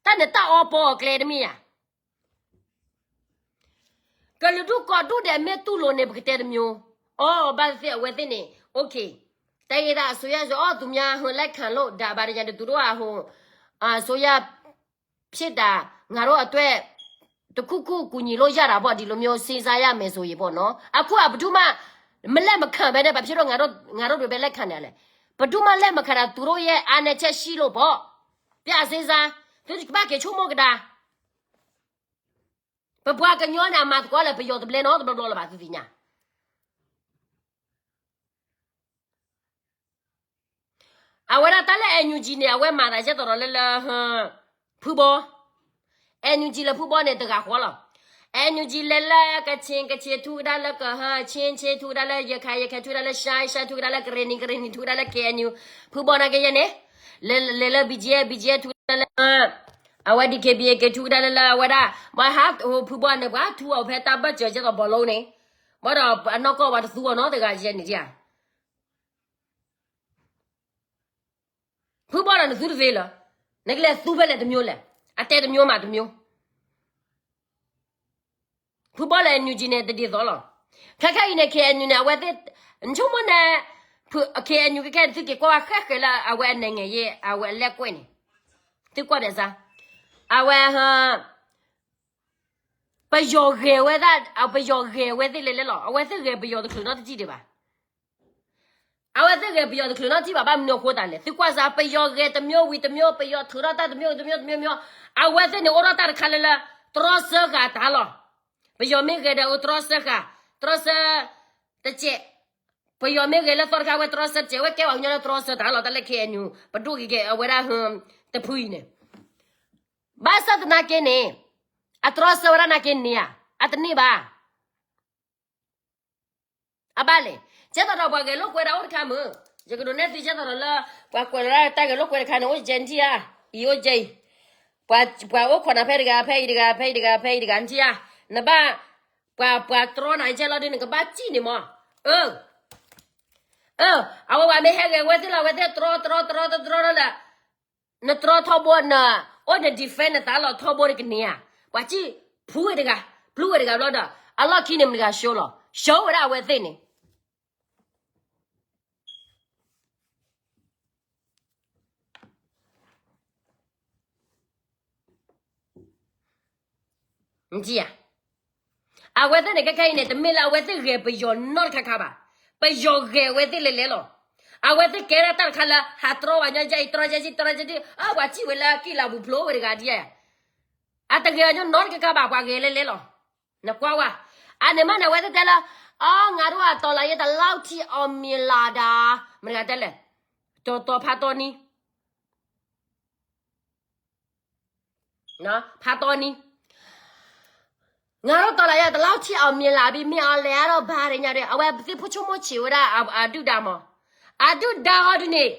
တၢ်န့ၣ်တၢ်အီပီအီၤကျဲတမ့ၢ်ဧါ. ကလုာ်ဒူၣ်ကိးဒူၣ်ဒဲး မ့ၢ်တူၢ်လိာ်န့ၣ် ပကတဲတမျိုး. အီၣ် ဘၣ်သ့ၣ်သ့ၣ် အဝဲသ့ၣ်န့ၣ် OK. တၢ်ဂ့ၢ်တၢ်အစိုးရ အီၣ် သူများ ဟို လက်ခံလို့ ဒါ ဘာ တညာ တသူတို့က ဟို အစိုးရ ဖြစ်တာ ငါတို့အတွက် တစ်ခုခု ကူညီလို့ရတာပေါ့, ဒီလိုမျိုး စဉ်းစားရမယ်ဆိုရင်ပေါ့နော်. အခုက ဘယ်သူမှ မလက်မခံဘဲနဲ့ ဘာဖြစ်လို့ ငါတို့ ငါတို့တွေပဲ လက်ခံနေရလဲ. ဘယ်သူမှ လက်မခံတာ သူတို့ရဲ့ အားနည်းချက်ရှိလို့ပေါ့. ပြန်စဉ်းစား, သုတကဘၣ်က့ၤဆိကမိၣ်ကဒါ. ပပှၤကညီန့ၣ် အမၤသကိးလၢပယီၤတဘျဲနီတဘျီဘျီလၢၤဘၣ် သုသ့ၣ်ညါ. အဝဲဒၣ်တၢ်လၢ N U G န့ၣ် အဝဲမၤသးကဲသိးဒီးလၢလၢ ဖုဘီ N U G လၢဖုဘီန့ၣ် တဂၤဃီလီၤ. N U G လဲၤလၢကခ့ၣ်, ကခ့ၣ်ထူကဒါလၢကဟၢ, ခ့ၣ်, ခ့ၣ်ထူကဒါလၢရခဲၣ်, ရခဲၣ်ထူကဒါလၢ ရှမ်း, ရှမ်းထူကဒါလၢကရ့ၣ်နံၤ, ကရ့ၣ်နံၤထူကဒါလၢ K N U, ဖုဘီနာ်က့ယဲန့ၣ် လဲၤလၢ B G F, B G F ထူကဒါလၢ အဝဲ D K B A က့ၤထူကဒါလၢလၢအဝဲဒၣ်, ဘၣ်ဟး ဖုဘီန့ၣ် ပှၤထူအီၤဖဲတၢ်ဘၢၣ်စၢၤကဲသိးဘီလိန့ၣ်, ဘၣ်ဒီးအနီၢ်ကီၢ်ပှၤတသူအီၤနီတဂၤယဲန့ၣ်ဧါ. ဖုဘီဒီးနသူတသ့လၢၤ, နကလဲၤသူဖဲလဲၣ်တမျိုးလဲၣ်, အတဲတမျိုးမးတမျိုး. ဖုဘီလၢ N U G န့ၣ် တဒ်သိးလီၤ. ခဲခဲအံၤန့ၣ် K N U န့ၣ် အဝဲသ့ၣ်, နဆိကမိၣ်န့ၣ်, K N U ခဲခဲန့ၣ်သုက့ၤကွၢ်ဝဲဃဲဃဲလၢအဝဲအနဲၣ်ငဲၤယဲၢ် အဝဲအလဲကွဲၢ်န့ၣ်, သုကွၢ်ဘၣ်စ့ၢ်, အဝဲ ပယီၤဂဲၤဝဲဒၣ်, ပယီၤဂဲၤဝဲသ့ၣ်လဲၤလဲၤလီၤ. အဝဲသ့ၣ်ဂဲၤပယီၤတချုးနီတထံၣ်ဒံးဘၣ်. အဝဲသ့ၣ်ဂဲၤပယီၤတချုးနီတထံၣ်ဘၣ်, ဘၣ်မနုၤအဃိသတးလဲၣ်. သုကွၢ်စ့ၢ် ပယီၤဂဲၤတမျိုးဝံၤတမျိုး, ပယီၤထုးထီၣ်တၢ်တမျိုးတမျိုးတမျိုးမျိုး, အဝဲသ့ၣ်န့ၣ်အိၣ်ထီၣ်တၢ်တခါလၢလၢ တြီဆၢဃာ်တၢ်လီၤ. ပယီၤမ့ၢ်ဂဲၤဒီးအိၣ်တြီဆၢဃာ်, တြီဆၢ တစဲး, ပယီၤမ့ၢ်ဂဲၤလၢသီတခါ အဝဲတြီဆၢတစဲး, အဝဲကဲပှၤကညီလၢတြီဆၢတၢ်လီၤ. တၢ်လၢ K N U ပဒိၣ်က့ၤကဲအဝဲဒၣ် တဖုအံၤန့ၣ် ဘၣ်ဆၣ်သနာ်က့န့ၣ်, အတြီဆၢဝဲဒၣ်နာ်က့န့ၣ်ဧါ, အတန့ၢ်ဘၣ်. အဘၣ်လဲၣ်, ကဲသိးဒီးပှၤဂဲၤလိာ်ကွဲတၢ်အိၣ်တခါမုၢ်, ယကဒိးနဲၣ်သုကဲသိးဒီးလၢ ပှၤကွဲးလီၤတၢ်ဂဲၤလိာ်ကွဲတခါန့ၣ် အိၣ်ယဲၢ်နထံၣ်ဧါ, အံၤအိၣ်ယဲၢ်အံၤ, ပှၤအိၣ်ခိးနၤဖဲတဂၤ ဖဲအံၤတဂၤ ဖဲအံၤတဂၤ ဖဲအံၤတဂၤ နထံၣ်ဧါ, နဘၣ်, ပှၤ ပှၤတြီနၤကဲလီၤဒ်န့ၣ် ကဘၣ်စံၣ်န့ၣ်မး, အၢ အၢ, အဝဲဝဲမ့ၢ်ဟဲဂဲၤဝဲသ့ၣ်လီၤ, အဝဲသ့ၣ်တြီ တြီ တြီ တြီ တြီလီၤဒီး, နတြီထီဘိန, အိၣ်န defend နသးလီၤထီဘိတကန့ၢ်ဧါ, ပှၤစံၣ်, ဖုဝဲတဂၤ, ဖုဝဲတဂၤဘျီဒီး, အလီၢ်ခံန့ၣ်မတၤတဂၤ show လီၤ, show ဝဲဒၣ်အဝဲသ့ၣ်န့ၣ် နထံၣ်ဧါ, အဝဲသ့ၣ်န့ၣ် ခဲခဲအံၤန့ၣ် တမ့ၢ်လၢအဝဲသ့ၣ်ဂဲၤပယီၤနီတခါခါဘၣ်, ပယီၤဂဲၤအဝဲသ့ၣ်လဲၤလဲၤလီၤ. အဝဲသ့ၣ်ကဲထီၣ်တၢ်တခါလၢ ဟးတြီဝဲညီယဲအံၤ တြီယဲအံၤ တြီယဲအံၤ အဝဲစံၣ်ဝဲလၢကံၣ်လၤပူၤဖျိဝဲတဂၤဒ်အံၤ, အတဂဲၤအီၤညီနီတကကါဘၣ် ပှၤဂဲၤလဲၤလဲၤလီၤ. နကွၢ်ဝဲ, အန့ၣ်မးန့ၣ် အဝဲသ့ၣ်တဲလၢ အ ငါတို့အတော်လှန်ရေး တလောက်ထိအောင်မြင်လာတာ, မတၤတဲလဲၣ်, တီတီဖးတီနံ ဖးတီနံ, ငါတို့တော်လှန်ရေး တလောက်ထိအောင်မြင်လာပြီ မင်းအောင်လှိုင် အဝဲသ့ၣ်ဖိဆိကမိၣ်ဆံးဝဲဒၣ် အဒုၣ်ဒါမး, အဒုၣ်ဒါဟီဒုန့ၣ်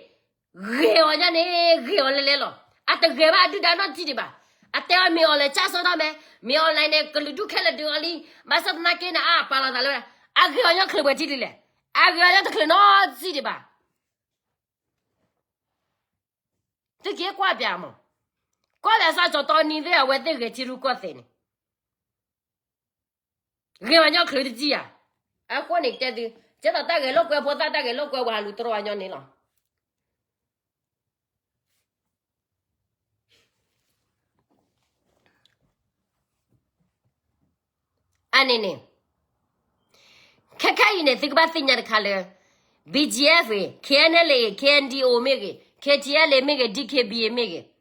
ဂဲၤအီၤညါန့ၣ် ဂဲၤအီၤလဲၤလဲၤလီၤ. အတဂဲၤဘၣ်အဒုၣ်ဒါနီတထံၣ်ဒံးဘၣ်. အတဲအီၤ မင်းအောင်လှိုင် ကျဆုံးတော့မယ်, မင်းအောင်လှိုင် န့ၣ် ကလုာ်ဒူၣ်ခဲလၢာ်ဒုးအီၤလံ, ဘၣ်ဆၣ်သနာ်က့န့ၣ် အပာ်လီၤသးလၢဝဲဒၣ်, အဂဲၤအီၤညီချုးပှဲၤထံဒ်လဲၣ်, အဂဲၤအီၤညီတချုးနီတထံၣ်ဒံးဘၣ်. သုက့ၤကွၢ်ပၠးမး, ကီၢ်လဲၤစးစီၤတီနံသ့ၣ် အဝဲသ့ၣ်ဂဲၤထံရူၢ်ကီၢ်သဲးန့ၣ် ဂဲၤဝဲညီချုးတထံၣ်ဧါ. အဃိန့ၣ်တဲသု, ကဲသိးတၢ်ဂဲၤလိာ်ကွဲဖိသၣ် တၢ်ဂဲၤလိာ်ကွဲဝဲ ဟးလူၤတြီဝဲညီန့ၣ်လီၤ. အန့ၣ်န့ၣ် ခဲခဲအံၤန့ၣ် သုကဘၣ်သ့ၣ်ညါတခါလၢ BGF ဂ့ၤ, KNLA ဂ့ၤ, KNDO မ့ၢ်ဂ့ၤ, KTLA မ့ၢ်ဂ့ၤ, DKBA မ့ၢ်ဂ့ၤ,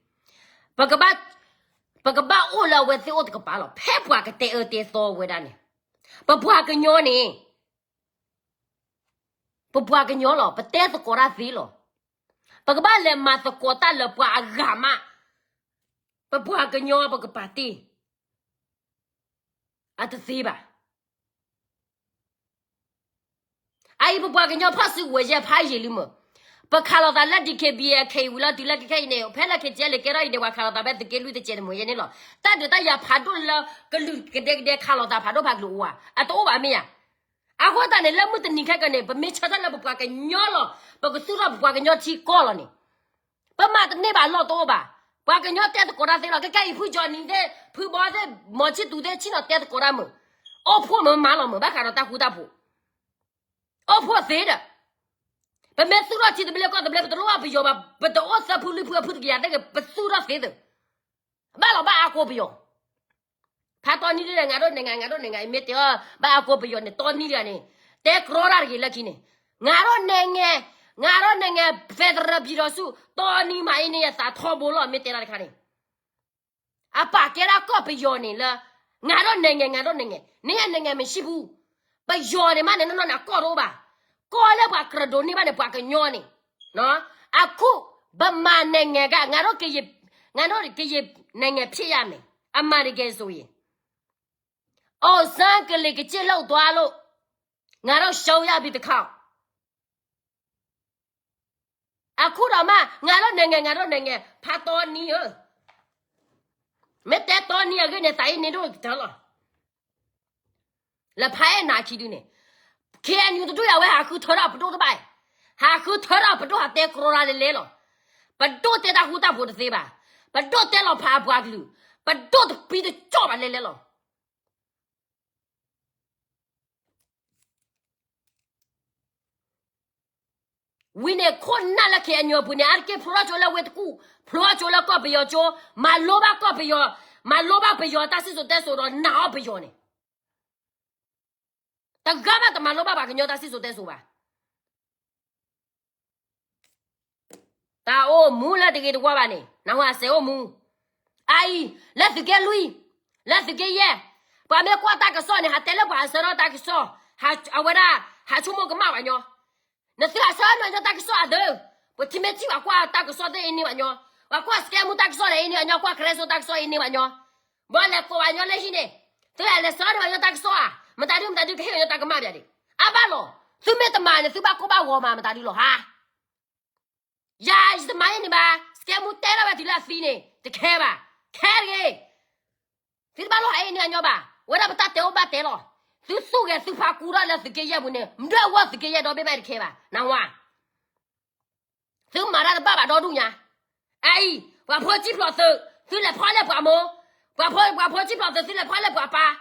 ပကဘၣ်, ပကဘၣ်အိၣ်လၢအဝဲသ့ၣ်အိၣ်တကပၤလီၤ. ဖဲပှၤကတဲအၢတဲသီဝဲဒၣ်န့ၣ်, ပပှၤကညီန့ၣ်, ပပှၤကညီလီၤ, ပတဲသကိးတၢ်သ့လီၤ. ပကဘၣ်လဲၤမၤသကိးတၢ်လၢပှၤအဂၤမး, ပပှၤကညီပကပာ်တ့ၢ် အတသ့ဘၣ်. အအံၤ ပပှၤကညီဖီၣ်စုကဝဲၤယဲၢ်ဖးယံာ်လံမး, ပခးလိာ်သးလၢ DKBA အခဲအံၤဝံၤလီၤ တုၤလၢခဲခဲအံၤန့ၣ် ဖဲလၢ KTLA ကဲထီၣ်အံၤန့ၣ် ပှၤခးလိာ်သးဖဲသုးက့လွံၢ်တစဲးတမှဲၤယဲၢ်န့ၣ်လီၤ. တၢ်ဒုးတၢ်ယၤဖးဒိၣ်လၢကလုာ်ကဒဲကဒဲခးလိာ်သးဖးဒိၣ်ဖးကလုာ်အိၣ်ဧါ, အတအိၣ်ဘၣ်မ့ၢ်ဧါ. အဃိသတးန့ၣ် လၢမုၢ်တနံၤခဲကနံၣ်န့ၣ် ပမ့ၢ်ဆၢထၢၣ်လၢပပှၤကညီလီၤ, ပကသူၣ်ထီၣ်ပပှၤကညီထံကီၢ်လီၤန့ၣ်, ပမၤတန့ၢ်ဘၣ်လီၢ်တအိၣ်ဘၣ်. ပှၤကညီတဲသကိးတၢ်သ့လီၤ. ခဲခဲအံၤ ဖုကၠီနံၤသ့ၣ် ဖုဘီသ့ၣ် မီၤဆံၣ်သူးသ့ၣ် ဆ့ၣ်နီၤတဲသကိးတၢ်မုာ်, အိၣ်ဖှိၣ်မုာ်မၤလီၤမုာ် ဘၣ်ဃးဒီးတၢ်ဃူတၢ်ဖိး, အိၣ်ဖှိၣ်သ့ဒီး ပမ့ၢ်သူၣ်ထီၣ်ထံသဘျ့ကီၢ်သဘျ့ ပတလိၣ်ဘၣ်ပယီၤဘၣ်, ပတအိၣ်သၢဖုလွံၢ်ဖုအဖုတကယၤသ့ၣ်ဂ့ၤ ပသူၣ်ထီၣ်သ့သ့, ဘၣ်လီၤဘၣ်အါကိးပယီၤ. ဖးတီနံဒ်လဲၣ် ငါတို့နိုင်ငံ ငါတို့နိုင်ငံ မ့ၢ်တဲအီၤ ဘၣ်အါကိးပယီၤန့ၣ် တီနံတဂၤန့ၣ် တဲကြီတၢ်တဂ့ၤလၢခံန့ၣ်, ငါတို့နိုင်ငံ ငါတို့နိုင်ငံ ဖဲဒရၢပံၤဒီးဆူ တီနံမၤအံၤန့ၣ် ယသးထီဘိလီၤ မ့ၢ်တဲတၢ်တခါန့ၣ် အပာ်ကဲဒၣ်ကီၢ်ပယီၤန့ၣ်လၢ ငါတို့နိုင်ငံ ငါတို့နိုင်ငံ နံၣ်အနိုင်ငံမ့ၢ်ဆံၣ်ပူၤ, ပယီၤန့ၣ်မးန့ၣ် နီၢ်နီၢ်န့ၣ် အကီၢ်တအိၣ်ဘၣ်, ကီၢ်လၢပှၤကြၢးဒိးန့ၢ်ဘၣ်န့ၣ် ပှၤကညီန့ၣ်, အခု ဗမာနိုင်ငံက ငါတို့ကရင် ငါတို့ကရင်နိုင်ငံဖြစ်ရမယ် အမှန်တကယ်ဆိုရင် အောင်ဆန်းကလေးကကျစ်လုပ်သွားလို့ ငါတို့ရှုံးရပြီတစ်ခေါက်. အခုတောင်မှ ငါတို့နိုင်ငံ ငါတို့နိုင်ငံ ဖးတီနံဧၢ, မ့ၢ်တဲတီနံအဂ့ၢ်န့ၣ် သးအံၤန့ၣ်ဒိၣ်ကတၢၢ်လီၤ. လၢဖးအဲၣ်နၤခံဒုန့ၣ် KNU တဒူၣ်အံၤ အဝဲဟးဃုထၢထီၣ်ပဒိၣ်တဘၣ်, ဟးဃုထၢထီၣ်ပဒိၣ် ဟးတဲကြီတၢ်လဲၤလဲၤလီၤ. ပဒိၣ်တဲတၢ်ဃူတၢ်ဖိးတသ့ဘၣ်, ပဒိၣ်တဲလီၤဖးအပှၤကလုာ်, ပဒိၣ်တပံတကၠီၣ်ဘၣ်လဲၤလဲၤလီၤ. ဝံၤန့ၣ် ခိၣ်နၢ်လၢ KNU အပူၤန့ၣ် အါတက့ၢ်ဖျိထီၣ်ကၠိလၢဝ့ၢ်တကူၣ်, ဖျိထီၣ်ကၠိလၢကီၢ်ပယီၤကၠိ, မၤလိဘၣ်ကီၢ်ပယီၤ, မၤလိဘၣ်ပယီၤတၢ်စံၣ်စိၤတဲစိၤဒီးနာ်အီၤပယီၤန့ၣ်, တဂၤမးတမၤလိဘၣ်ပှၤကညီတၢ်စံၣ်စိၤတဲစိၤဘၣ်. တၢ်အိၣ်မူလၢတဂ့ၤတဝါဘၣ်န့ၣ် နဝၤစဲးအိၣ်မူ, အအံၤ လၢသုးက့လွံၢ်, လၢသုးက့ယဲၢ်, ပှၤမ့ၢ်ကွၢ်တၢ်ကစီၣ်န့ၣ် ဟးတဲလၢပှၤဟးဆှၢထီၣ်တၢ်ကစီၣ်, အဝဲဒၣ် ဟးဆိကမိၣ်ကမၣ်ပှၤညီ, နသုဟးဆှၢထီၣ်ညီတၢ်ကစီၣ်အဒၢ, ပထံၣ်မ့ၢ်ထံၣ်ပှၤကွၢ်တၢ်ကစီၣ်သ့ၣ်အ့န့ၢ်ပှၤညီ, ပှၤကွၢ်စကဲမူတၢ်ကစီၣ်န့ၣ်အ့န့ၢ်ပှၤညီ, ကွၢ်ကရၢစိတၢ်ကစီၣ်အ့န့ၢ်ပှၤညီ, ဘၣ်လဲၤကိးပှၤညီလၢဟံၣ်န့ၣ်, သုဟဲလဲၤဆှၢထီၣ်ညီတၢ်ကစီၣ်ဧါ, မတၤဒုမတၤဒုကဟ့ၣ်ညီတၢ်ကမၣ်ပှၤဒံး, အါဘၣ်လီၤ, သုမ့ၢ်တမၤန့ၣ် သုဘၣ်ကိၢ်ဘၣ်ဂီၤမး မတၤဒုလီၤဟါ ယၤယတမၤအ့ၣ်န့ၣ်ဘၣ်, စကဲမူတဲထီၣ်ဝဲတုၤလၢအသံန့ၣ် တခဲဘၣ်, ခဲတဂ့ၤ, သုတဘၣ်လိၣ်ဟးအ့ၣ်န့ၢ်အညီဘၣ်, ဝဲဒၣ်ပတၢ်တဲအိၣ်ဘၣ်တဲလီၤ, သုသူၣ်ဂဲၤသုဖးကူထီၣ်လၢသုးက့ယဲၢ်ပူၤန့ၣ် မဒွဲၣ်ဝီၢ်သုးက့ယဲၢ်ဒီဘ့ၣ်ဘၣ်တခဲဘၣ်, နဝၤ သုမၤတၢ်တဘၣ်ဘၣ်ဒီဒူၣ်ညါ, အအံၤ ပှၤဖိစံၣ်ဖျိးသုး သုလဲၤဖီၣ်လၢပှၤမိၢ်, ပှၤဖိ ပှၤဖိစံၣ်ဖျိးသုး သုလဲၤဖီၣ်လၢပှၤပၢ်,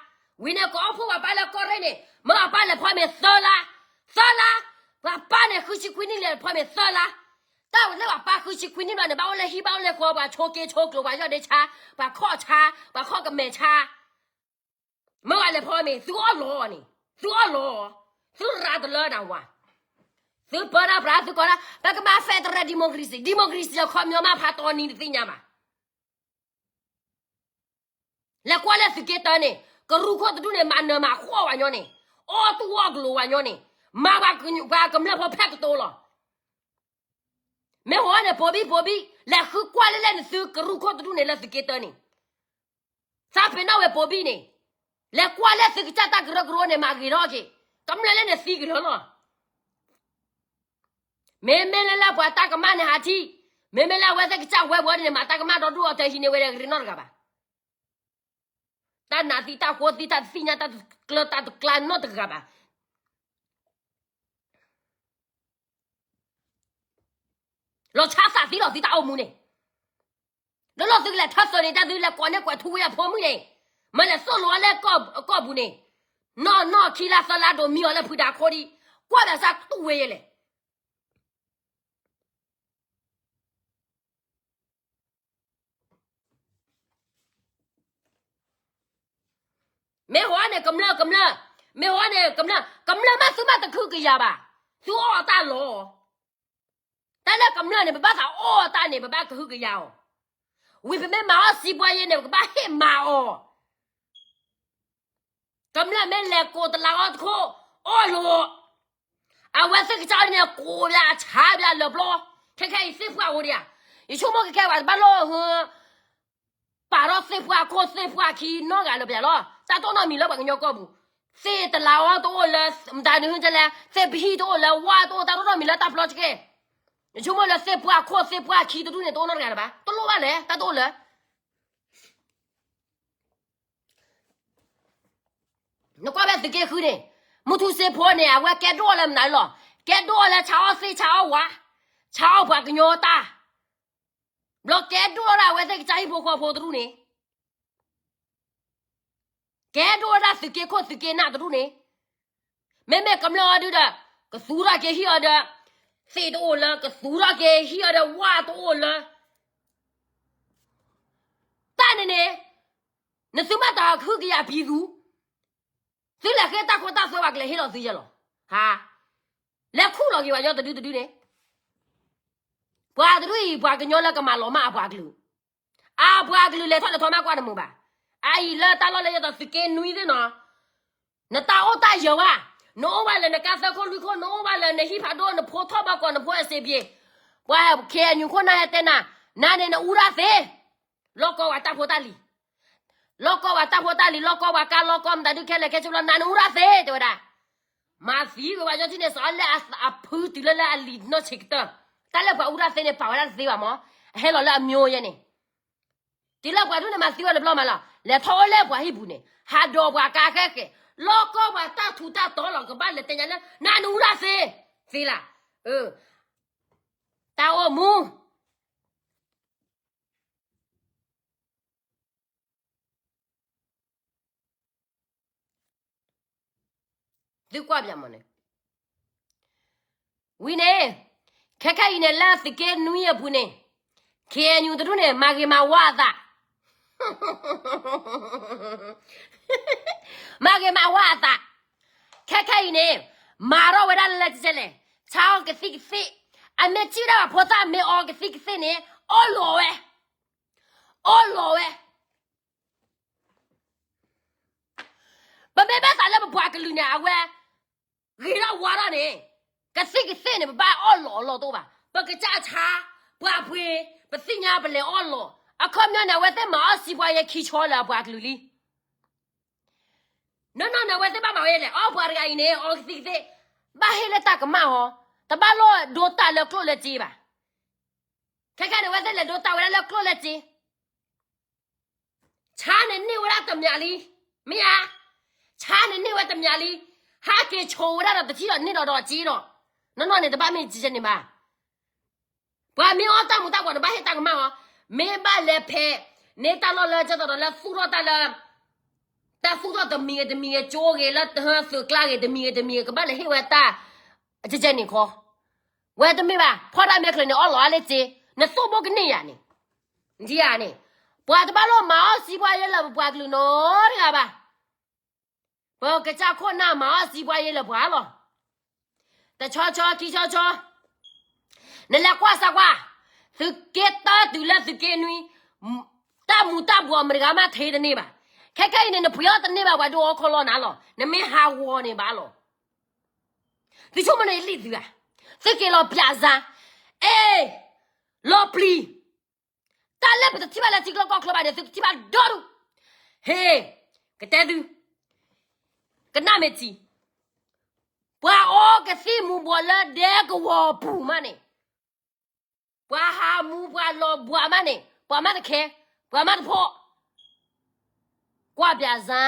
ဝံၤန့ၣ်ကိးအိၣ်ဖှိၣ်ပှၤပၢ်လၢကီၢ်ရ့ၣ်န့ၣ် မၢပၢ်လဲၤဖီၣ်မ့ၢ်သၢလါ, သၢလါ, ပှၤပၢ်န့ၣ် ဃုဆံခွံနံၣ်လဲၤဖီၣ်မ့ၢ်သၢလါ, တၢ်လၢပှၤပၢ်ဃုဆံခွံနံၣ်ဘျီန့ၣ် ဘၣ်အိၣ်လၢဟံၣ်ဘၣ်အိၣ်လၢဃီ ပှၤဆိးက့ဆိးကျိၤ ပှၤယီၢ်ဒ့ဆါ, ပှၤခီၣ်ဆါ, ပှၤခီၣ်ကမဲာ်ဆါ မ့ၢ်ဝဲလဲၤဖီမ့ၢ် သုအီၣ်လီၤန့ၣ် သုအီၣ်လီၤ, သုရၤတလၢနဝၤ, သုပၢတၢ်ပြးသုကီၢ်ဒၣ် ပကမၤ federal democracy, democracy အခီပညီမးဖးတီနံၤတသ့ၣ်ညါဘၣ်. လဲၤကွၢ်လၢသုးက့တၢန့ၣ် ကရူၢ်ခိၣ်တဒူၣ်န့ၣ် မၤနၢၤမၤဃီဝဲညီန့ၣ်, အီၣ်တူၢ်အီၣ်ကလိၤဝဲညီန့ၣ်, မၤပှၤကမျၢၢ်ဖိဖဲကတိၤလီၤ. မ့ၢ်ဟိန့ၣ် ပိာ်ဘံၣ်ပိာ်ဘံၣ် လဲၤဃုကွၢ်လၢလဲၣ်နသုကရူၢ်ခိၣ်တဒူၣ်န့ၣ်လၢသုးက့တၢန့ၣ် သးပ့ၤနီၣ်ဝဲပိာ်ဘံၣ်န့ၣ်, လဲၤကွၢ်လၢသုကစၢ်တၢ်ကရၢကရိန့ၣ် မၤဂ့ၤထီၣ်က့ၤ, ကမျၢၢ်လၢန့ၣ်သံကလၢာ်လီၤ. မ့မ့ၢ်လၢလၢပှၤတၢ်ကမၣ်န့ၣ်ဟးထံၣ်, မ့မ့ၢ်လၢအဝဲသ့ၣ်ကစၢ်ဝဲပှၤန့ၣ် မၤတၢ်ကမၣ်ဒီဒူၣ်အီၤတဟံးန့ၢ်ဝဲဒၣ်ကရ့နီတဂၤဘၣ်. တၢ်နးသံတၢ်ဃိသံတၢ်တသ့ၣ်ညါတၢ်တကျၢၤတၢ်တကျါနီတဂၤဘၣ်. လီၤဆါသးသံလီၤသံတၢ်အိၣ်မူန့ၣ်, ဒီးလီၢ်သုကလဲၤထၢသုးန့ၣ် တၢ်သုလဲၤကိးန့ၢ်ကွဲးထူဝဲအဖိမုၣ်န့ၣ်, မ့ၢ်လဲၤသိၣ်လိအီၤလၢကီၢ်ပူၤန့ၣ်, နီၢ်နီၢ်ခံလါသၢလါဒိးမံအီၤလၢဖုဒၣ်ခိၣ်ဒံး, ကွၢ်ဘၣ်ဆၣ်တူၢ်ဝဲယဲလဲၣ်. မ့ၢ်ဟိန့ၣ် ကမျၢၢ် ကမျၢၢ်, မ့ၢ်ဟိန့ၣ် ကမျၢၢ် ကမျၢၢ်မးသုမးတကဟုကယာ်ဘၣ်, သုအီၣ်တၢ်လီၤ. တၢ်လၢကမျၢၢ်န့ၣ် ပဘၣ်သးအီၣ်တၢ်န့ၣ် ပဘၣ်ကဟုကယာ်အီၤ, ဝံၤပမ့ၢ်မၤအီၣ်စံးပှၤယဲန့ၣ် ပကဘၣ်ဟ့ၣ်မၤအီၤ. ကမျၢၢ်မ့ၢ်လဲၤကိးတလးအီၤတခိၣ်, အီၣ်လိာ်, အဝဲသ့ၣ်ကစၢ်န့ၣ် ကိးဘၣ်ဆါဘၣ်လၢာ်ပျီ, ခဲခဲအံၤသ့ၣ်ပှၢ်အိၣ်ဒံးဧါ, ယဆိကမိၣ်ခဲခဲပှၤတဘၣ်လိၣ်ဟ ပာ်ထီၣ်သ့ၣ်ပှၢ်ခိၣ်သ့ၣ်ပှၢ်ခံနီတဂၤလၢပျၢၤလီၤ. တၢ်တအိၣ်နီတမံၤလၢပှၤကညီကီၢ်ပူၤ, သ့ၣ်တလးအီၤတအိၣ်လၢ မတၤနုၤဟဲလဲၣ်, သ့ၣ်ပဟံၣ်တအိၣ်လၢ, ဝါတအိၣ်, တၢ်တအိၣ်နီတမံၤလၢတၢ်ပျီတက့ၢ်. ယဆိကမိၣ်လၢသ့ၣ်ပှၢ်ခိၣ်သ့ၣ်ပှၢ်ခံတဒူၣ်န့ၣ် တအိၣ်နီတဂၤလၢၤဘၣ်, တလိၣ်ဘၣ်လဲၣ်, တၢ်တအိၣ်လၢ နကွၢ်ဖဲသုးက့ဃုန့ၣ်, မုၢ်ထူၣ်စ့ဖိန့ၣ် အဝဲကဲဒိၣ်လၢမနုၤလီၤ, ကဲဒိၣ်လၢဆါအီၣ်သ့ၣ်ဆါအီၣ်ဝါ, ဆါအီၣ်ပှၤကညီတၢ်, ဘျီကဲဒိၣ်ဒၣ်အဝဲသ့ၣ်ကစၢ်ဟံၣ်ဖိဃီဖိတဒူၣ်န့ၣ်, ကဲဒိၣ်ဒၣ်သုးက့ခိၣ်သုးက့နၢ်တဒူၣ်န့ၣ်, မ့မ့ၢ်ကမျၢၢ်အီၤဒုဒီး, ကသူထီၣ်က့ၤဟံၣ်အီၤဒီး, သ့ၣ်တအိၣ်လၢ, ကသူထီၣ်က့ၤဟံၣ်အီၤဒီး ဝါတအိၣ်လၢ တၢ်န့ၣ်န့ၣ်, နသုမၤတၢ်ကဟုကယာ်ပံၤသူ, သုလဲၤဃ့တၢ်ခိတၢ်သွဲဘၣ်ကလဲၤဟ့ၣ်လီၤသုယဲလီၤ, ဟါ, လဲၤခူၣ်လီၤက့ၤပှၤကညီတဒုတဒုန့ၣ်, ပှၤတဒုအံၤ ပှၤကညီလၢကမၤလီၤမၢ်အပှၤကလုာ်, အပှၤကလုာ်လဲၤထီၣ်လဲၤထီမးကွၢ်တမုာ်ဘၣ်, အအံၤလၢတၢ်လီၢ်လၢယသိးသုးက့နွံသ့ၣ်နီၤ နတၢ်အိၣ်တၢ်ယၢၤဝဲ, နအိၣ်ဘၣ်လၢနကါသၢခိၣ်လွံၢ်ခိၣ်, နအိၣ်ဘၣ်လၢနဟံၣ်ဖးဒိၣ်, နဖိထီၣ်ဘၣ်ကီး, နဖိအစ့ဘ့ၣ်, ပှၤ ခ့ၣ်အဲၣ်ယူၣ်ခိၣ်နၢ်ဟဲတဲနၤ, နၤန့ၣ်နအူတၢ်သ့, လီၢ်ကီပှၤတၢ်ဖိတၢ်လံၤ, လီၢ်ကီပှၤတၢ်ဖိတၢ်လံၤ, လီၢ်ကီပှၤကါလီၢ်ကီမတၤဒုးခဲလၢာ်ခဲဆ့ဘျီ နၤနအူတၢ်သ့ တဲဝဲဒၣ်, မၤသံကွံာ်ပှၤကညီထံၣ်န့ၣ် စးလၢအဖုတုၤလၢလၢအလံၤနီၢ်ဆံးကတၢၢ်, တၢ်လၢပှၤအူတၢ်သ့န့ၣ် ပာ်ဝဲဒၣ်တသ့ဘၣ်မး, အဟဲလီၤလၢအမၠိယဲန့ၣ် တုၤလၢပှၤဒ်န့ၣ်မၤသံဝဲတဘျီမးလီၤ, လဲၤထီၣ်အိၣ်လၢပှၤဟံၣ်ပူၤန့ၣ်, ဟးဒီးပှၤကါဃဲဃဲ, လီၢ်ကီပှၤတၢ်ထူးတၢ်တီၤလီၤ, ကဘၣ်လဲၤတဲညါလၢ နၤနအူတၢ်သ့, သ့လၢ, တၢ်အိၣ်မူ သုကွၢ်ပၠးမးန့ၣ်, ဝံၤန့ၣ်, ခဲခဲအံၤန့ၣ် လၢသုးက့နွံအပူၤန့ၣ်, ခ့ၣ်အဲၣ်ယူၣ်တဒူၣ်န့ၣ် မၤဂ့ၤမၤဝါအသး, မၤဂ့ၤမၤဝါအသး, ခဲခဲအံၤန့ၣ်, မၤထီၣ်ဝဲဒၣ်လၢကစဲလဲၣ်, ဆါအီၣ်ကသံၣ်ကသ့ၣ်, အမ့ၢ်ထံၣ်ဒၣ်ပှၤဖိသၣ်မ့ၢ်အီကသံၣ်ကသ့ၣ်န့ၣ်, အီၣ်လီၤဝဲ, အီၣ်လီၤဝဲ ပမ့ၢ်ဘၣ်သးလၢပပှၤကလုာ်န့ၣ် အဝဲဂ့ၤထီၣ်ဝါထီၣ်န့ၣ်, ကသံၣ်ကသ့ၣ်န့ၣ် ပဘၣ်အီၣ်လီၤအလီၢ်တအိၣ်ဘၣ်. ပကစၢ်ဆါ, ပှၤပှ့ၤ, ပသ့ၣ်ညါပလဲၤအီၣ်လီၤ. အခီပညီန့ၣ် အဝဲသ့ၣ်မၤအီၣ်စံးပှၤယဲခံဆီလၢအပှၤကလုာ်လံ. နီၢ်နီၢ်န့ၣ် အဝဲသ့ၣ်ဘၣ်မၤဝဲလဲၣ်, အီၣ်ပှၤတဂၤအံၤန့ၣ် အီကသံၣ်ကသ့ၣ်, ဘၣ်ဟ့ၣ်လၢတၢ်ကမၣ်ဟီ, တဘၣ်လိၣ်ဒိတၢ်လၢကျိၣ်လၢစ့ဘၣ်. ခဲခဲန့ၣ် အဝဲသ့ၣ်လဲၤဒိတၢ်ဝဲဒၣ်လၢကျိၣ်လၢစ့ ဆါန့ၣ်န့ၢ်ဝဲဒၣ်တမျးလံ, မ့ၢ်ဧါ, ဆါန့ၣ်န့ၢ်ဝဲတမျးလံ, ဟးက့ၤဆိးဝဲဒၣ်ဒီးတထံၣ်ဒီးန့ၢ်ဒီးဒီးစ့ဒီး, နီၢ်နီၢ်န့ၣ် တဘၣ်မ့ၢ်ကဲန့ၣ်ဘၣ်. ပှၤမ့ၢ်အီၣ်တၢ်မူၤတၢ်ဘှီးန့ၣ် ဘၣ်ဟ့ၣ်တၢ်ကမၣ်အီၤ, မ့ၢ်ဘၣ်လဲၤဖဲးန့ၢ်တၢ်လီၢ်လၢကဲသိးဒီးလၢသူၣ်ထီၣ်တၢ်လၢ တၢ်သူၣ်ထီၣ်တမံၤဂ့ၤတမံၤဂ့ၤ ကၠိဂ့ၤ လၢတဟၢသုးကျါဂ့ၤ တမံၤဂ့ၤတမံၤဂ့ၤ ကဘၣ်လဲၤဟ့ၣ်ဝဲတၢ် ကဲကဲန့ၣ်ခီ, ဝဲတမ့ၢ်ဘၣ်, ဖီၣ်တၢ်မဲာ်ချၢန့ၣ် အီၣ်လီၤအါလၢစ့, နသိၣ်ဘိကန့ၢ်ယၤန့ၣ်, ဒ်ယၤန့ၣ်, ပှၤတဘၣ်လိၣ်မၤအီၣ်စံးပှၤယဲလၢပပှၤကလုာ်နီတဂၤဘၣ်. ပကစၢ်ခိၣ်နၢ်မၤအီၣ်စံးပှၤယဲလၢပှၤလီၤ. တဆီဆီခံဆီဆီ, နလဲၤကွၢ်စၢ်ကွၢ်, သုးက့တၢတုၤလၢသုးက့နွံ, တၢ်မူၤတၢ်ဘှီးမတၤတဂၤမးထဲတန့ၢ်ဘၣ်. ခဲခဲအံၤန့ၣ် နပှ့ၤအီၣ်တန့ၢ်ဘၣ် ပှၤဒိၣ်အီၣ်ခီလီနၤလီၤ. နမ့ၢ်ဟးဂီၤန့ၣ်ဘၣ်လီၤ. သုဆိကမိၣ်န့ၣ်လံသုဧါ, သုက့ၤလီၤပျးစါ, အဲ, လီၤပျံၤ တၢ်လၢပတထံၣ်ဘၣ်လၢထံချၢကီၢ်ချၢဘၣ်န့ၣ် သုကထံၣ်ဘၣ်ဒီဒူၣ်. ဟ့ၣ်, ကတဲသု, ကနၣ်မ့ၢ်ထံ, ပှၤအီကသံၣ်မူၤဘှီးလၢဒဲကဝီၤပူၤမးန့ၣ်, ပှၤဟးမူၤပှၤလီၤဘှီးမးန့ၣ် ပှၤမးတခဲ, ပှၤမးတဖီၣ်, ကွၢ်ပျးစါ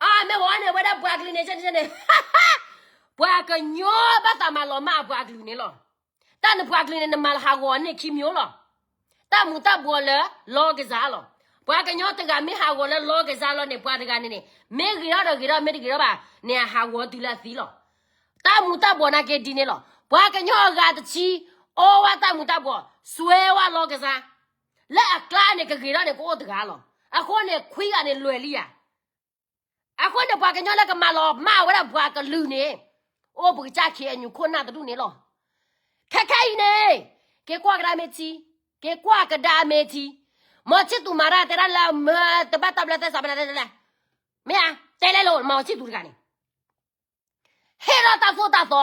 အမ့ၢ်ဝဲန့ၣ် ဝဲဒၣ်ပှၤကလုာ်န့ၣ် ဆဲန့ၣ်, ပှၤကညီဘၣ်သးမၤလီၤမၢ်အပှၤကလုာ်န့ၣ်လီၤ. တၢ်နပှၤကလုာ်န့ၣ် နမၤလၢဟးဂီၤန့ၣ်ခံမျိုးလီၤ. တၢ်မူၤတၢ်ဘှီးလၢလီကစၢ်လီၤ. ပှၤကညီတဂၤမ့ၢ်ဟးဂီၤလၢလီကစၢ်လီၤန့ၣ် ပှၤတဂၤန့ၣ်န့ၣ် မ့ၢ်ဂ့ၤထီၣ်ဒီးဂ့ၤထီၣ် မ့ၢ်တဂ့ၤထီၣ်ဘၣ်န့ၣ် အဟးဂီၤတုၤလၢအသံလီၤ. တၢ်မူၤတၢ်ဘှီးနာ်က့ဒ်န့ၣ်လီၤ. ပှၤကညီအဂၤတဆံ အီဝဲတၢ်မူၤတၢ်ဘှီး စွဲဝဲလီကစၢ်, လၢအကျါန့ၣ် ကဂ့ၤထီၣ်န့ၣ် ကအိၣ်တဂၤလီၤ. အဃိန့ၣ် ခွံဂၤန့ၣ်လွဲၢ်လံဧါ. အဃိန့ၣ် ပှၤကညီလၢကမၤလီၤမၢ်ဝဲဒၣ်ပှၤကလုာ်န့ၣ် အိၣ်ပကစၢ် ခ့ၣ်အဲၣ်ယူၣ် ခိၣ်နၢ်တဒူၣ်န့ၣ်လီၤ. ခဲခဲအံၤန့ၣ် က့ၤကွၢ်ကဒါမ့ၢ်ထံ, က့ၤကွၢ်ကဒါမ့ၢ်ထံ, မီၤဆံၣ်သူၤမၤတၢ်တဲဒၣ်လၢမ့ၢ်တဘၣ်တၢ်ဘျၢသဲစးဘၣ်နတဲလဲၣ်, မ့ၢ်ဧါ, တဲလဲၣ်လိၤ မီၤဆံၣ်သူၤတဂၤန့ၣ် ဟ့ၣ်ထီၣ်တၢ်သိၣ်တၢ်သီ,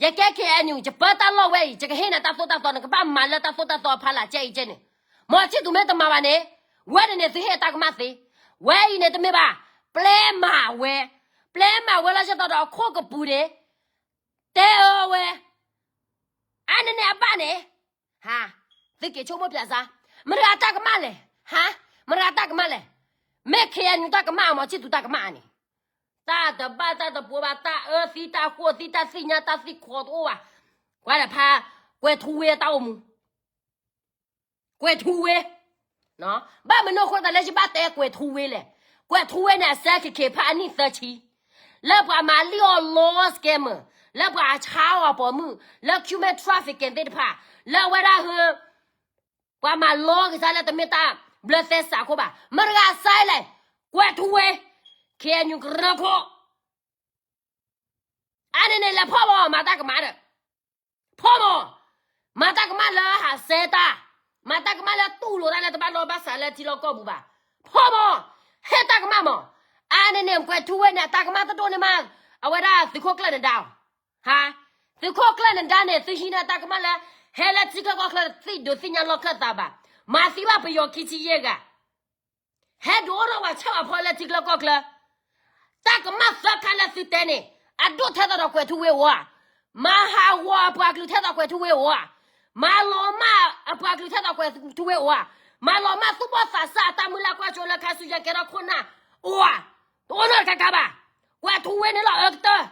ယကဲ ခ့ၣ်အဲၣ်ယူၣ် ယပၢတၢ်လီၢ်ဝဲအံၤ ယကဟ့ၣ်နၤတၢ်သိၣ်တၢ်သီ နကဘၣ်မၤလၢတၢ်သိၣ်တၢ်သီအဖီလာ် ကဲအံၤကဲန့ၣ်, မီၤဆံၣ်သူၤမ့ၢ်တမၤဘၣ်န့ၣ်, ဝဲန့ၣ်န့ၣ် သုဟ့ၣ်တၢ်ကမၣ်သ့, ဝဲအံၤန့ၣ်တမ့ၢ်ဘၣ်, ပျဲမၤဝဲ, ပျဲမၤဝဲလီၤ ဆၢတီဒီးအခိၣ်ကပူၤန့ၣ် တဲအၢဝဲ, အါန့ၣ်န့ၣ်အဘၣ်န့ၣ်, ဟါ, သုက့ၤဆိကမိၣ်ပျးစါ, မတၤတဂၤတၢ်ကမၣ်လဲၣ်, ဟါ, မတၤတဂၤတၢ်ကမၣ်လဲၣ်, မ့ၢ် ခ့ၣ်အဲၣ်ယူၣ် တၢ်ကမၣ် မီၤဆံၣ်သူၤတၢ်ကမၣ်န့ၣ်, တၢ်တဘၣ်တၢ်တပှဲၤဘၣ် တၢ်အၢသံတၢ်ဃိၣ်သံ တၢ်သ့ၣ်ညါတၢ်သံခိးတအိၣ်ဘၣ်, ကွၢ်ဒီးဖး, ကွဲၤထူဝ့အတၢ်အိၣ်မူ ကွဲၤထူဝ့, ဘၣ်မနုၤအဃိသတးလၢယဘၣ်တဲ ကွဲၤထူဝ့လဲၣ်, ကွဲၤထူဝ့န့ၣ် အစဲ ခ့ၣ်ခ့ၣ် ဖးအနံၣ်သၢဆံ, လၢပှၤမၤလံၣ်အီၣ်လီ scammer, လၢပှၤဆါအီၣ်ပိာ်မုၣ်, လၢ human trafficking သ့ၣ်တဖၣ်, လၢအဝဲဒၣ်ဟၢ ပှၤမၤလီကစၢ်လၢတမ့ၢ်တၢ်ဘျၢသဲစးခိၣ်ဘၣ်, မတၤတဂၤစဲလဲၣ်, ကွဲၤထူဝ့, ခ့ၣ်အဲၣ်ယူၣ် ကရၢခိၣ် အါန့ၣ်န့ၣ် လဲၤဖီၣ်မီၤ မၤတၢ်ကမၣ်ဒီး, ဖီၣ်မီၤ, မၤတၢ်ကမၣ်လၢဟးစဲတၢ်, မၤတၢ်ကမၣ်လၢတူၢ်လိာ်တၢ်လၢတဘၣ်နီဘၣ်စးလၢထံလီၢ်ကီၢ်ပူၤဘၣ်, ဖီၣ်မီၤ, ဟ့ၣ်တၢ်ကမၣ်မီၤ, အါန့ၣ်န့ၣ် ကွဲၤထူဝ့န့ၣ် အတၢ်ကမၣ်တဒိၣ်န့ၢ်မး, အဝဲဒၣ်သုးခိၣ်ကျၢၢ်နဒါအီၤ, ဟါ, သုးခိၣ်ကျၢၢ်နဒါန့ၣ် သုဟံးန့ၢ်တၢ်ကမၣ်လၢ ဟဲလၢထံချၢကီၢ်ချၢ သ့ၣ်ဒိးသ့ၣ်ညါလီၢ်ခၢၣ်သးဘၣ်, မၤသံဘၣ်ပယီၤခံဆံယဲၢ်ဂၤ ဟဲဒုးအိၣ်ထီၣ်ပှၤဆၣ်ပှၤဖီလၢထံချၢကီၢ်ချၢ, တၢ်ကမၣ်သၢခါလၢသုတဲန့ၣ်, အဒိၣ်ထဲသိးဒီးကွဲၤထူဝ့အိၣ်ဧါ, မၤဟးဂီၤအပှၤကလုာ်ထဲသိးကွဲၤထူဝ့အိၣ်ဧါ, မၤလီၤမၢ်အပှၤကလုာ်ထဲသိးကွဲၤထူဝ့အိၣ်ဧါ, မၤလီၤမၢ်သူၣ်ဘီၣ်သးစၢ်အတၢ်မုၢ်လၢ်ကွၢ်စိလၢခါဆူညါကဲထီၣ်ခိၣ်နၢ်အိၣ်ဧါ, တအိၣ်နီတခါခါဘၣ်, ကွဲၤထူဝ့န့ၣ်လီၤအၢကတၢၢ်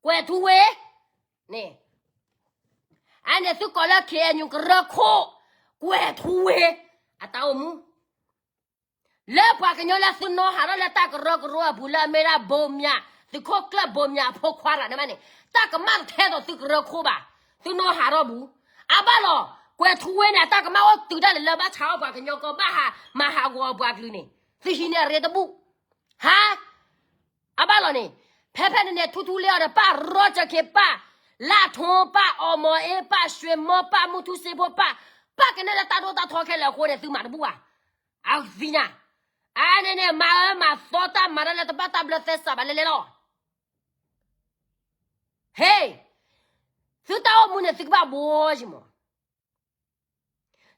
ကွဲၤထူဝ့န့ၣ်, အန့ၣ်သုကိးလၢ ခ့ၣ်အဲၣ်ယူၣ် ကရၢခိၣ်, ကွဲၤထူဝ့, အတၢ်အိၣ်မူ, လၢပှၤကညီလၢသုနီၢ်ဟးထီၣ်လၢတၢ်ကရၢကရိအပူၤလၢအမ့ၢ်ဒၣ်ဘိမၠး, သုးခိၣ်ကျၢၢ်ဘိမၠးအဖိခွါတဂၤန့ၣ်မးန့ၣ်, တၢ်ကမၣ်တထဲသိးသုကရၢခိၣ်ဘၣ်, သုနီၢ်ဟးထီၣ်ပူၤ, အဘၣ်လီၤ, ကွဲၤထူဝ့န့ၣ် အတၢ်ကမၣ်အိၣ်တုၤဒၣ်လဲာ်လၢဘၣ်ဆါအီၣ်ပှၤကညီကီၢ် ဘၣ်ဟးမၤဟးဂီၤအပှၤကလုာ်န့ၣ်, သုဟံးန့ၢ်အရ့တဘူၣ်, ဟါ အဘၣ်လီၤန့ၣ်, ဖဲဖဲန့ၣ်န့ၣ် ထူထူလ့အီၤဒီး ပၢ်ရီကၢခ့ ပၢ်လၢထူ ပၢ်အီမီၤအ့ ပၢ်ရွှ့မီ ပၢ်မူထူစ့ဖိ ပၢ်, ပၢ်ကနဲလၢတၢ်ဒိၣ်တၢ်ထီခဲလၢာ်အဃိန့ၣ် သုမၤတဘူၣ်ဘၣ်, အသ့ၣ်ညါ, အါန့ၣ်န့ၣ် မၤအၢမၤသီတၢ်မၤတၢ်လၢတဘၣ်တၢ်ဘျၢသဲစးဘၣ်လဲၣ်လဲၣ်လီၤ. ဟ့ၣ်, သုတၢ်အိၣ်မူန့ၣ် သုကဘၣ်ဘှီယံၤမး,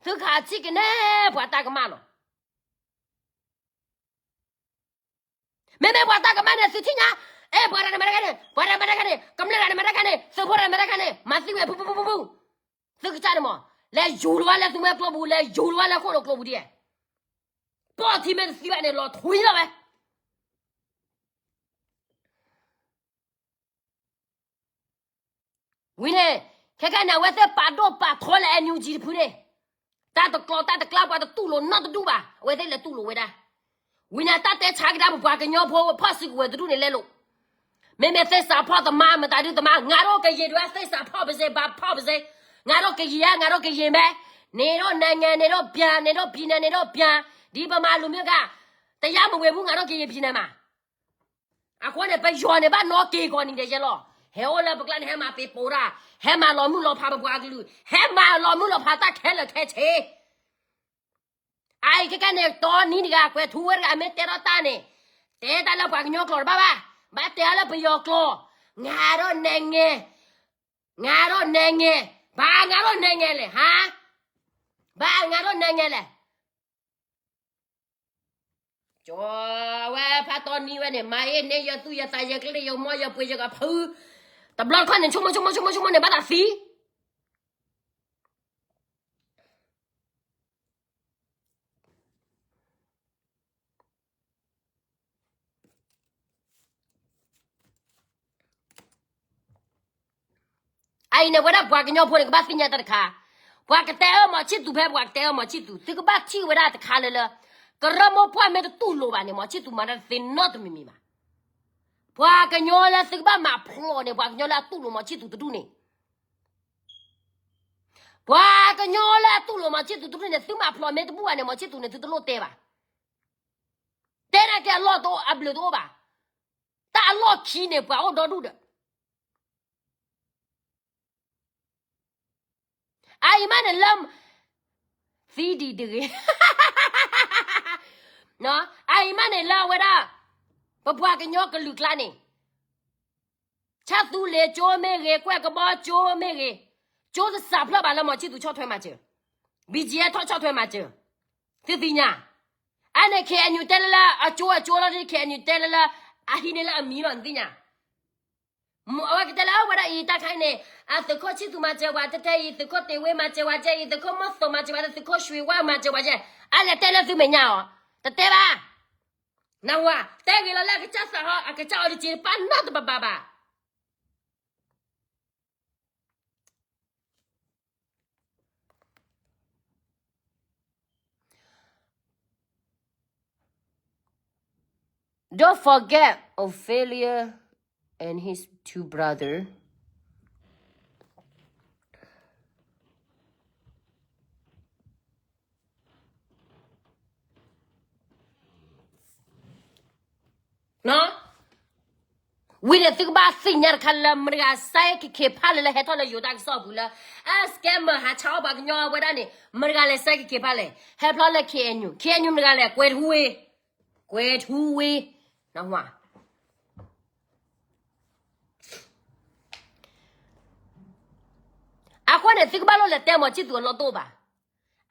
သုကဟးထံၣ်ကနဲပှၤတၢ်ကမၣ်လီၤ. မ့မ့ၢ်ပှၤတၢ်ကမၣ်န့ၣ် သုထံၣ်ညါ, အဲ ပှၤတဂၤန့ၣ်မၤတၢ်ခါန့ၣ်, ပှၤတဂၤမၤတၢ်ခါန့ၣ်, ကမျၢၢ်တဂၤန့ၣ်မၤတၢ်ခါန့ၣ်, သုးဖိတဂၤန့ၣ်မၤတၢ်ခါန့ၣ်, မၤသံဝဲ ဖုဖုဖုဖုဖု, သုကစၢ်န့ၣ်မး, လဲၤယူၤလီၤဝဲလၢသုမဲကျိပူၤ, လဲၤယူၤလီၤဝဲလၢခိၣ်လိာ်ကျိပူၤဒ်, ပိာ်ထံမ့ၢ်တသံဘၣ်န့ၣ် လီၤထွံလီၤဝဲ ဝံၤန့ၣ်, ခဲခဲန့ၣ် အဝဲသ့ၣ်ပာ်ဒိၣ်ပာ်ထီလၢ NUG တဖုန့ၣ်, တၢ်တကျိၤတၢ်တကျါပှၤတတူၢ်လိာ်နီတဒူၣ်ဘၣ်, အဝဲသ့ၣ်လဲၤတူၢ်လိာ်ဝဲဒၣ်. ဝံၤန့ၣ် တၢ်တဲဆါကဒါပပှၤကညီဖိဖီၣ်စုကဝဲၤတဒူၣ်န့ၣ်လဲလိာ်, မ့မ့ၢ်သ့ၣ်စးဖီၣ်သမါ မတၤဒုသမါ ငါတို့ကရင် ဒုးသ့ၣ်စးဖီၣ်ပစ့ ဘၣ်ဖီၣ်ပစ့, ငါတို့ကရင်ဧါ ငါတို့ကရင်ပဲ, နေတို့နိုင်ငံ နေတို့ပြန်, နေတို့ပြည်နယ် နေတို့ပြန်, ဒီဗမာလူမျိုးက တရားမဝင်ဘူး ငါတို့ကရင်ပြည်နယ်မှာ. အဃိန့ၣ် ပယီၤန့ၣ်ဘၣ်နီၣ်က့ၤကီးနံၤဒဲးယဲလီၤ. ဟဲအိၣ်လၢပကျါန့ၣ် ဟဲမၤပ့ၤပိာ်တၢ်, ဟဲမၤလီၤမုၢ်လီၤဖးပပှၤကလုာ်, ဟဲမၤလီၤမုၢ်လီၤဖးတၢ်ခဲလၢာ်ခဲဆ့. အအံၤခဲကဲန့ၣ် တီနံၤတဂၤ ကွဲၤထူဝ့တဂၤ မ့ၢ်တဲထီၣ်တၢ်န့ၣ်, တဲတၢ်လၢပှၤကညီကျိာ်တဘၣ်ဘၣ်, ဘၣ်တဲအီၤလၢပယီၤကျိာ်, ငါဒီးနဲငဲ, ငါဒီးနဲငဲ, ဘၣ်ငါဒီးနဲငဲလဲၣ်, ဟါ, ဘၣ်ငါဒီးနဲငဲလဲၣ်. ကၠီဝဲဖးတီနံၤဝဲန့ၣ် မၤအ့ၣ်န့ၢ်ယသူၣ်ယသး ယကျ့ယမီၢ် ယပှ့ၤယကဖု, တဘျီတခီၣ်န့ၣ် ဆိကမိၣ်ဆိကမိၣ်ဆိကမိၣ်ဆိကမိၣ်န့ၣ် ဘၣ်သးသံ အအံၤန့ၣ် ဝဲဒၣ်ပှၤကညီဖိန့ၣ် ကဘၣ်သ့ၣ်ညါတၢ်တခါ, ပှၤကတဲအၢ မောင်ချစ်သူ ဖဲပှၤကတဲအၢ မောင်ချစ်သူ, သုကဘၣ်ထံၣ်ဝဲဒၣ်တခါလၢလၢ, ကရၢမိၢ်ပှၢ်မ့ၢ်တတူၢ်လိာ်ဘၣ်န့ၣ် မောင်ချစ်သူ မၤတၢ်တသ့နီတမံၤမံၤဘၣ်. ပှၤကညီလၢသုကဘၣ်မၤဖျိးန့ၣ် ပှၤကညီလၢအတူၢ်လိာ် မောင်ချစ်သူ တဒူၣ်န့ၣ်, ပှၤကညီလၢအတူၢ်လိာ် မောင်ချစ်သူ တဒူၣ်န့ၣ် သုမၤဖျိးမ့ၢ်တဘူၣ်ဘၣ်န့ၣ် မောင်ချစ်သူ န့ၣ် သုတလိၣ်တဲဘၣ်. တဲနာ်က့အလီၢ်တအိၣ် အဘျုးတအိၣ်ဘၣ်. တၢ်အလီၢ်ခံန့ၣ် ပှၤအိၣ်ဒီဒူၣ်ဒီး အအံၤမးန့ၣ်လၢ သံဒံးတဂ့ၤ, အအံၤမးန့ၣ်လၢအဝဲဒၣ် ပပှၤကညီကလုာ်ကျါန့ၣ်, ဆၣ်သူလ့ၤကၠိမ့ၢ်ဂ့ၤ, ကွဲၢ်ကဘီကၠိမ့ၢ်ဂ့ၤ, ကၠိတစးဖျၢၣ်ဘၣ်လၢ မောင်ချစ်သူ ဆီၣ်ထွဲမၤစၢၤ, BGF ဆီၣ်ထွဲမၤစၢၤ, သုသ့ၣ်ညါ. အန့ၣ် KNU တဲလၢလၢ အကၠိအကၠိလီၤ, KNU တဲလၢလၢ အဟံးန့ၢ်လၢအမံၤလီၤ နသ့ၣ်ညါ. အဝဲကတဲလၢအဝဲဒၣ်အံၤ တၢ်ခါအံၤန့ၣ် အသုးခိၣ်ဆံၣ်သူမၤစၢၤပှၤ တဲတဲအံၤ, သုးခိၣ်တ့ၢ်ဝ့မၤစၢၤပှၤ တဲအံၤ, သုးခိၣ်မီၢ်သိးမၤစၢၤပှၤ, သုးခိၣ်ရွှ့ဝါမၤစၢၤပှၤ, အလဲၤတဲလၢသုမဲာ်ညါအီၤ, တတဲဘၣ်. နဝၤ တဲဂ့ၤလီၤလၢအကစၢ်သးဟီ အကစၢ်အီၤတက့ၢ် တပာ်နီတဘၣ်ဘၣ်. Don't forget Ophelia and his two brother. ဝံၤန့ၣ် သုကဘၣ်သ့ၣ်ညါတခါလၢ မတၤတဂၤစဲက့ၤက့ၤဖးလဲၣ်လၢဟဲထီၣ်လၢယိၤတၢ်ကစီၣ်ပူၤလၢ အ scammer ဟးဆါအီၣ်ပှၤကညီဝဲဒၣ်န့ၣ် မတၤတဂၤလဲၤစဲက့ၤက့ၤဖးလဲၣ်, ဟဲဖျီလၢ KNU, KNU မတၤတဂၤလဲၣ်, ကွဲၤထူဝ့, ကွဲၤထူဝ့, နဝၤ အဃိန့ၣ် သုကဘၣ်လိၣ်လဲၤတဲ မောင်ချစ်သူ အလီၢ်တအိၣ်ဘၣ်.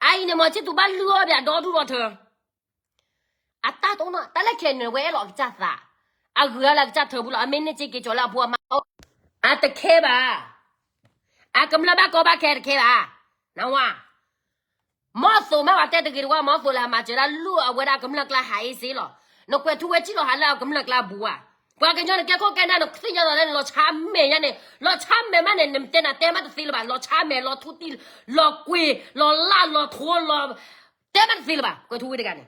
အအံၤန့ၣ် မောင်ချစ်သူ ဘၣ်လုၢ်အီၣ်ပၠးဒီဒူၣ်ဒီထၢ အတၢ်တအိၣ်နီတမံၤ တၢ်လၢ KNU န့ၣ် ဝဲအဲၣ်လီၤအကစၢ်သး, အဂုၤအဂၤလၢအကစၢ်ထၢပူၤလီၤ, အမ့ၢ်န့ၢ်စ့က့ၤကၠီၤလၢအဖိအမါအအိၣ်, အတခဲဘၣ်, အကမျၢၢ်ဘၣ်ကီဘၣ်ခဲတခဲဘၣ်, နဝၤ မီၢ်သိးမ့ၢ်ပှၤတဲတဂ့ၤတဝါ မီၢ်သိးလဲၤမၤစၢၤဒၣ် လုၢ်အဝဲဒၣ်ကမျၢၢ်ကျါဟးအ့စ့လီၤ. နကွဲးထူဝ့စံၣ်လီၤဟးလၢအကမျၢၢ်ကျါဘူးဧါ. ပှၤကညီန့ၣ် ကဲခိၣ်ကဲနၢ် နသ့ၣ်ညါလီၤလၢနလီၤဆါမဲာ်ညါန့ၣ် လီၤဆါမဲာ်မးန့ၣ် နတဲနၤတဲမးတသ့လၢၤဘၣ်. လီၤဆါမဲာ် လီၤထူတံၢ် လီၤကွံာ် လီၤလၢ် လီၤထိ လီၤ တဲမးတသ့လၢၤဘၣ်. ကွဲးထူဝ့တဂၤန့ၣ်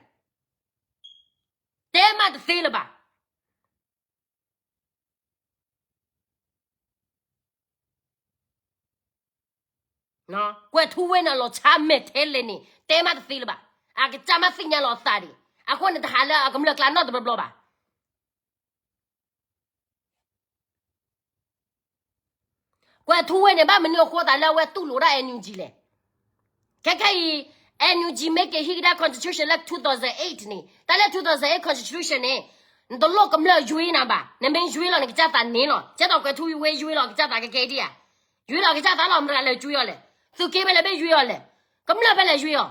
တဲမးတသ့လၢၤဘၣ်. ကွဲးထူဝ့န့ၣ် လီၤဆါမဲာ်ထဲလဲၣ်န့ၣ် တဲမးတသ့လၢၤဘၣ်. အကစၢ်မးသ့ၣ်ညါလီၤအသးဒံး. အဃိန့ၣ် တဟးလၢအကမျၢၢ်ကျါနီတဘျီဘျီဘၣ်. ကွဲးထူဝ့န့ၣ် ဘၣ်မနုၤအဃိသးလၢအဝဲတူၢ်လိာ်ဒၣ် NUG လဲၣ်. ခဲခဲအံၤ NUG မ့ၢ်က့ၤဟံးကဒါ constitution လၢ two thousand eight န့ၣ် တၢ်လၢ two thousand eight constitution န့ၣ် နတလိၣ်ကမျၢၢ်ယွ့နၤဘၣ်. နမ့ၢ်ယွ့လီၤ နကစၢ်သးန့ၣ်လီၤ. ကဲသိးကွဲးထူဝ့ယွ့လီၤကစၢ်သးကကဲဒံးဧါ. ယွ့လီၤကစၢ်သးလီၤ မတၤလဲၤကွံာ်အီၤလဲၣ်. သုးက့ဖဲလဲၣ်ဘ့ၣ်ယွ့အီၤလဲၣ်. ကမျၢၢ်ဖဲလဲၣ်ယွ့အီၤ.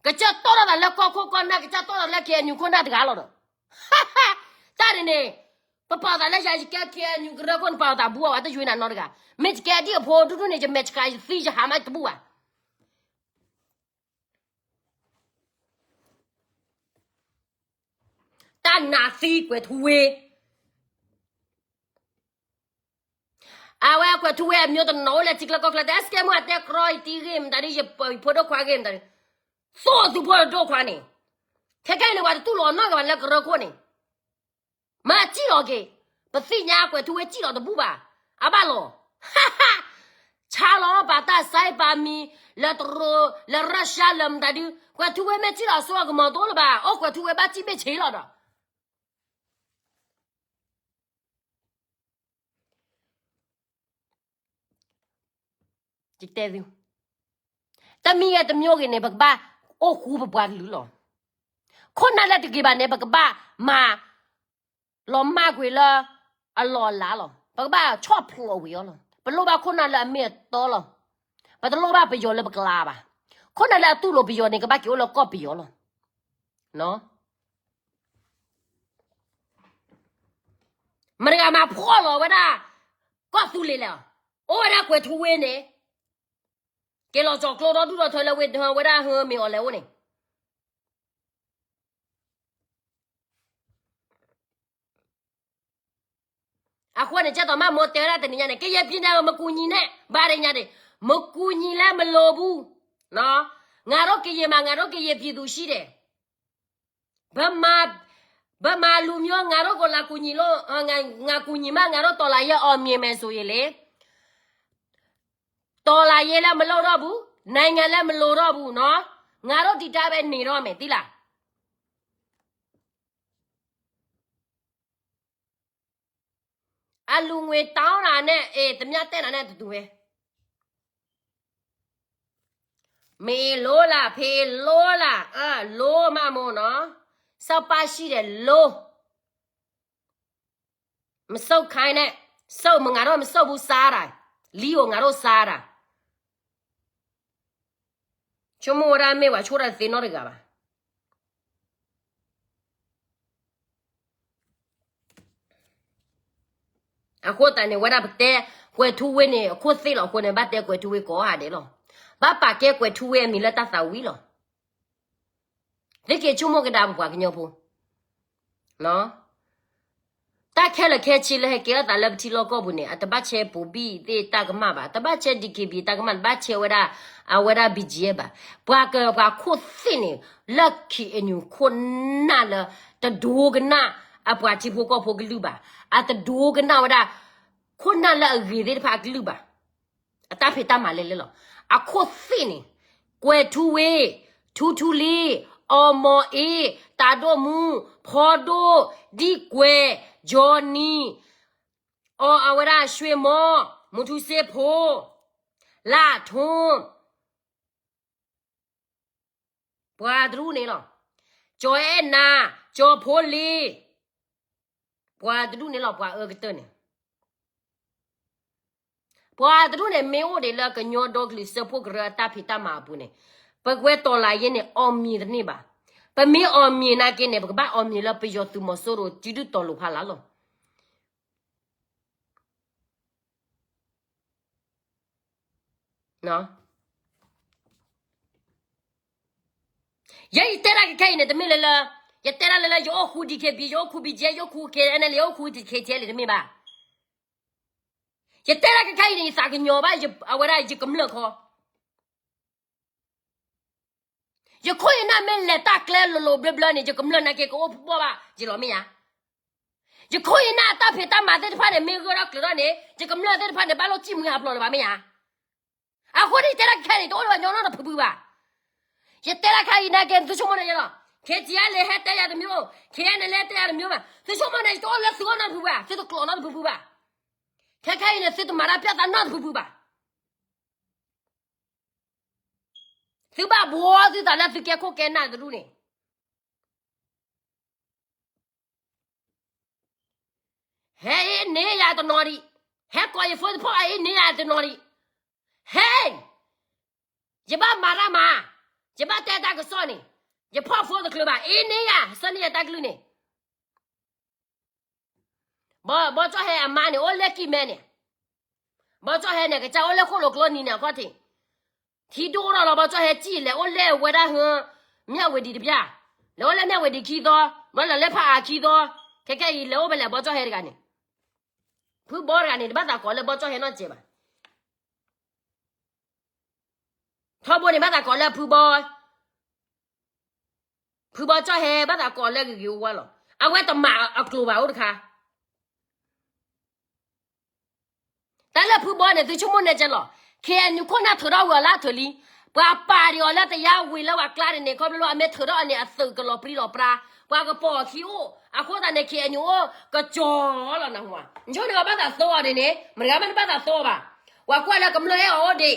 ကစၢ်တီၢ်ထီၣ်သးလၢကီၢ်ခိၣ်ကီၢ်နၢ် ကစၢ်တီၢ်ထီၣ်လၢ KNU ခိၣ်နၢ်တဂၤလီၤဒီး တၢ်န့ၣ်န့ၣ် ပပာ်သးလၢယၤ ယကဲ KNU ကရၢခိၣ် နပာ်သးဘူးအဝဲတယွ့နၤနီတဂၤ. မ့ၢ်ယကဲဒ်အဖိဒူၣ်ဒူၣ်န့ၣ် ယမဲာ်ဆှးယသံယဟးမးတဘူးဘၣ်. တၢ်နးသံကွဲးထူဝ့ အဝဲကွဲးထူဝ့အမျိုးတနီၤအိၣ်လၢထံကျါကီၢ်ကျါ တဲစကဲမုၢ်အတဲကြီ ယတံၤဂ့ၤမတၤဒု ယဖိဒိၣ်ခွါဂ့ၤမတၤဒု သိၣ်သုဖိဒိၣ်ခွါန့ၣ် ခဲခဲအံၤန့ၣ် ပှၤတတူၢ်လိာ်အီၤနီတဂၤဘၣ်လၢကရၢခိၣ်န့ၣ် မၤစံၣ်လီၤက့ၤ ပသ့ၣ်ညါကွဲးထူဝ့စံၣ်လီၤတဘူးဘၣ် အဘၣ်လီၤ ဆါလီၤပာ်တၢ်ဆါပာ်မံၤ လၢတရူး လၢရၢရှါ လၢမတၤဒု ကွဲးထူဝ့မ့ၢ်စံၣ်လီၤအစိအကမီၤတအိၣ်လၢၤဘၣ် အိၣ်ကွဲးထူဝ့ဘၣ်စံၣ်ဘ့ၣ်ဆ့လီၤဒီး ယတဲသု, တမံၤဂ့ၤတမံၤဂ့ၤန့ၣ် ပကဘၣ်အိၣ်ဃူပပှၤကလုာ်လီၤ. ခိၣ်နၢ်လၢတဂ့ၤဘၣ်န့ၣ် ပကဘၣ်မၤ လီၤမၢ်ကွံာ်လၢအလီၢ်အလၤလီၤ. ပကဘၣ်ဆီၣ်ဖျိးဝံၤအီၤလီၤ. ပလိၣ်ဘၣ်ခိၣ်နၢ်လၢအမ့ၢ်အတီလီၤ. ပတလိၣ်ဘၣ်ပယီၤလၢပကလၤဘၣ်. ခိၣ်နၢ်လၢအတူၢ်လိာ်ပယီၤန့ၣ် ကဘၣ်က့ၤအိၣ်လၢကီၢ်ပယီၤလီၤ. မတၤတဂၤမၤဖှီၣ်လီၤဝဲဒၣ် ကီၢ်သူလ့ၤလဲၣ်. အိၣ်ဝဲဒၣ်ကွဲၤထူဝ့န့ၣ် က့ၤလီၤကၠီၤကျိဒီဒူၣ်ဒီထၢလၢဝ့ၢ်ဝဲဒၣ်ဟၢမ့ၤအီၤလဲၤအိၣ်န့ၣ် အဃိန့ၣ် ကဲသိးမးမိၢ်တဲဝဲဒၣ်တနံၤညါန့ၣ် ကရင်ပြည်နယ်ကို မကူညီနဲ့ ဘာတွေညာတွေ မကူညီလဲမလိုဘူး. ငါတို့ကရင်မှာ ငါတို့ကရင်ပြည်သူရှိတယ်. ဗမာလူမျိုး ငါတို့ကိုလာကူညီလို့ ငါကူညီမှ ငါတို့တော်လှန်ရေးအောင်မြင်မယ်ဆိုရင်လေ တော်လှန်ရေးလည်းမလုပ်တော့ဘူး နိုင်ငံလည်းမလိုတော့ဘူးနော် ငါတို့ဒီတိုင်းပဲနေတော့မယ် သိလား. အလူငွေတောင်းတာနဲ့ အဲ ဓမြတက်တာနဲ့ အတူတူပဲ. မေလိုလား ဖေလိုလား အဲ လိုမှမို့နော် စောက်ပါရှိတယ် လို မဆုတ်ခိုင်းနဲ့ ဆုတ် ငါတို့မဆုတ်ဘူး စားတာ လီကို ငါတို့စားတာ ဆိကမိၣ်ဝဲဒၣ်မ့ၢ်ပှၤဆိၣ်တၢ်သ့နီတဂၤဘၣ်. အဃိသတးန့ၣ် ဝဲဒၣ်ပတဲ ကွဲၤထူဝ့န့ၣ် အခိၣ်သ့ၣ်လီၤအဃိန့ၣ် ဘၣ်တဲကွဲၤထူဝ့ကိးဂၤဒဲးလီၤ. ဘၣ်ပာ်ကဲကွဲၤထူဝ့အမံၤလၢတၢ်သးဝံၣ်လီၤ. သုက့ၤဆိကမိၣ်ကဒါပပှၤကညီဖိ တၢ်ခဲလၢာ်ခဲဆ့လၢဟဲကဲထီၣ်သးလၢပထံလီၢ်ကီၢ်ပူၤန့ၣ် အတဘၣ်ဆဲပိာ်ဘံၣ်သ့ၣ်တၢ်ကမၣ်ဘၣ်, တဘၣ်ဆဲ DKBA တၢ်ကမၣ်, တဘၣ်ဆဲဝဲဒၣ် အဝဲဒၣ် BGF ဘၣ်. ပှၤကပှၤခိၣ်သ့ၣ်န့ၣ် လၢ KNU ခိၣ်နၢ်လၢ တဒိကနၣ်အပှၤထံဖိကီၢ်ဖိကလုၢ်ဘၣ်, အတဒိကနၣ်ဝဲဒၣ် ခိၣ်နၢ်လၢအဂ့ၤသ့ၣ်တဖၣ်အကလုၢ်ဘၣ်. အတၢ်ဖံးတၢ်မၤလဲၣ်လဲၣ်လီၤ. အခိၣ်သ့ၣ်န့ၣ် ကွဲၤထူဝ့, ထူထူလံ, အီမီၤအ့, တၢ်ဒိၣ်မူ, ဖီဒိၣ်, ဒံၣ်ကွဲၤ, ကၠီနံၤ, အီအဝဲဒၣ် ရွှေမော်, မူထူစ့ဖိ, လၢ်ထွန်း ပှၤတဒူၣ်န့ၣ်လီၤ. ကၠီအဲၣ်နၤ, ကၠီဖိလ့ၤ, ပှၤတဒူၣ်န့ၣ်လီၤ. ပှၤအၢကတၢၢ်န့ၣ် ပှၤတဒူၣ်န့ၣ် မ့ၢ်အိၣ်ဒံးလၢကညီဒီကလုာ်စၢဖှိၣ်ကရၢအတၢ်ဖံးတၢ်မၤအပူၤန့ၣ် ပကွဲၤတော်လှန်ရေးန့ၣ် အောင်မြင်တန့ၢ်ဘၣ်. ပမ့ၢ် အောင်မြင် နာ်က့န့ၣ် ပကဘၣ် အောင်မြင် လၢပယီၤသုးမီၤစိရိၤ စုဒုၣ်တီၤလိာ်ဖးလၢ်လီၤ. ယဲယတဲတၢ်ခဲခဲအံၤန့ၣ် တမ့ၢ်လၢလၢ ယတဲတၢ်လၢလၢ ယအိၣ်ဃူ DKB, ယအိၣ်ဃူ BGF, ယအိၣ်ဃူ KNLA, ယအိၣ်ဃူ KTLA တမ့ၢ်ဘၣ်. ယတဲတၢ်ခဲခဲအံၤန့ၣ် ယသးကညီၤဘၣ် အဝဲဒၣ်ယကမျၢၢ်ခီ ယခိၣ်ယနၢ်မ့ၢ်လဲၤတၢ်ကျဲလိၤလိၤဘျၢဘျၢန့ၣ် ယကမျၢၢ်နာ်က့ကအိၣ်ဖှိၣ်ဘၣ်ယလီၤမ့ၢ်ဧါ. ယခိၣ်ယနၢ်အတၢ်ဖံးတၢ်မၤသ့ၣ်တဖၣ်န့ၣ် မ့ၢ်ဂၢၢ်ထီၣ်ကျၢၤထီၣ်န့ၣ် ယကမျၢၢ်သ့ၣ်တဖၣ်န့ၣ် ဘၣ်လိၣ်စံၣ်မှံဟးဖျိးလၢၤဘၣ်မ့ၢ်ဧါ. အဃိန့ၣ် ယတဲတၢ်ခဲခဲအံၤန့ၣ် တအိၣ်လၢပှၤကညီနီတဖုဖုဘၣ်. ယတဲတၢ်ခဲအံၤနာ်က့ သုဆိကမိၣ်န့ၣ်ယလီၤ. KTLA ဟဲတဲယၤတမျိုး, KNLA ဟဲတဲယၤတမျိုးဘၣ်. သုဆိကမိၣ်န့ၣ် ယတအိၣ်လၢသုဂီၢ်နီတဖုဖုဘၣ်, သုတကျိးနီတဖုဖုဘၣ်. ခဲခဲအံၤန့ၣ် သုတမၤတၢ်ပျၢ်သးနီတဖုဖုဘၣ်. သုဘၣ်ဘှီသုသးလၢသုကဲခိၣ်ကဲနၢ်တဒူၣ်န့ၣ် ဟဲအ့ၣ်န့ၢ်ယၤတနီၤဒံး, ဟဲကိးယဖိသဖီအ့ၣ်န့ၢ်ယၤတနီၤဒံး, ဟဲ, ယဘၣ်မၤတၢ်မၤ, ယဘၣ်တဲတၢ်ကစီၣ်န့ၣ်, ယဖီၣ်ဖိတချုးဘၣ်, အ့ၣ်န့ၢ်ယၤ, ဆၢန့ၢ်ယၤတၢ်ကလုၢ်န့ၣ် ဘီကၠီၣ်ဟဲအမါန့ၣ် အိၣ်လၢကံၢ်မဲန့ၣ်, ဘီကၠီၣ်ဟဲန့ၣ် ကစၢ်အိၣ်လၢဃိၣ်လိာ်ကျိနံၤန့ၣ် အခီၣ်ထံး, ထံဒိၣ်ထီၣ်လီၤ ဘီကၠီၣ်ဟဲစံၣ်လဲၤအိၣ်လဲၣ်ဝဲဒၣ်ဟၢ မၠၣ်ဝ့ၤဒံးတပျၢ်, လဲၤအိၣ်လၢမၠၣ်ဝ့ၤဒံးခံသီ, ဘျီလဲၤလၢဖးအါခံသီ, ခဲခဲအံၤလဲၤအိၣ်ဖဲလဲၣ် ဘီကၠီၣ်ဟဲတဂၤန့ၣ်, ဖုဘီတဂၤန့ၣ် တဘၣ်သးကိးလၢဘီကၠီၣ်ဟဲနီတစဲးဘၣ်. ထီဘိန့ၣ် ဘၣ်သးကိးလၢဖုဘီ, ဖုဘီကၠီၣ်ဟဲ ဘၣ်သးကိးလၢဂ့ၤဂ့ၤဝါဝါလီၤ. အဝဲတမၤအကျိၤဘၣ်အိၣ်တခါ. တၢ်လၢဖုဘီန့ၣ် သုဆိကမိၣ်နဲၣ်ကဲလီၤ. ခဲအံၤနုာ်ခိၣ်နၢ်ထုးထီၣ်ဝံၤအီၤလၢအထုးလံ. ပှၤပာ်ဒံးအီၤလၢတယါဝံၤလၢပှၤကျါန့ၣ်န့ၣ် ခီဖျိလၢအမ့ၢ်ထုးထီၣ်အန့ၣ် အသုးကလီၤပြံလီၤပြါ, ပှၤကပိာ်အခံအိၣ်, အဃိသတးန့ၣ် ခဲအံၤနုာ်အိၣ်ကကၠီလီၤနဟူဧါ. နဆိန့ၣ်အီၤဘၣ်သးသီအီၤဒ်န့ၣ် မတၤဂၤမ့ၢ်တဘၣ်သးသီအီၤဘၣ်. ပှၤကွၢ်လၢကမျၢၢ်အဲၣ်အီၤအိၣ်ဒံး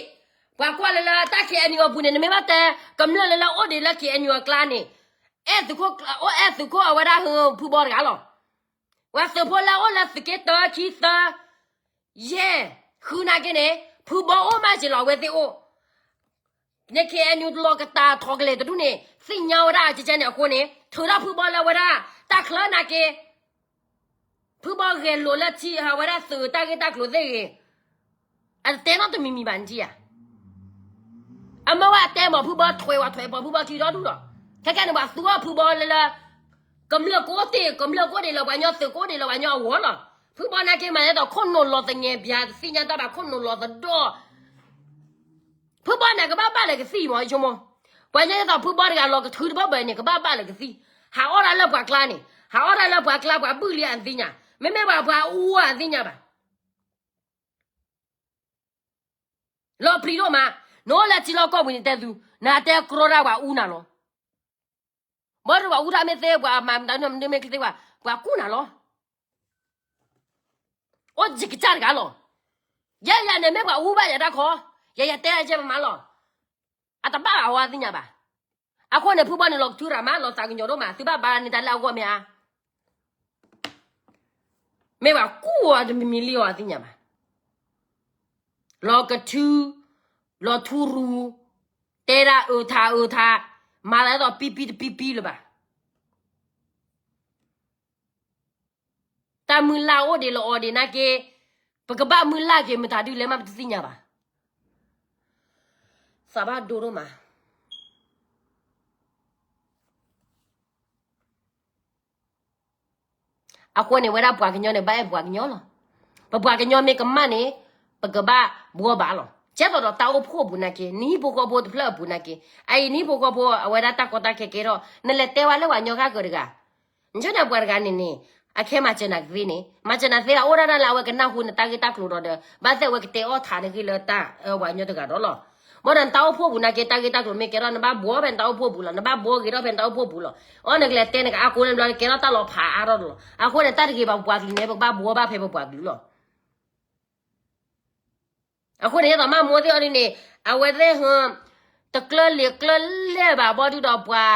ပှၤကွၢ်လၢလၢတၢ် K N U အပူၤန့ၣ် နမ့ၢ်ဘၣ်တဲ ကမျၢၢ်လၢလၢအိၣ်ဒံးလၢ K N U အကျါန့ၣ်, အဲၣ်သုးခိၣ်, အိၣ်အဲၣ်သုးခိၣ်အဝဲဒၣ်ဟၢဖုဘီတဂၤလီၤ. ပှၤသုးဖိလၢအိၣ်လၢသုးက့တၢ ခံသၢ ယဲၢ် ဃုနာ်က့န့ၣ် ဖုဘီအိၣ်မးက့လီၤ အဝဲသ့ၣ်အိၣ် န့ၣ် K N U လီၤကတၢ်ထီၣ်ကလဲာ်တဒူၣ်န့ၣ် သ့ၣ်ညါဝဲဒၣ်ကဲကဲန့ၣ်အဃိန့ၣ် ထုးထီၣ်ဖုဘီလၢဝဲဒၣ် တၢ်ချၢနာ်က့ ဖုဘီဂဲၤလိာ်လၢထံအဝဲဒၣ်သုးတၢ်ဂ့ၢ်တၢ်ကျိၤသ့ၣ်ဂ့ၤ, အတတဲနီတမံၤမံၤဘၣ်နထံၣ်ဧါ. အမ့ၢ်ဝဲအတဲမ့ၢ်ဖုဘီထွဲဝဲထွဲပှၤဖုဘီခံဒီဒူၣ်လီၤ. ခဲကဲန့ၣ် ပှၤသူအီၤဖုဘီလၢလၢ ကမျၢၢ်ကအိၣ်တ့ၢ် ကမျၢၢ်ကအိၣ်ဒံးလၢပှၤညီ သုးကအိၣ်ဒံးလၢပှၤညီအဂီၢ်လီၤ. ဖုဘီနာ်က့မၤဒ်သိးခိၣ်နူာ်လီၤသငဲးဘၣ် တသ့ၣ်ညါတၢ်ဘၣ် ခိၣ်နူာ်လီၤသဒီၣ် ဖုဘီန့ၣ် ကဘၣ်ဘၣ်လၢကသံၣ်မ့ၢ်ဆိကမိၣ်, ပှၤညီဒ်သိးဖုဘီတဂၤလီၤကထုတဘၣ်ဘၣ်န့ၣ် ကဘၣ်ဘၣ်လၢကသံၣ်, ဟးအီၣ်တၢ်လၢပှၤကျါန့ၣ် ဟးအီၣ်တၢ်လၢပှၤကျါ ပှၤဘုၣ်လံအသ့ၣ်ညါ, မ့မ့ၢ်ပှၤပှၤအူအသ့ၣ်ညါဘၣ်. လီၤပျံၤဒိၣ်မး, နအိၣ်လၢထံလီၢ်ကီၢ်ပူၤန့ၣ်တဲသု, နတဲကြီတၢ်ပှၤအူနၤလီၤ. ဘီဒုးပှၤအူတၢ်မ့ၢ်သ့ ပှၤမၤမတၤနမ့ၢ်မ့ၢ်ချ့သ့ ပှၤကူၣ်နၤလီၤ. အိၣ်ယကစၢ်တဂၤလီၤ. ယဲယၤန့ၣ်မ့ၢ်ပှၤအူဘၣ်ယၤတၢ်ခီ, ယဲယၤတဲအကဲပမၤလီၤ. အတဘၣ်အဝဲသ့ၣ်ညါဘၣ်. အဃိန့ၣ် ဖုဘီန့ၣ် လီၤကထုရၤမး လီၤသးကညီၤဒိၣ်မး သုဘၣ်ဘါန့ၢ်တၢ်လၢအဂီၢ်မ့ၢ်ဧါ. မ့ၢ်ပှၤကူၣ်အီၤတမံၤမံၤလံအီၤသ့ၣ်ညါဘၣ်. လီၤကထု, လီၤထူရူ, တဲဒၣ်အုးထးအုးထး, မၤသးဒ်သိးပံပံတပံပံလၢၤဘၣ်. တၢ်မုၢ်လၢ်အိၣ်ဒံးလၢအီၤဒံးနာ်က့, ပကဘၣ်မုၢ်လၢ်က့ၤမတၤဒုလဲၣ်မးပတသ့ၣ်ညါဘၣ်. သးဘၣ်ဒိဒိၣ်မး. အဃိန့ၣ် ဝဲဒၣ်ပှၤကညီန့ၣ် ဘၣ်အဲၣ်ပှၤကညီလီၤ. ပပှၤကညီမ့ၢ်ကမၣ်န့ၣ် ပကဘၣ်ဘှီဘၣ်လီၤ. ကဲသိးဒီးတၢ်အိၣ်ဖှိၣ်အပူၤနာ်က့, နဟံၣ်ဖိဃီဖိတဖျၢၣ်အပူၤနာ်က့, အအံၤနဟံၣ်ဖိဃီဖိအဝဲဒၣ်တၢ်ကီတၢ်ခဲကဲထီၣ် နလဲၤတဲဝဲလၢပှၤကညီဂၤကၢၢ်တဂၤ နဆိန့ၣ်ပှၤတဂၤန့ၣ်န့ၣ် အခဲမၤစၢၤနၤကသ့န့ၣ် မၤစၢၤနၤသ့ဒၣ် အိၣ်ဒၣ်ဒၣ်လၢအဝဲကနၢ်ဟူနတၢ်ဂ့ၢ်တၢ်ကျိၤဒီးဒီး ဘၣ်သ့ၣ်အဝဲကတဲအီၣ်ထးနဂ့ၢ်လၢတၢ်အၢပှၤကညီတဂၤဒီးလီၤ. ဘၣ်ဒီးနတၢ်အိၣ်ဖှိၣ်ပူၤနာ်က့ တၢ်ဂ့ၢ်တၢ်ကျိၤမ့ၢ်ကဲထီၣ် နဘၣ်ဘှီဖဲနတၢ်အိၣ်ဖှိၣ်ပူၤလီၤ. နဘၣ်ဘှီဂ့ၤထီၣ်ဖဲနတၢ်အိၣ်ဖှိၣ်ပူၤလီၤ. အီၤနကလဲၤတဲနကအါကိးန့ၣ်ဘျီ နကဲထီၣ်တၢ်လီၤဖးအါထီၣ်လီၤ. အဃိန့ၣ် တၢ်တဂ့ၤဘၣ်ပပှၤကလုာ်န့ၣ် ပကဘၣ်ဘှီဘၣ်ဖဲပပှၤကလုာ်လီၤ. အဃိန့ၣ် ယသးမၢ်မိၢ်သ့ၣ်အီၤဒ်န့ၣ် အဝဲသ့ၣ် တကျၢလံာ်ကျၢလဲၢ်ဘၣ်ဘီဒုဒီးပှၤ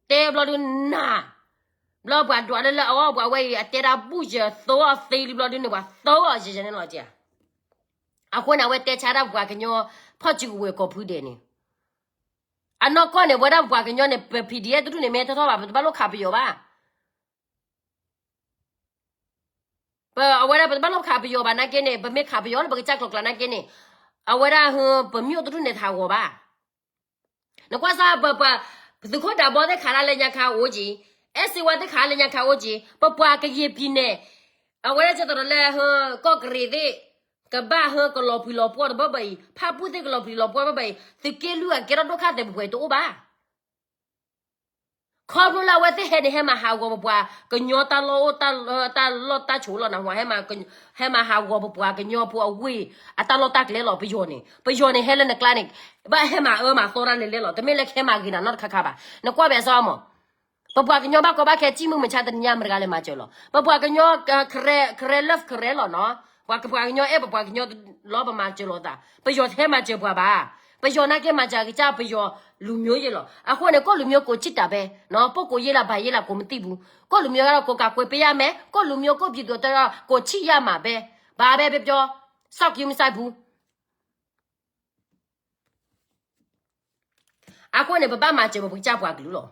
တဲဘျီဒုနၤ, ဘျီပှၤဒွးလၢလၢအဂီၢ် ပှၤဝဲအံၤ အတဲဒၣ်ဘူၣ်ယသီအီၤသ့လံဘျီဒုန့ၣ် ပှၤသီအီၤယဲယဲန့ၣ်လီၤ. အဃိန့ၣ် အဝဲတဲဆါဒၣ်ပပှၤကညီ ဖီၣ်စုကဝဲၤကိးဖုဒဲးန့ၣ် အနီၢ်ကီၢ်န့ၣ် ပဝဲဒၣ်ပပှၤကညီန့ၣ် ပ P D F တဒူၣ်န့ၣ် မ့ၢ်ထီၣ်ထီၣ်ဘၣ် ပတဘၣ်လိၣ်ခးပယီၤဘၣ်. ပအဝဲဒၣ်ပတဘၣ်လိၣ်ခးပယီၤဘၣ်နာ်က့န့ၣ် ပမ့ၢ်ခးပယီၤလၢပကစၢ်ကျိၤကျါနာ်က့န့ၣ် အဝဲဒၣ်ဟၢ ပမ့ၢ်အိၣ်တဒူၣ်န့ၣ်ထးဂီၤဘၣ်. နကွၢ်စၢ်ပပှၤ သုးခိၣ်ဒးဘီသ့ၣ်ခးဒၣ်လၢညါခါအိၣ်က့ၤ, အဲၣ်စ့ဝါသ့ၣ်ခးလၢညါခါအိၣ်က့ၤ, ပပှၤကယဲၢ်ပံၤန့ၣ် အဝဲဒၣ်ကဲသိးဒီးလၢဟၢ ကီၢ်ကရ့ၣ်သ့ၣ် ကဘၣ်ဟၢကလီၤပျံၤလီၤပှီၢ်တဘၣ်ဘၣ်အံၤ, ဖၣ်ပူၣ်သ့ၣ်ကလီၤပျံၤလီၤပှီၢ်ဘၣ်ဘၣ်အံၤ, သုးက့လွံၢ်အကဲထီၣ်ဒိၣ်ခါသဲးပပှဲၤတအိၣ်ဘၣ်. ခီဖျိလၢအဝဲသ့ၣ်ဟဲန့ၣ် ဟဲမၤဟးဂီၤပပှၤကညီတၢ်လီၢ်အိၣ် တၢ်လီၢ်တၢ်ဆိးလီၤနဟါ, ဟဲမၤဟးဂီၤပပှၤကညီဖိအဝ့ၢ် အတၢ်လီၢ်တၢ်ကျဲလီၤ. ပယီၤန့ၣ် ပယီၤန့ၣ်ဟဲလၢနကျါန့ၣ် ဘၣ်ဟဲမၤအၢမၤသီတၢ်လဲၤလဲၤလီၤ. တမ့ၢ်လၢကဟဲမၤဂ့ၤနၤနီတခါခါဘၣ်. နကွၢ်ဘၣ်စီမး ပပှၤကညီဘၣ်ကီဘၣ်ခဲ စံၣ်မုၢ်မဆါတနံၤညါမတၤတဂၤလဲၤမၤစၢၤလီၤ. ပပှၤကညီ Karen love Karen လီၤနီၤ. ပှၤကပှၤကညီအဲၣ်ပပှၤကညီလီၤ ပမၤစၢၤလိာ်သး. ပယီၤတဟဲမၤစၢၤပှၤဘၣ်. ပယီၤနာ်က့မၤစၢၤကစၢ်ပယီၤလူမျိုးရေးလီၤ. အဃိန့ၣ် ကိုယ့်လူမျိုးကိုယ်ချစ်တာပဲနော်. ပုဂ္ဂိုလ်ရေးလား ဘာရေးလား ကိုယ်မသိဘူး. ကိုယ့်လူမျိုးကတော့ ကိုယ်ကာကွယ်ပေးရမယ်. ကိုယ့်လူမျိုး ကိုယ့်ပြည်သူအတွက်တော့ ကိုယ်ချစ်ရမှာပဲ. ဘာပဲပြောပြော စောင့်ကြည့်မစိုက်ဘူး. အဃိန့ၣ် ပဘၣ်မၤစၢၤပကစၢ်ပှၤကလုာ်လီၤ.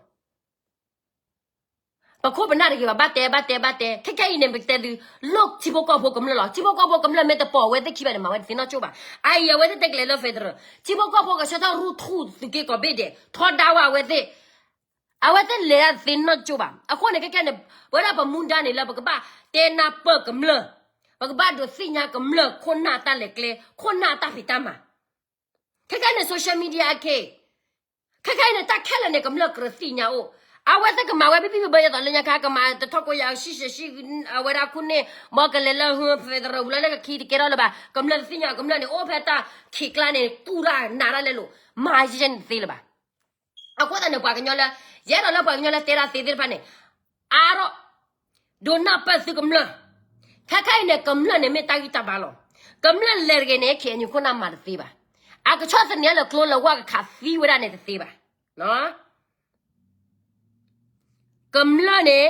ပခိၣ်ပနၢ်တဂ့ၤဘၣ် ဘၣ်တဲ ဘၣ်တဲ ဘၣ်တဲ. ခဲခဲအံၤန့ၣ် ပကတဲသု လၢထံဖိကီၢ်ဖိကမျၢၢ်လီၤ. ထံဖိကီၢ်ဖိကမျၢၢ်မ့ၢ်တပိာ်အဝဲသ့ၣ်ခံဘၣ်န့ၣ် မၤဝဲတသ့နီၢ်ကၠိၣ်ဘၣ်. အအံၤအဝဲသ့ၣ်တဲကလဲၤလၢ federal ထံဖိကီၢ်ဖိကဆၢထၢၣ်ရူၢ်ထူၣ်သုးက့ကိးဘ့ၣ်ဒဲး ထီဒါဝဲအဝဲသ့ၣ်. အဝဲသ့ၣ်လဲၤဒၣ်တသ့နီၢ်ကၠိၣ်ဘၣ်. အဃိန့ၣ် ခဲခဲန့ၣ် ပဝဲဒၣ်ပမူဒါန့ၣ်လၢပကဘၣ်တဲနၢ်ပၢၢ်ကမျၢၢ်, ပကဘၣ်ဒိးသ့ၣ်ညါကမျၢၢ်ခိၣ်နၢ်တၢ်လဲၤကျဲ, ခိၣ်နၢ်တၢ်ဖံးတၢ်မၤ. ခဲခဲန့ၣ် social media အခ့ ခဲခဲအံၤန့ၣ် တၢ်ခဲလၢာ်န့ၣ် ကမျၢၢ်ကြၢးသ့ၣ်ညါအိၣ်. အဝဲသ့ၣ်ကမၤဝဲဘံၣ်ဘံၣ်ဘၢဘၢ ယသးလၢညါခါ ကမၤတထီၣ်ကိးယၤ ဆံဆံ အဝဲဒၣ်ခိၣ်န့ၣ် ဘီကလဲၤလၢဟၢ federal ပူၤလၢလၢကခံတကဲထီၣ်လၢၤဘၣ်. ကမျၢၢ်တသ့ၣ်ညါ ကမျၢၢ်န့ၣ် အိၣ်ဖဲတၢ်ခံးကျါန့ၣ် တူၢ်တၢ်နးတၢ်လဲလိာ် မၤယဲန့ၣ်တသ့လၢၤဘၣ်. အဃိသတးန့ၣ် ပှၤကညီလၢ ယအဲၣ်ဒိးလၢပှၤကညီလၢတဲဒၣ်သ့သ့ၣ်တဖၣ်န့ၣ် အါထီၣ် ဒိးနၢ်ပၢၢ်သုကမျၢၢ်. ခဲခဲအံၤန့ၣ် ကမျၢၢ်န့ၣ်မ့ၢ်တၢ်ဂံၢ်တၢ်ဘါလီၤ. ကမျၢၢ်လဲၤတဂ့ၤန့ၣ် KNU ခိၣ်နၢ်မၤတသ့ဘၣ်. အကဆီၣ်သနံးလၢကျိလၢဝါကခးသံဝဲဒၣ်န့ၣ်တသ့ဘၣ်. ကမျၢၢ်န့ၣ်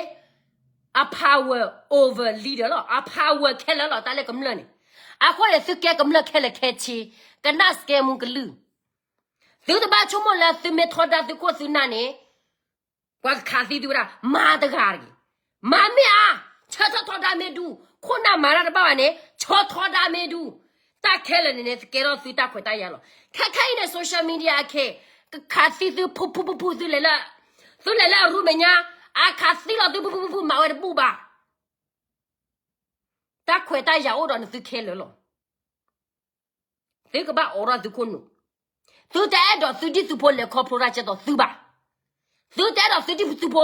အ power over leader လီၤ, အ power ခဲလၢာ်လီၤ တၢ်လၢကမျၢၢ်န့ၣ်. အဃိန့ၣ် သုကဲကမျၢၢ်ခဲလၢာ်ခဲဆ့, ကနၣ်စကဲမူကလုၢ်. သုတဘၣ်ဆိကမိၣ်လၢသုမ့ၢ်ထီဒါသုခိၣ်သုနၢ်န့ၣ် ပှၤကခးသံသုဝဲဒၣ် မၤတဂၤတဂ့ၤ. မၤမ့ၢ်အါ, ဆၢထီၣ်ထီဒါမ့ၢ်ဒူ, ခိၣ်နၢ်မၤတၢ်တဘၣ်ဘၣ်န့ၣ် ဆၢထီၣ်ထီဒါမ့ၢ်ဒူ, တၢ်ခဲလၢာ်န့ၣ်န့ၣ် ကဲထီၣ်သုတၢ်ခွဲးတၢ်ယာ်လီၤ. ခဲခဲအံၤန့ၣ် social media အခါ ကခးသံသု ဖုဖုဖုဖု သုလဲၤလၢ, သုလဲၤလၢအရူမဲာ်ညါ, အခးသံလီၤသု ဖုဖုဖုဖု မၤဝဲတဘူၣ်ဘၣ်. တၢ်ခွဲးတၢ်ယာ်အိၣ်ဒီးနသုခဲလၢာ်လီၤ. သုကဘၣ်အိးထီၣ်သုခိၣ်နူာ်, သုတအဲၣ်ဒိးသုဒံၣ်သုဖိလဲၤခီဖျိတၢ်ကဲသိးသုဘၣ်. သုတအဲၣ်ဒိးသုဒံၣ်သုဖိ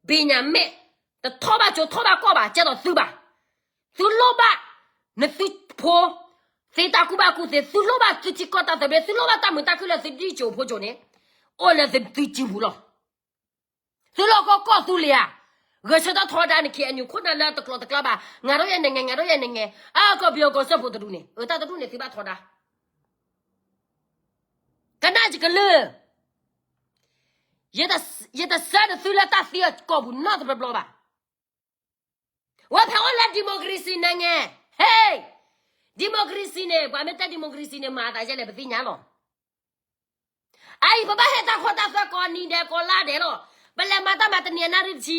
ဘ့ၣ်ညါမဲာ် တထီၣ်ဘၣ်ကၠိထီၣ်ဘၣ်ကီၢ်ဘၣ် ကဲသိးသုဘၣ်. သုလိၣ်ဘၣ် နသုဖိ သ့တၢ်ကူၣ်ဘၣ်ကူၣ်သ့, သုလိၣ်ဘၣ်သုထံကီၢ်တၢ်သဘျ့, သုလိၣ်ဘၣ်တၢ်မုာ်တၢ်ခုၣ်လၢသုဒံၣ်ကၠိဖိကၠိန့ၣ် အိၣ်လၢသုစုပူၤလီၤ. သုလီၢ်ကီၢ်ကီၢ်သူလ့ၤဧါ, ဂဲၤဆၢထၢၣ်ထီဒါန KNU ခိၣ်နၢ်လၢတကျိၤတကျါဘၣ်, ငါတို့ရဲ့နိုင်ငံ, ငါတို့ရဲ့နိုင်ငံ, အကီၢ်ပယီၤကီၢ်စၢဖှိၣ်တဒူၣ်န့ၣ် အတၢ်တဒူၣ်န့ၣ်သုဘၣ်ထီဒါ. ကနၣ်ယကလုၢ်, ယတဆှၢနသုလၢတၢ်သံအကိာ်ပူၤနီတဘျီဘျီဘၣ်. ဝဲဖဲအိၣ်လၢ democracy နငဲ, ဟဲ, democracy န့ၣ် ပှၤမ့ၢ်တဲ democracy န့ၣ် မၤအသးယဲလဲၣ် ပသ့ၣ်ညါလီၤ. အအံၤ ပဘၣ်ဟ့ၣ်တၢ်ခိတၢ်သွဲကိးနံၤဒဲးကိးလါဒဲးလီၤ. ပလဲၤမၤတၢ်မၤတနံၤအနၣ်ရံၣ်တဆံ,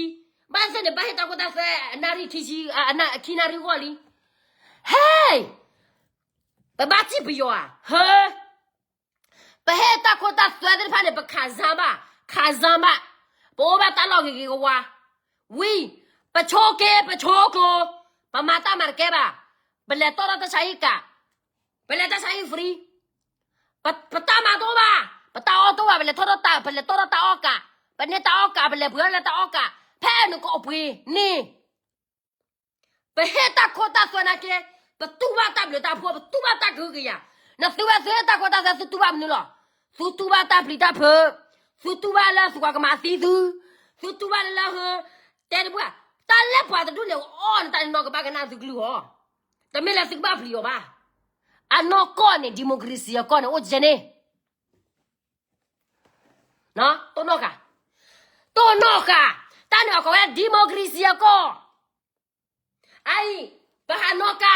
ဘၣ်သ့ၣ်န့ၣ် ဘၣ်ဟ့ၣ်တၢ်ခိတၢ်သွဲအနၣ်ရံၣ်ခံဆံ, အနၣ်, ခံနၣ်ရံၣ်ဂီၢ်လံ. ဟဲ, ပဘၣ်စံၣ်ပယီၤဧါ, ဟဲ, ပဟ့ၣ်တၢ်ခိတၢ်သွဲသ့ၣ်တဖၣ်န့ၣ် ပခးစၢ်ဘၣ်, ခးစၢ်ဘၣ်, ပအိၣ်ဘၣ်တၢ်လီၢ်ဂ့ၤဂ့ၤဝါဝါ, ဝံ, ပဆိက့ၤ ပဆိကျိၤ, ပမၤတၢ်မၤတကဲဘၣ်, ပလဲၤတီၢ်ထီၣ်တၢ်ဆါဟံၣ်ကး, ပလဲၤတၢ်ဆါဟံၣ် free, ပ, ပတၢ်မၤတအိၣ်ဘၣ်, ပတၢ်အီၣ်တအိၣ်ဘၣ်, ပလဲၤထီၣ်ထီၣ်တၢ်, ပလဲၤတီၢ်ထီၣ်တၢ်အီၣ်ကး, ပန့ၢ်တၢ်အီၣ်ကး, ပလဲၤပှ့ၤထီၣ်လၢတၢ်အီၣ်ကး, ဖဲနကိးပှ့ၤန့ၣ် ပဟ့ၣ်တၢ်ခိတၢ်သွဲနာ်က့, ပတူၢ်ဘၣ်တၢ်ဘျုးတၢ်ဖှိၣ်, ပတူၢ်ဘၣ်တၢ်ကဟုကယာ်. နသုဝဲသုဟ့ၣ်တၢ်ခိတၢ်သွဲ သုတူၢ်ဘၣ်မနုၤလီၤ. သုတူၢ်ဘၣ်တၢ်ပျံၤတၢ်ဖုး, သုတူၢ်ဘၣ်လၢသုကမၤသံသု, သုတူၢ်ဘၣ်လၢလၢဟၢ, တဲတပှၢ်, တၢ်လၢပှၤတဒူၣ်န့ၣ် အီၣ်နတၢ်န့ၣ်နီၢ်ကဘၣ်ကနၣ်သုကလုၢ်အီၤ, တမ့ၢ်လၢသုကဘၣ်ပျံၤအီၤဘၣ်. အနီၢ်ကီၢ်န့ၣ် democracy အကီၢ်န့ၣ် အိၣ်ကဲန့ၣ် တိၢ်နီၣ်ဃာ်, တိၢ်နီၣ်ဃာ်, တၢ်န့ၣ်အကိးဝဲ democracy အကီၢ်. အအံၤ, ပဟးနီၣ်ကါ,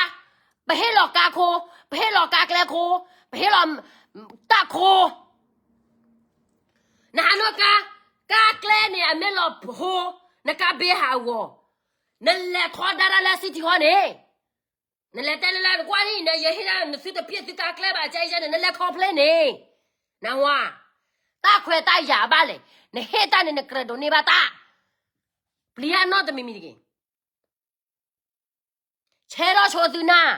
ပဟ့ၣ်လီၤကါခိ, ပဟ့ၣ်လီၤကါကျဲခိ, ပဟ့ၣ်လီၤတၢ်ခိ. နဟးနီၣ်ကါ, ကါကျဲန့ၣ် အမ့ၢ်လီၤဟိ, နကါဘ့ဟးဂီၤ, နလဲၤထီဒါတၢ်လၢ city hall န့ၣ်, နလဲၤတဲလၢလၢနကွၢ်န့ၣ် နယဟ့ၣ်ဒၣ်နသုတပျဲၢ်သုကါကျဲဘၣ် ကဲယဲန့ၣ် နလဲၤထီဖျ့န့ၣ်, နဝါ, တၢ်ခွဲးတၢ်ယာ်ဘၣ်လဲၣ်, နဟ့ၣ်တၢ်န့ၣ် နကြၢးဒိးန့ၢ်ဘၣ်တၢ်, ပျံၤအနီၢ်တမံၤမံၤတဂ့ၤ. ဆဲးထီၣ်ဆိသုနၢ်,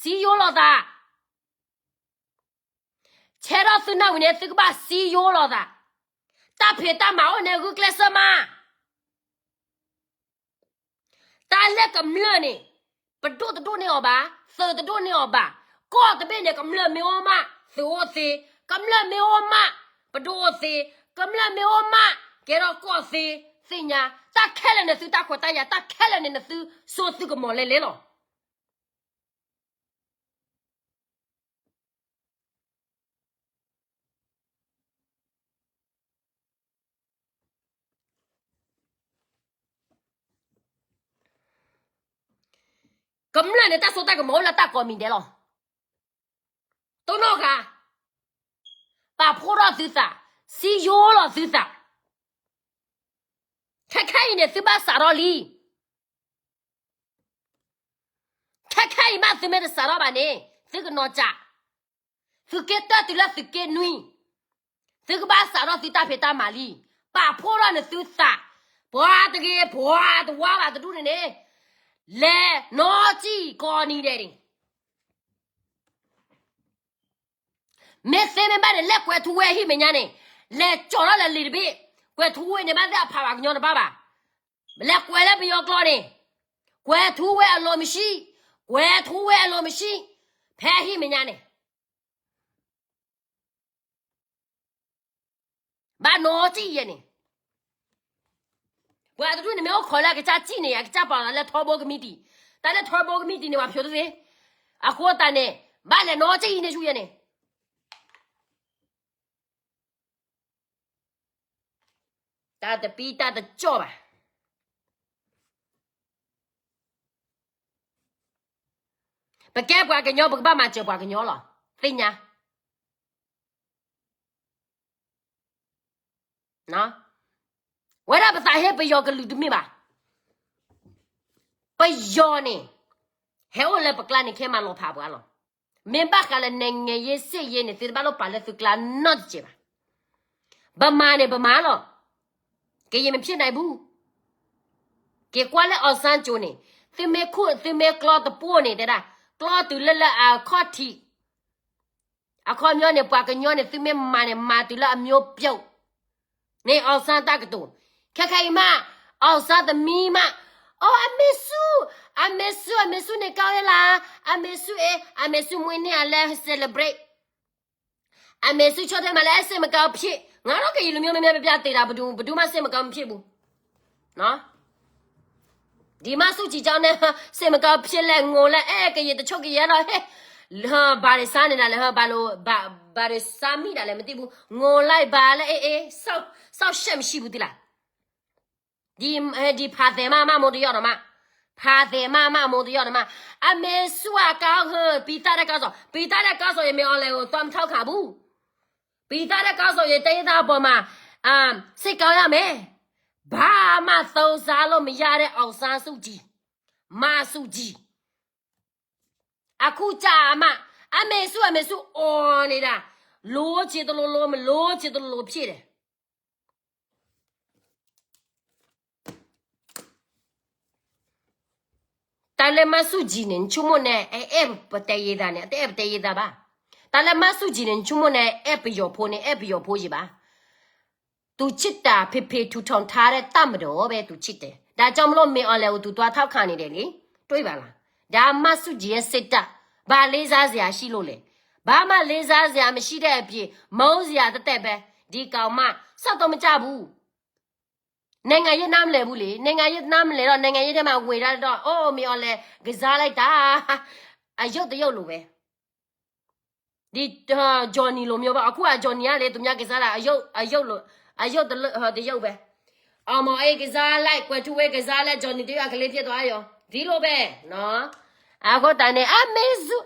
စံယိလိာ်သး, ဆဲးထီၣ်သုနၢ်ဝံၤန့ၣ် သုကဘၣ်စံယိလိာ်သး, တၢ်ဖံးတၢ်မၤအိၣ်န့ၣ် ဂုာ်ကျဲးစၢးမး. တၢ်လၢကမျၢၢ်န့ၣ်, ပဒိၣ်တဒိၣ်န့ၢ်အီၤဘၣ်, သုးတဒိၣ်န့ၢ်အီၤဘၣ်, ကီၢ်တဘ့ၣ်န့ၣ် ကမျၢၢ်မ့ၢ်အိၣ်မး, သုးအိၣ်သ့, ကမျၢၢ်မ့ၢ်အိၣ်မး, ပဒိၣ်အိၣ်သ့, ကမျၢၢ်မ့ၢ်အိၣ်မး, ကဲထီၣ်ကီၢ်သ့, သ့ၣ်ညါ, တၢ်ခဲလၢာ်န့ၣ်သုတၢ်ခွဲးတၢ်ယာ်, တၢ်ခဲလၢာ်န့ၣ် နသုစိသုကမီၤလဲလဲလီၤ. ကမျၢၢ်န့ၣ် တၢ်စိတၢ်ကမီၤအိၣ်လၢတၢ်ကိးမံၤဒဲးလီၤ. တိၢ်နီၣ်ဃာ်, ပာ်ဖှိၣ်ထီၣ်သုသး, စံယိလီၤသုသး, ခဲခဲအံၤန့ၣ် သုဘၣ်စးထီၣ်လံ. ခဲခဲအံၤမးသုမ့ၢ်တစးထီၣ်ဘၣ်န့ၣ် သုကနီၢ်ကၠး, သုးက့တၢၢ်တုၤလၢသုးက့နွံ, သုကဘၣ်စးထီၣ်သုတၢ်ဖံးတၢ်မၤလံ. ပာ်ဖှိၣ်ထီၣ်န့ၣ်သုသး, ပှၤတဂ့ၤ ပှၤတဝါဘၣ်တဒူၣ်န့ၣ်န့ၣ်, လဲၤနီၢ်ကံၣ်ကိးနံၤဒဲးန့ၣ် မ့ၢ်သ့မ့ၢ်ဘၣ်န့ၣ် လဲၤကွဲးထူဝဲဟံၣ်မဲာ်ညါန့ၣ်, လဲၤကၠီၣ်ထီၣ်လၢလံာ်တဘ့ၣ်, ကွဲးထူဝဲန့ၣ် ဘၣ်သ့ၣ်အဖးဘၣ်ကညီတဘၣ်ဘၣ်. လဲၤကွဲးလၢပယီၤကျိာ်န့ၣ်, ကွဲးထူဝဲအလီၢ်မံၡံ, ကွဲးထူဝဲအလီၢ်မံၡံ, ဖဲဟံၣ်မဲာ်ညါန့ၣ် ဘၣ်နီၢ်ကံၣ်ယဲန့ၣ်, ပှၤတဒူၣ်န့ၣ်မ့ၢ်အိၣ်ခိးလၢအကစၢ်ကံၣ်န့ၣ် အကစၢ်ပာ်လီၤလၢထီဘိကမံးတံာ်, တၢ်လၢထီဘိကမံးတံာ်န့ၣ် ပှၤဖျိးတသ့, အဃိသတးန့ၣ် ဘၣ်လဲၤနီၢ်ကံၣ်အံၤန့ၣ်ဆူယဲန့ၣ် တၢ်တပံတၢ်တကၠီၣ်ဘၣ်. ပကဲပှၤကညီ ပကဘၣ်မၤစၢၤပှၤကညီလီၤ. သ့ၣ်ညါ ဝဲဒၣ်ပသးဟ့ပယီၤကလုာ်တမ့ၢ်ဘၣ်. ပယီၤန့ၣ် ဟဲအိၣ်လၢပကျါန့ၣ် ခဲမၤလီၤဖးပှၤလီၤ. မ့ၢ်ဘၣ်ဃးလၢ နိုင်ငံရေး စစ်ရေး န့ၣ် သုတဘၣ်လိၣ်ပာ်လၢသုကျါနီတစဲးဘၣ်. ပမၤန့ၣ်ပမၤလီၤ. ကရင်မဖြစ်နိုင်ဘူး. က့ၤကွၢ်လၢ အောင်ဆန်း ကၠိန့ၣ် သုမ့ၢ်ခူၣ် သုမ့ၢ်ကျီတပိၢ်န့ၣ် တဲဒၣ် ကျီတုၤလၢလၢအခီၣ်ထံး အခီပညီန့ၣ် ပှၤကညီန့ၣ် သုမ့ၢ်မၤန့ၣ် မၤတုၤလၢအမျိုးပြုတ်န့ၣ် အောင်ဆန်း တၢ်ကတိၤ. ခဲခဲအံၤမး အောင်ဆန်း သမီးမး အိၣ် အမေစု အမေစု အမေစု နေကောင်းရဲ့လား အမေစု အမေစု မွေးနေ့ အလဲ celebrate အမေစု ချီထဲမှာလဲ စိတ်မကောင်းဖြစ် ငါတို့ကရင်လူမျိုး များများပြပြသေတာ ဘယ်သူ ဘယ်သူမှ စိတ်မကောင်း မဖြစ်ဘူးနော်. ဒီမန်းစုကြည်ကြောင့်နဲ့ စိတ်မကောင်းဖြစ်လဲ ငိုလဲ အဲ ကရင်တချို့ကရင်တော့ ဟဲ လၢ ဘာတွေစားနေတာလဲ ဟဲ ဘာလို့ ဘာ ဘာတွေစားမိတာလဲ မသိဘူး ငိုလိုက်ပါလဲ အေးအေး စောင့် စောင့်ရှက်မရှိဘူးသီလား. ဒီ ဒီဖာသည်မ မမိုးတယောက်တော့မ ဖာသည်မ မမိုးတယောက်တော့မ အမေစုအကောင်း ဟဲ ပီသတ်တဲ့ကောင်းဆောင် ပီသတ်တဲ့ကောင်းဆောင် ရေမင်းအောင်လှိုင်ကို သွားမထောက်ခံဘူး. ပီသတ်တဲ့ကောင်းဆောင် ရေတိုင်းရင်းသားအပေါ်မှာ အာ စိတ်ကောင်းရမယ်. ဘာမှသုံးစားလို့မရတဲ့ အောင်ဆန်းစုကြည် မန်းစုကြည် အခုကြာမှ အမေစု အမေစု အော်နေတာ လိုချင်သလိုလို မလိုချင်သလိုလိုဖြစ်တယ်. တၢ်လၢမန်းစုကြည်န့ၣ် နဆိကမိၣ်န့ၣ် အဲၣ်ပတဲယဲသးန့ၣ် အတအဲၣ်ပတဲယဲသးဘၣ်. တၢ်လၢမန်းစုကြည်န့ၣ် နဆိကမိၣ်န့ၣ် အဲၣ်ပယီၤဖိန့ၣ် အဲၣ်ပယီၤဖိယံၤဘၣ်. သူချစ်တာ ဖေဖေထူထောင်ထားတဲ့ တပ်မတော်ပဲ သူချစ်တယ်. ဒါကြောင့်မလို့ မင်းအောင်လှိုင်ကို သူသွားထောက်ခံနေတယ်လေ. တွေ့ပါလား. ဒါ မန်းစုကြည်ရဲ့ စိတ်ဓာတ် ဘာလေးစားစရာရှိလို့လဲ. ဘာမှလေးစားစရာမရှိတဲ့အပြင် မုန်းစရာသက်သက်ပဲ. ဒီကောင်မ စက်သုံးမကျဘူး. နိုင်ငံရေးနားမလည်ဘူးလေ. နိုင်ငံရေးနားမလည်တော့ နိုင်ငံရေးထဲမှာဝင်ထားတော့ အိုး မင်းအောင်လှိုင် ကစားလိုက်တာ အရုပ်တရုပ်လိုပဲ. ဒီ Johnny လိုမျိုးပေါ့. အခုက Johnny ကလေ သူများကစားတာ အရုပ် အရုပ်လို အရုပ်တရုပ်ပဲ. အောင်မောင်အေးကစားလိုက် ကွယ်ထူးဝင်းကစားလိုက် Johnny တရုပ်ကလေးဖြစ်သွားရော ဒီလိုပဲနော်. အဃိသတးန့ၣ် အမေစု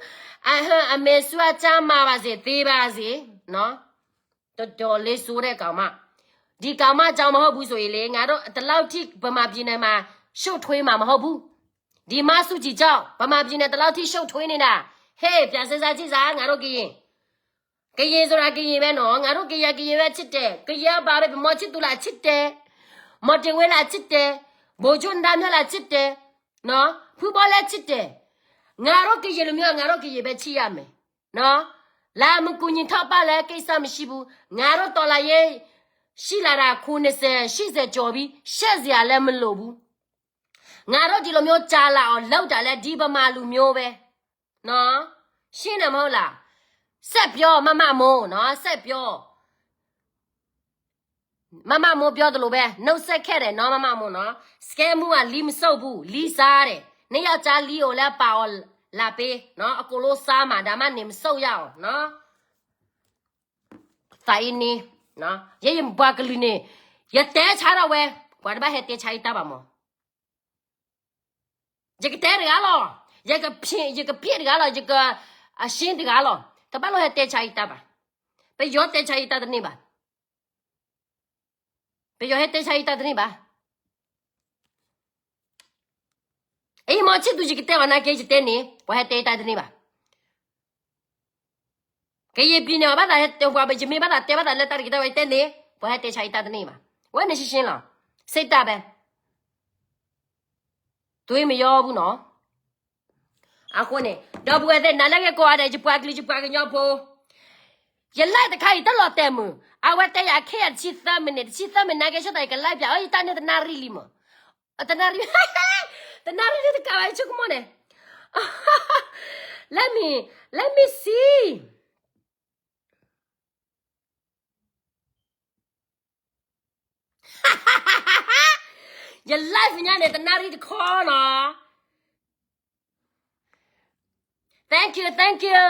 အဟ အမေစုက ကျန်းမာပါစေ သေပါစေနော်. တော်တော်လေးဆိုးတဲ့ကောင်မ ဒီကောင်မကြောင့်မဟုတ်ဘူးဆိုရင်လေ ငါတို့ဒီလောက်ထိဗမာပြည်နယ်မှာ ရှုပ်ထွေးမှာမဟုတ်ဘူး. ဒီမန်းစုကြည်ကြောင့် ဗမာပြည်နယ်ဒီလောက်ထိရှုပ်ထွေးနေတာ. ဟေ့ ပြန်စဉ်းစားကြည့်စမ်း ငါတို့ကရင် ကရင်ဆိုတာကရင်ပဲနော်. ငါတို့ကရင် ကရင်ပဲချစ်တယ်. ကရင်ဘာပဲ ဗမာချစ်သူလားချစ်တယ်. မော်တင်ဝင်းလားချစ်တယ်. ဗိုလ်ချုပ်နဒါမြတ်လားချစ်တယ်. နော် ဖုဘီလဲချစ်တယ်. ငါတို့ကရင်လူမျိုးက ငါတို့ကရင်ပဲချစ်ရမယ်နော်. လာမကူညီထောက်ပံ့လည်းကိစ္စမရှိဘူး. ငါတို့တော်လှန်ရေးရှိလာတာ ခုနှစ်ဆယ် ရှစ်ဆယ်ကျော်ပြီ. ရှက်စရာလည်းမလိုဘူး. ငါတို့ဒီလိုမျိုးကြာလာအောင်လုပ်တာလည်း ဒီဗမာလူမျိုးပဲနော်. ရှင်းတယ်မဟုတ်လား. ဆက်ပြော မမမိုးနော် ဆက်ပြော. မမမိုးပြောသလိုပဲ နှုတ်ဆက်ခဲ့တယ်နော် မမမိုးနော်. စကဲမူက လီမစုပ်ဘူး လီစားတယ်. နှစ်ယောက်ကြားလီကိုလည်းပါအောင်လာပေးနော်. အကုန်လုံးစားမှာ ဒါမှနေမစုပ်ရအောင်နော်. သးအံၤန့ၣ်နော် ယဲယပှၤကလုာ်န့ၣ် ယတဲဆါထီၣ်ဝဲ ပှၤတဘၣ်ဟဲတဲဆါယတၢ်ဘၣ်မး. ယကတဲတဂၤလီၤ. ယကဖျ့ ယကဖျ့တဂၤလီၤ. ယက အရှင်းတဂၤလီၤ. တဘၣ်လိၣ်ဟဲတဲဆါယတၢ်ဘၣ်. ပယီၤတဲဆါယတၢ်တန့ၢ်ဘၣ်. ပယီၤဟဲတဲဆါယတၢ်တန့ၢ်ဘၣ်. အံၤမ့ၢ်ဆံၣ်သူ ယကတဲဘၣ်နာ်က့ ယတဲန့ၣ် ပှၤဟဲတဲယတၢ်တန့ၢ်ဘၣ်. ကရင်ပြည်နယ် ပှၤဘၣ်သးဟဲတဲ ပှၤယမ့ၢ်ဘၣ်သးတဲဘၣ်သးလၢတၢ်တက့ၢ်တၢ်ဝဲတဲန့ၣ် ပှၤဟဲတဲဆါယတၢ်တန့ၢ်ဘၣ်. ဝဲန့ၣ်ရှင်းရှင်းလီၤ. စိတ်ဓာတ်ပဲ. သွေးမရောဘူးနော်. အဃိန့ၣ် ဒီပုၢ်ဝဲၢ်သ့ၣ် နၤလၢကကိးဂၤဒဲး ယပှၤကလုာ် ယပှၤကညီဖိ ယ live တခါအံၤ တၢ်လီၤတဲာ်မုာ် အဝဲတဲယၤခဲယၤတဆံသၢ minute တဆံသၢ minute နာ်က့ ဆိသး ယက live ပၠး အၢ ယတၢ်န့ၣ်တနၣ်ရံၣ်လံမး. တနၣ်ရံၣ် တနၣ်ရံၣ်တကးဘၣ် ယဆိကမိၣ်န့ၣ် let me let me see. ယ live ညါန့ၣ် တနၣ်ရံၣ်တခီနီၤ. Thank you, thank you.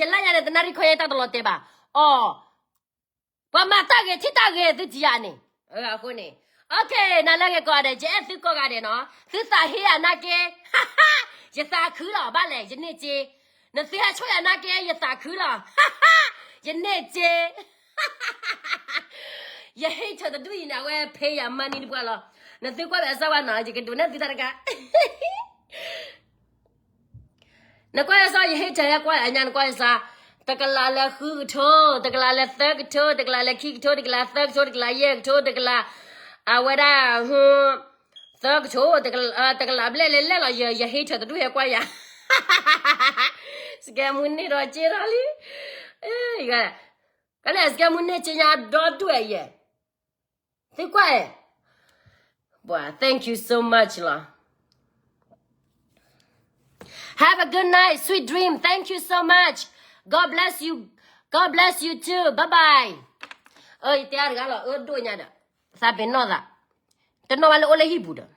ယ live ညါန့ၣ် တနၣ်ရံၣ်ခီ ယတၢ်တလီၤတဲာ်ဘၣ်. အိၣ် ပှၤမၤတၢ်ဂ့ၤထံၣ်တၢ်ဂ့ၤသုတယၤန့ၣ်, အဃိန့ၣ်, OK, နၤလၢဂ့ၤကိးဂၤဒဲး, ယအဲၣ်သုကိးဂၤဒဲးနီၤ, သုသးဟ့ယၤနာ်က့, ယသးခုလီၤ, ဘၣ်လဲၣ်, ယန့ၢ်စ့, နသုဟဲဆိၣ်ယၤနာ်က့ ယသးခုလီၤ, ယန့ၢ်စ့, ယ hater တဒူၣ်အံၤန့ၣ် အဝဲ pay ယၤ money တပှၢ်လီၤ, နသုကွၢ်ဘၣ်စၢၤဝဲနီၤ, ယကဒိးနဲၣ်သုတၢ်တခါ နကွၢ်စၢၤ ယ hater ဟဲကွၢ်အညါ နကွၢ်စၢၤ, တကလးလၢဃုကထိ, တကလးလၢသၢကထိ, တကလးလၢခံကထိ, တကလးသၢကထိ, တကလးယဲၢ်ကထိ, တကလး, အဝဲဒၣ်, သၢကထိ, တကလးဘျဲၣ်လဲၤလဲၣ်လီၤ, ယ hater တဒူၣ်ဟဲကွၢ်ယၤ, စကဲမူန့ၢ်ဒီးက့ထီၣ်လံ, ကလဲၣ် စကဲမူန့ၢ်က့ညါဒီဒူၣ်ဝဲယဲ, သုကွၢ်, thank you so much လီၤ, have a good night, sweet dream, thank you so much, God bless you, God bless you too, bye bye, ယတဲတဂၤလီၤ, အၢဒိၣ်ညါဒီး, သးပ့ၤနီၣ်သး, တနီၣ်ဘၣ်လၢအိၣ်လၢဟံၣ်ပူၤဒီး